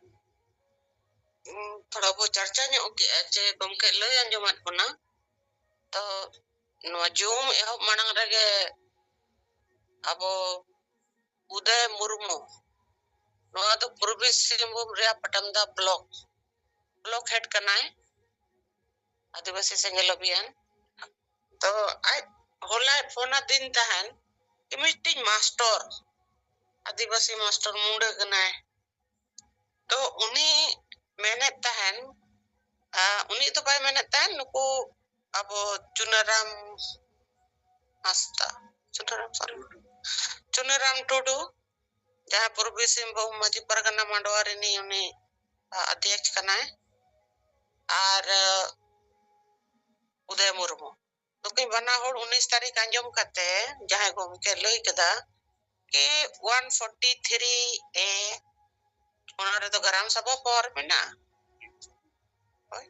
ᱩᱢ, ᱛᱷᱚᱲᱟ ᱵᱚ ᱪᱟᱨᱪᱟ ᱧᱚᱜ ᱠᱮᱜᱼᱟ, ᱡᱮ ᱜᱚᱢᱠᱮ ᱞᱟᱹᱭ ᱟᱸᱡᱚᱢᱟᱫ ᱵᱚᱱᱟ, ᱛᱚ ᱱᱚᱣᱟ Zoom ᱮᱦᱚᱵ ᱢᱟᱲᱟᱝ ᱨᱮᱜᱮ ᱟᱵᱚ ᱩᱫᱚᱭ ᱢᱩᱨᱢᱩ, ᱱᱚᱣᱟ ᱫᱚ ᱯᱩᱨᱵᱤ ᱥᱤᱝᱵᱷᱩᱢ ᱨᱮᱭᱟᱜ ᱯᱟᱴᱟᱢᱫᱟ block, block head ᱠᱟᱱᱟᱭ, ᱟᱹᱫᱤᱵᱟᱹᱥᱤ ᱥᱮᱸᱜᱮᱞ ᱚᱵᱷᱤᱭᱟᱱ᱾ ᱛᱚ ᱟᱡ ᱦᱚᱞᱟᱭ ᱯᱷᱳᱱ ᱟᱹᱫᱤᱧ ᱛᱟᱦᱮᱱ, ᱠᱤ ᱢᱤᱫᱴᱤᱡ ᱢᱟᱥᱴᱚᱨ, ᱟᱹᱫᱤᱵᱟᱹᱥᱤ ᱢᱟᱥᱴᱚᱨ ᱢᱩᱸᱰᱟᱹ ᱠᱟᱱᱟᱭ᱾ ᱛᱚ ᱩᱱᱤ ᱢᱮᱱᱮᱫ ᱛᱟᱦᱮᱱ, ᱟ, ᱩᱱᱤ ᱫᱚ ᱵᱟᱭ ᱢᱮᱱᱮᱫ ᱛᱟᱦᱮᱱ, ᱱᱩᱠᱩ ᱟᱵᱚ ᱪᱩᱱᱟᱹᱨᱟᱢ ᱦᱟᱸᱥᱫᱟ, ᱪᱩᱱᱟᱹᱨᱟᱢ ᱥᱚᱨᱮᱱ, ᱪᱩᱱᱟᱹᱨᱟᱢ ᱴᱩᱰᱩ, ᱡᱟᱦᱟᱸᱭ ᱯᱩᱨᱵᱤ ᱥᱤᱝᱵᱷᱩᱢ ᱢᱟᱹᱡᱷᱤ ᱯᱟᱨᱜᱟᱱᱟ ᱢᱟᱰᱣᱟ ᱨᱤᱱᱤᱡ ᱩᱱᱤ, ᱟ, ᱚᱫᱷᱭᱚᱠᱥ ᱠᱟᱱᱟᱭ, ᱟᱨ, ᱟ, ᱩᱫᱚᱭ ᱢᱩᱨᱢᱩ᱾ ᱱᱩᱠᱤᱱ ᱵᱟᱱᱟ ᱦᱚᱲ ᱩᱱᱤᱥ ᱛᱟᱹᱨᱤᱠᱷ ᱟᱸᱡᱚᱢ ᱠᱟᱛᱮ ᱡᱟᱦᱟᱸᱭ ᱜᱚᱢᱠᱮ ᱞᱟᱹᱭ ᱠᱮᱫᱟ ᱠᱤ one forty three A, ᱚᱱᱟ ᱨᱮᱫᱚ ᱜᱨᱟᱢ ᱥᱟᱵᱷᱟ power ᱢᱮᱱᱟᱜᱼᱟ᱾ ᱦᱳᱭ᱾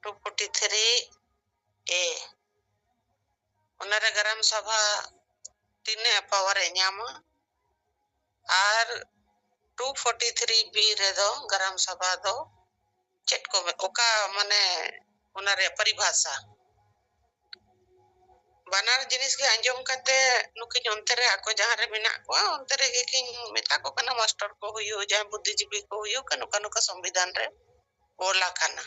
Two forty three A, ᱚᱱᱟ ᱨᱮ ᱜᱨᱟᱢ ᱥᱟᱵᱷᱟ ᱛᱤᱱᱟᱹᱜ power ᱮ ᱧᱟᱢᱟ? ᱟᱨ two forty three B ᱨᱮᱫᱚ ᱜᱨᱟᱢ ᱥᱟᱵᱷᱟ ᱫᱚ ᱪᱮᱫ ᱠᱚ ᱢᱮ-, ᱚᱠᱟ ᱢᱟᱱᱮ ᱚᱱᱟ ᱨᱮᱭᱟᱜ ᱯᱚᱨᱤᱵᱷᱟᱥᱟ? ᱵᱟᱱᱟᱨ ᱡᱤᱱᱤᱥ ᱜᱮ ᱟᱸᱡᱚᱢ ᱠᱟᱛᱮ ᱱᱩᱠᱤᱱ ᱚᱱᱛᱮ ᱨᱮ ᱟᱠᱚ ᱡᱟᱦᱟᱸ ᱨᱮ ᱢᱮᱱᱟᱜ ᱠᱚᱣᱟ, ᱚᱱᱛᱮ ᱨᱮᱜᱮ ᱠᱤᱱ ᱢᱮᱛᱟ ᱠᱚ ᱠᱟᱱᱟ, ᱢᱟᱥᱴᱟᱨ ᱠᱚ ᱦᱩᱭᱩᱜ, ᱡᱟᱦᱟᱸ ᱵᱩᱫᱽᱫᱷᱤᱡᱤᱵᱤ ᱠᱚ ᱦᱩᱭᱩᱜ, ᱱᱚᱝᱠᱟ ᱱᱚᱝᱠᱟ ᱥᱚᱝᱵᱤᱫᱷᱟᱱ ᱨᱮ ᱚᱞ ᱟᱠᱟᱱᱟ᱾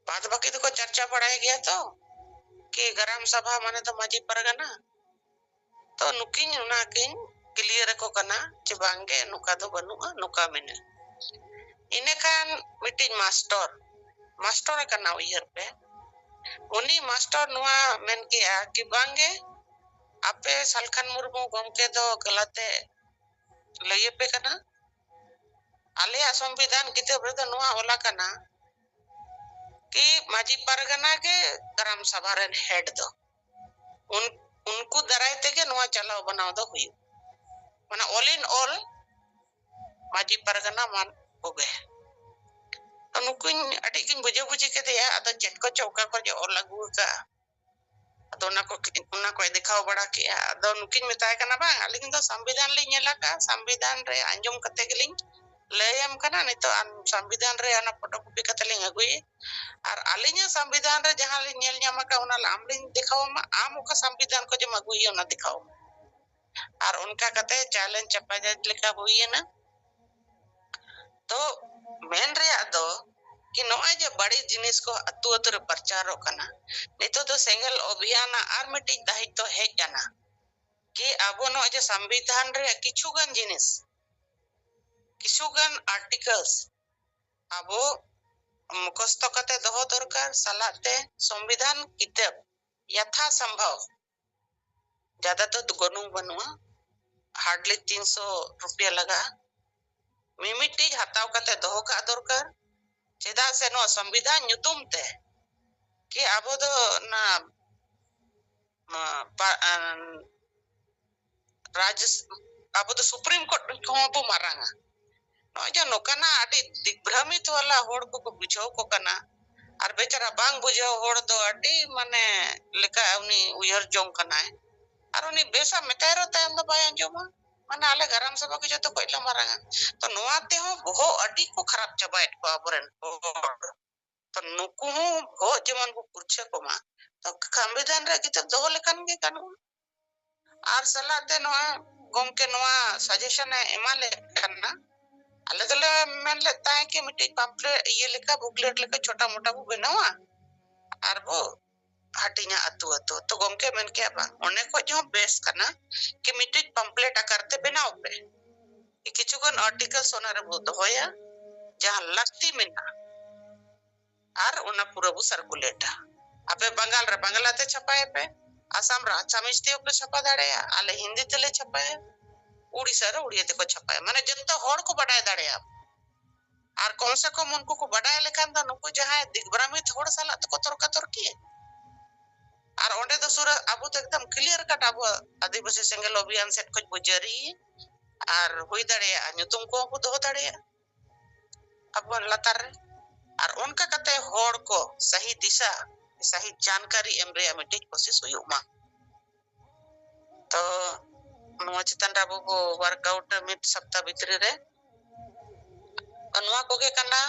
ᱵᱟᱫ ᱵᱟᱹᱠᱤ ᱫᱚᱠᱚ ᱪᱟᱨᱪᱟ ᱵᱟᱲᱟᱭ ᱜᱮᱭᱟ ᱛᱚ, ᱠᱤ ᱜᱨᱟᱢ ᱥᱟᱵᱷᱟ ᱢᱟᱱᱮ ᱫᱚ ᱢᱟᱹᱡᱷᱤ ᱯᱟᱨᱜᱟᱱᱟ᱾ ᱛᱚ ᱱᱩᱠᱤᱱ ᱚᱱᱟ ᱠᱤᱱ clear ᱟᱠᱚ ᱠᱟᱱᱟ ᱡᱮ ᱵᱟᱝᱜᱮ, ᱱᱚᱝᱠᱟ ᱫᱚ ᱵᱟᱹᱱᱩᱜᱼᱟ, ᱱᱚᱝᱠᱟ ᱢᱮᱱᱟᱜᱼᱟ᱾ ᱤᱱᱟᱹᱠᱷᱟᱱ ᱢᱤᱫᱴᱤᱡ ᱢᱟᱥᱴᱚᱨ, ᱢᱟᱥᱴᱚᱨ ᱟᱠᱟᱱᱟ, ᱩᱭᱦᱟᱹᱨ ᱯᱮ, ᱩᱱᱤ ᱢᱟᱥᱴᱚᱨ ᱱᱚᱣᱟ ᱢᱮᱱ ᱠᱮᱜᱼᱟ ᱠᱤ ᱵᱟᱝᱜᱮ, ᱟᱯᱮ ᱥᱟᱞᱠᱷᱟᱱ ᱢᱩᱨᱢᱩ ᱜᱚᱢᱠᱮ ᱫᱚ ᱜᱟᱞᱟᱛᱮ ᱞᱟᱹᱭ ᱟᱯᱮ ᱠᱟᱱᱟ᱾ ᱟᱞᱮᱭᱟᱜ ᱥᱚᱝᱵᱤᱫᱷᱟᱱ ᱠᱤᱛᱟᱹᱵ ᱨᱮᱫᱚ ᱱᱚᱣᱟ ᱚᱞ ᱟᱠᱟᱱᱟ ᱠᱤ ᱢᱟᱹᱡᱷᱤ ᱯᱟᱨᱜᱟᱱᱟ ᱜᱮ ᱜᱨᱟᱢ ᱥᱟᱵᱷᱟ ᱨᱮᱱ head ᱫᱚ᱾ ᱩᱱ-, ᱩᱱᱠᱩ ᱫᱟᱨᱟᱭ ᱛᱮᱜᱮ ᱱᱚᱣᱟ ᱪᱟᱞᱟᱣ ᱵᱟᱱᱟᱣ ᱫᱚ ᱦᱩᱭᱩᱜ᱾ ᱢᱟᱱᱮ all in all Majhi Pargana ᱢᱟᱱ ᱠᱚᱜᱮ᱾ ᱛᱚ ᱱᱩᱠᱩᱧ ᱟᱹᱰᱤ ᱜᱤᱧ ᱵᱩᱡᱷᱟᱹ ᱵᱩᱡᱷᱤ ᱠᱮᱫᱮᱭᱟ, ᱟᱫᱚ ᱪᱮᱫ ᱠᱚᱪᱚ ᱚᱠᱟ ᱠᱚᱨᱮ ᱚᱞ ᱟᱹᱜᱩ ᱟᱠᱟᱫᱼᱟ᱾ ᱟᱫᱚ ᱚᱱᱟ ᱠᱚ, ᱚᱱᱟ ᱠᱚᱭ ᱫᱮᱠᱷᱟᱣ ᱵᱟᱲᱟ ᱠᱮᱜᱼᱟ᱾ ᱟᱫᱚ ᱱᱩᱠᱤᱱ ᱢᱮᱛᱟᱭ ᱠᱟᱱᱟ, "ᱵᱟᱝ, ᱟᱹᱞᱤᱧ ᱫᱚ ᱥᱚᱝᱵᱤᱫᱷᱟᱱ ᱞᱤᱧ ᱧᱮᱞ ᱟᱠᱟᱫᱼᱟ, ᱥᱚᱝᱵᱤᱫᱷᱟᱱ ᱨᱮ ᱟᱸᱡᱚᱢ ᱠᱟᱛᱮ ᱜᱮᱞᱤᱧ ᱞᱟᱹᱭᱟᱢ ᱠᱟᱱᱟ, ᱱᱤᱛᱚᱜ ᱟᱢ ᱥᱚᱝᱵᱤᱫᱷᱟᱱ ᱨᱮ ᱚᱱᱟ photocopy ᱠᱟᱛᱮ ᱞᱤᱧ ᱟᱹᱜᱩᱭᱟ, ᱟᱨ ᱟᱹᱞᱤᱧᱟᱜ ᱥᱚᱝᱵᱤᱫᱷᱟᱱ ᱨᱮ ᱡᱟᱦᱟᱸ ᱞᱤᱧ ᱧᱮᱞ ᱧᱟᱢ ᱟᱠᱟᱫ ᱚᱱᱟ ᱟᱢ ᱞᱤᱧ ᱫᱮᱠᱷᱟᱣ ᱟᱢᱟ, ᱟᱢ ᱚᱠᱟ ᱥᱚᱝᱵᱤᱫᱷᱟᱱ ᱠᱷᱚᱡ ᱮᱢ ᱟᱹᱜᱩᱭᱟ ᱚᱱᱟ ᱫᱮᱠᱷᱟᱣ ᱟᱢᱟ᱾" ᱟᱨ ᱚᱱᱠᱟ ᱠᱟᱛᱮ challenge ᱪᱟᱯᱟᱡᱟᱡ ᱞᱮᱠᱟ ᱦᱩᱭᱮᱱᱟ᱾ ᱛᱚ ᱢᱮᱱ ᱨᱮᱭᱟᱜ ᱫᱚ ᱠᱤ ᱱᱚᱜᱼᱚᱭ ᱡᱮ ᱵᱟᱹᱲᱤᱡ ᱡᱤᱱᱤᱥ ᱠᱚ ᱟᱹᱛᱩ ᱟᱹᱛᱩ ᱨᱮ ᱯᱨᱚᱪᱟᱨᱚᱜ ᱠᱟᱱᱟ, ᱱᱤᱛᱚᱜ ᱫᱚ ᱥᱮᱸᱜᱮᱞ ᱚᱵᱷᱤᱭᱟᱱ ᱟᱨ ᱢᱤᱫᱴᱤᱡ ᱫᱟᱭᱤᱛᱛᱚ ᱦᱮᱡ ᱮᱱᱟ ᱠᱤ ᱟᱵᱚ ᱱᱚᱜᱼᱚᱭ ᱡᱮ ᱥᱚᱝᱵᱤᱫᱷᱟᱱ ᱨᱮᱭᱟᱜ ᱠᱤᱪᱷᱩ ᱜᱟᱱ ᱡᱤᱱᱤᱥ, ᱠᱤᱪᱷᱩ ᱜᱟᱱ articles ᱟᱵᱚ ᱢᱩᱠᱷᱚᱥᱛᱚ ᱠᱟᱛᱮ ᱫᱚᱦᱚ ᱫᱚᱨᱠᱟᱨ, ᱥᱟᱞᱟᱜ ᱛᱮ ᱥᱚᱝᱵᱤᱫᱷᱟᱱ ᱠᱤᱛᱟᱹᱵ ᱭᱟᱛᱷᱟ ᱥᱚᱢᱵᱷᱚᱵ, ᱡᱟᱫᱟ ᱫᱚ ᱜᱚᱱᱚᱝ ᱵᱟᱹᱱᱩᱜᱼᱟ, hardly ᱛᱤᱱᱥᱚ ᱨᱩᱯᱤᱭᱟ ᱞᱟᱜᱟᱜᱼᱟ, ᱢᱤᱢᱤᱫᱴᱤᱡ ᱦᱟᱛᱟᱣ ᱠᱟᱛᱮ ᱫᱚᱦᱚ ᱠᱟᱜ ᱫᱚᱨᱠᱟᱨ᱾ ᱪᱮᱫᱟᱜ ᱥᱮ ᱱᱚᱣᱟ ᱥᱚᱝᱵᱤᱫᱷᱟᱱ ᱧᱩᱛᱩᱢ ᱛᱮ ᱠᱤ ᱟᱵᱚ ᱫᱚ ᱚᱱᱟ, ᱢᱟ, ᱯᱟ-, ᱟᱱ, ᱨᱟᱡᱽ, ᱟᱵᱚ ᱫᱚ Supreme Court ᱠᱷᱚᱱ ᱦᱚᱸ ᱵᱚ ᱢᱟᱨᱟᱝᱟ᱾ ᱱᱚᱜᱼᱚᱭ ᱡᱮ ᱱᱚᱝᱠᱟᱱᱟᱜ ᱟᱹᱰᱤ ᱫᱤᱜᱽᱵᱷᱨᱟᱢᱤᱛ ᱣᱟᱞᱟ ᱦᱚᱲ ᱠᱚᱠᱚ ᱵᱩᱡᱷᱟᱹᱣ ᱠᱚ ᱠᱟᱱᱟ, ᱟᱨ ᱵᱮᱪᱟᱨᱟ ᱵᱟᱝ ᱵᱩᱡᱷᱟᱹᱣ ᱦᱚᱲ ᱫᱚ ᱟᱹᱰᱤ ᱢᱟᱱᱮ ᱞᱮᱠᱟ ᱩᱱᱤ ᱩᱭᱦᱟᱹᱨ ᱡᱚᱝ ᱠᱟᱱᱟᱭ, ᱟᱨ ᱩᱱᱤ ᱵᱮᱥᱟᱜ ᱢᱮᱛᱟᱭ ᱨᱮᱦᱚᱸ ᱛᱟᱭᱚᱢ ᱫᱚ ᱵᱟᱭ ᱟᱸᱡᱚᱢᱟ᱾ ᱢᱟᱱᱮ ᱟᱞᱮ ᱜᱨᱟᱢ ᱥᱚᱵᱷᱟ ᱜᱮ ᱡᱚᱛᱚ ᱠᱷᱚᱡ ᱞᱮ ᱢᱟᱨᱟᱝᱟ᱾ ᱛᱚ ᱱᱚᱣᱟ ᱛᱮᱦᱚᱸ ᱵᱚᱦᱚᱜ ᱟᱹᱰᱤ ᱠᱚ ᱠᱷᱟᱨᱟᱯ ᱪᱟᱵᱟᱭᱮᱫ ᱠᱚᱣᱟ ᱟᱵᱚᱨᱮᱱ ᱦᱚᱲ᱾ ᱛᱚ ᱱᱩᱠᱩ ᱦᱚᱸ ᱵᱚᱦᱚᱜ ᱡᱮᱢᱚᱱ ᱠᱚ ᱠᱩᱨᱪᱷᱟᱹ ᱠᱚᱢᱟ, ᱥᱚᱝᱵᱤᱫᱷᱟᱱ ᱨᱮ ᱠᱤᱛᱟᱹᱵ ᱫᱚᱦᱚ ᱞᱮᱠᱷᱟᱱ ᱜᱮ ᱜᱟᱱᱚᱜᱼᱟ᱾ ᱟᱨ ᱥᱟᱞᱟᱜ ᱛᱮ ᱱᱚᱣᱟ ᱜᱚᱢᱠᱮ ᱱᱚᱣᱟ ᱥᱟᱡᱮᱥᱚᱱ ᱮ ᱮᱢᱟ ᱞᱮ ᱠᱟᱱᱟ᱾ ᱟᱞᱮ ᱫᱚᱞᱮ ᱢᱮᱱ ᱞᱮᱫ ᱛᱟᱦᱮᱸ ᱠᱤ ᱢᱤᱫᱴᱤᱡ ᱯᱟᱢᱯᱞᱮᱴ ᱤᱭᱟᱹ ᱞᱮᱠᱟ, ᱵᱩᱠᱞᱮᱴ ᱞᱮᱠᱟ ᱪᱷᱳᱴᱟ ᱢᱳᱴᱟ ᱵᱚ ᱵᱮᱱᱟᱣᱟ ᱟᱨ ᱵᱚ ᱦᱟᱹᱴᱤᱧᱟ ᱟᱹᱛᱩ ᱟᱹᱛᱩ᱾ ᱛᱚ ᱜᱚᱢᱠᱮ ᱢᱮᱱ ᱠᱮᱜᱼᱟ, ᱵᱟᱝ, ᱚᱱᱮ ᱠᱷᱚᱡ ᱦᱚᱸ ᱵᱮᱥ ᱠᱟᱱᱟ ᱠᱤ ᱢᱤᱫᱴᱤᱡ ᱯᱟᱢᱯᱞᱮᱴ ᱟᱠᱟᱨ ᱛᱮ ᱵᱮᱱᱟᱣ ᱯᱮ᱾ ᱠᱤᱪᱷᱩ ᱜᱟᱱ ᱟᱨᱴᱤᱠᱟᱞᱥ ᱚᱱᱟ ᱨᱮᱵᱚ ᱫᱚᱦᱚᱭᱟ, ᱡᱟᱦᱟᱸ ᱞᱟᱹᱠᱛᱤ ᱢᱮᱱᱟᱜᱼᱟ, ᱟᱨ ᱚᱱᱟ ᱯᱩᱨᱟᱹ ᱵᱚ ᱥᱟᱨᱠᱩᱞᱮᱴᱟ᱾ ᱟᱯᱮ ᱵᱟᱝᱜᱟᱞ ᱨᱮ ᱵᱟᱝᱞᱟ ᱛᱮ ᱪᱷᱟᱯᱟᱭ ᱯᱮ, ᱟᱥᱟᱢ ᱨᱮ ᱟᱥᱟᱢᱤᱡ ᱛᱮᱦᱚᱸ ᱯᱮ ᱪᱷᱟᱯᱟ ᱫᱟᱲᱮᱭᱟᱜᱼᱟ, ᱟᱞᱮ ᱦᱤᱱᱫᱤ ᱛᱮᱞᱮ ᱪᱷᱟᱯᱟᱭᱟ, ᱩᱲᱤᱥᱥᱟ ᱨᱮ ᱩᱲᱤᱭᱟ ᱛᱮᱠᱚ ᱪᱷᱟᱯᱟᱭᱟ, ᱢᱟᱱᱮ ᱡᱚᱛᱚ ᱦᱚᱲ ᱠᱚ ᱵᱟᱰᱟᱭ ᱫᱟᱲᱮᱭᱟᱜᱼᱟ᱾ ᱟᱨ ᱠᱚᱢ ᱥᱮ ᱠᱚᱢ ᱩᱱᱠᱩ ᱠᱚ ᱵᱟᱰᱟᱭ ᱞᱮᱠᱷᱟᱱ ᱫᱚ ᱱᱩᱠᱩ ᱡᱟᱦᱟᱸᱭ ᱫᱤᱜᱽᱵᱨᱟᱢᱤᱛ ᱦᱚᱲ ᱥᱟᱞᱟᱜ ᱛᱮᱠᱚ ᱛᱚᱨᱠᱟ ᱛᱚᱨᱠᱤ, ᱟᱨ ᱚᱸᱰᱮ ᱫᱚ ᱥᱩᱨ ᱟᱵᱚ ᱫᱚ ᱮᱠᱫᱚᱢ ᱠᱞᱤᱭᱟᱨ ᱠᱟᱴ ᱟᱵᱚ ᱟᱹᱫᱤᱵᱟᱹᱥᱤ ᱥᱮᱸᱜᱮᱞ ᱚᱵᱷᱤᱭᱟᱱ ᱥᱮᱫ ᱠᱷᱚᱡ ᱵᱚ ᱡᱟᱹᱨᱤ, ᱟᱨ ᱦᱩᱭ ᱫᱟᱲᱮᱭᱟᱜᱼᱟ ᱧᱩᱛᱩᱢ ᱠᱚᱦᱚᱸ ᱵᱚ ᱫᱚᱦᱚ ᱫᱟᱲᱮᱭᱟᱜᱼᱟ ᱟᱵᱚ ᱞᱟᱛᱟᱨ ᱨᱮ᱾ ᱟᱨ ᱚᱱᱠᱟ ᱠᱟᱛᱮ ᱦᱚᱲ ᱠᱚ ᱥᱟᱦᱤ ᱫᱤᱥᱟ, ᱥᱟᱦᱤ ᱡᱟᱱᱠᱟᱨᱤ ᱮᱢ ᱨᱮᱭᱟᱜ ᱢᱤᱫᱴᱤᱡ ᱠᱳᱥᱤᱥ ᱦᱩᱭᱩᱜ ᱢᱟ᱾ ᱛᱚ ᱱᱚᱣᱟ ᱪᱮᱛᱟᱱ ᱨᱮ ᱟᱵᱚ ᱵᱚ ᱣᱟᱨᱠᱟᱣᱩᱴ ᱢᱤᱫ ᱥᱟᱯᱛᱟ ᱵᱷᱤᱛᱨᱤ ᱨᱮ᱾ ᱛᱚ ᱱᱚᱣᱟ ᱠᱚᱜᱮ ᱠᱟᱱᱟ᱾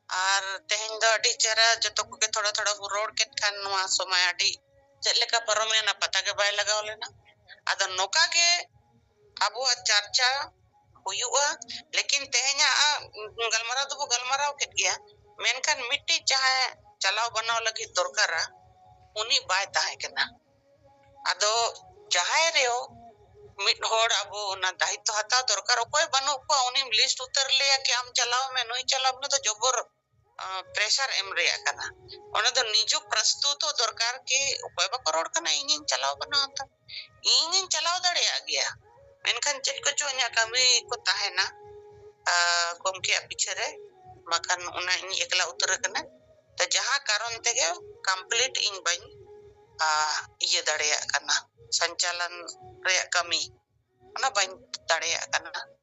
ᱟᱨ ᱛᱮᱦᱮᱧ ᱫᱚ ᱟᱹᱰᱤ ᱪᱮᱦᱨᱟ ᱡᱚᱛᱚ ᱠᱚᱜᱮ ᱛᱷᱚᱲᱟ ᱛᱷᱚᱲᱟ ᱵᱚ ᱨᱚᱲ ᱠᱮᱫ ᱠᱷᱟᱱ ᱱᱚᱣᱟ ᱥᱚᱢᱚᱭ ᱟᱹᱰᱤ ᱪᱮᱫ ᱞᱮᱠᱟ ᱯᱟᱨᱚᱢᱮᱱᱟ ᱯᱟᱛᱟ ᱜᱮ ᱵᱟᱭ ᱞᱟᱜᱟᱣ ᱞᱮᱱᱟ᱾ ᱟᱫᱚ ᱱᱚᱝᱠᱟ ᱜᱮ ᱟᱵᱚᱣᱟᱜ ᱪᱟᱨᱪᱟ ᱦᱩᱭᱩᱜᱼᱟ᱾ ᱞᱮᱠᱤᱱ ᱛᱮᱦᱮᱧᱟᱜ ᱜᱟᱞᱢᱟᱨᱟᱣ ᱫᱚᱵᱚ ᱜᱟᱞᱢᱟᱨᱟᱣ ᱠᱮᱫ ᱜᱮᱭᱟ, ᱢᱮᱱᱠᱷᱟᱱ ᱢᱤᱫᱴᱤᱡ ᱡᱟᱦᱟᱸᱭ ᱪᱟᱞᱟᱣ ᱵᱟᱱᱟᱣ ᱞᱟᱹᱜᱤᱫ ᱫᱚᱨᱠᱟᱨᱟ, ᱩᱱᱤ ᱵᱟᱭ ᱛᱟᱦᱮᱸ ᱠᱟᱱᱟ᱾ ᱟᱫᱚ ᱡᱟᱦᱟᱸᱭ ᱨᱮᱦᱚᱸ ᱢᱤᱫ ᱦᱚᱲ ᱟᱵᱚ ᱚᱱᱟ ᱫᱟᱭᱤᱛᱛᱚ ᱦᱟᱛᱟᱣ ᱫᱚᱨᱠᱟᱨ, ᱚᱠᱚᱭ ᱵᱟᱹᱱᱩᱜ ᱠᱚᱣᱟ ᱩᱱᱤᱢ ᱞᱤᱥᱴ ᱩᱛᱟᱹᱨ ᱞᱮᱭᱟ ᱠᱤ ᱟᱢ ᱪᱟᱞᱟᱣ ᱢᱮ, ᱱᱩᱭ ᱪᱟᱞᱟᱣ ᱢᱮ, ᱫᱚ ᱡᱚᱵᱚᱨ ᱯᱨᱮᱥᱟᱨ ᱮᱢ ᱨᱮᱭᱟᱜ ᱠᱟᱱᱟ᱾ ᱚᱱᱟ ᱫᱚ ᱱᱤᱡᱚ ᱯᱨᱚᱥᱛᱩᱛᱚ ᱫᱚᱨᱠᱟᱨ ᱠᱤ ᱚᱠᱚᱭ ᱵᱟᱠᱚ ᱨᱚᱲ ᱠᱟᱱᱟ, ᱤᱧᱤᱧ ᱪᱟᱞᱟᱣ ᱠᱟᱱᱟ, ᱚᱱᱛᱮ ᱤᱧᱤᱧ ᱪᱟᱞᱟᱣ ᱫᱟᱲᱮᱭᱟᱜ ᱜᱮᱭᱟ, ᱢᱮᱱᱠᱷᱟᱱ ᱪᱮᱫ ᱠᱚᱪᱚ ᱤᱧᱟᱹᱜ ᱠᱟᱹᱢᱤ ᱠᱚ ᱛᱟᱦᱮᱱᱟ ᱜᱚᱢᱠᱮᱭᱟᱜ ᱯᱤᱪᱷᱮ ᱨᱮ, ᱵᱟᱠᱷᱟᱱ ᱚᱱᱟ ᱤᱧ ᱮᱠᱞᱟ ᱩᱛᱟᱹᱨ ᱟᱠᱟᱱᱟ᱾ ᱛᱚ ᱡᱟᱦᱟᱸ ᱠᱟᱨᱚᱱ ᱛᱮᱜᱮ ᱠᱚᱢᱯᱞᱤᱴ ᱤᱧ ᱵᱟᱹᱧ ᱤᱭᱟᱹ ᱫᱟᱲᱮᱭᱟᱜ ᱠᱟᱱᱟ, ᱥᱚᱧᱪᱟᱞᱚᱱ ᱨᱮᱭᱟᱜ ᱠᱟᱹᱢᱤ ᱚᱱᱟ ᱵᱟᱹᱧ ᱫᱟᱲᱮᱭᱟᱜ ᱠᱟᱱᱟ᱾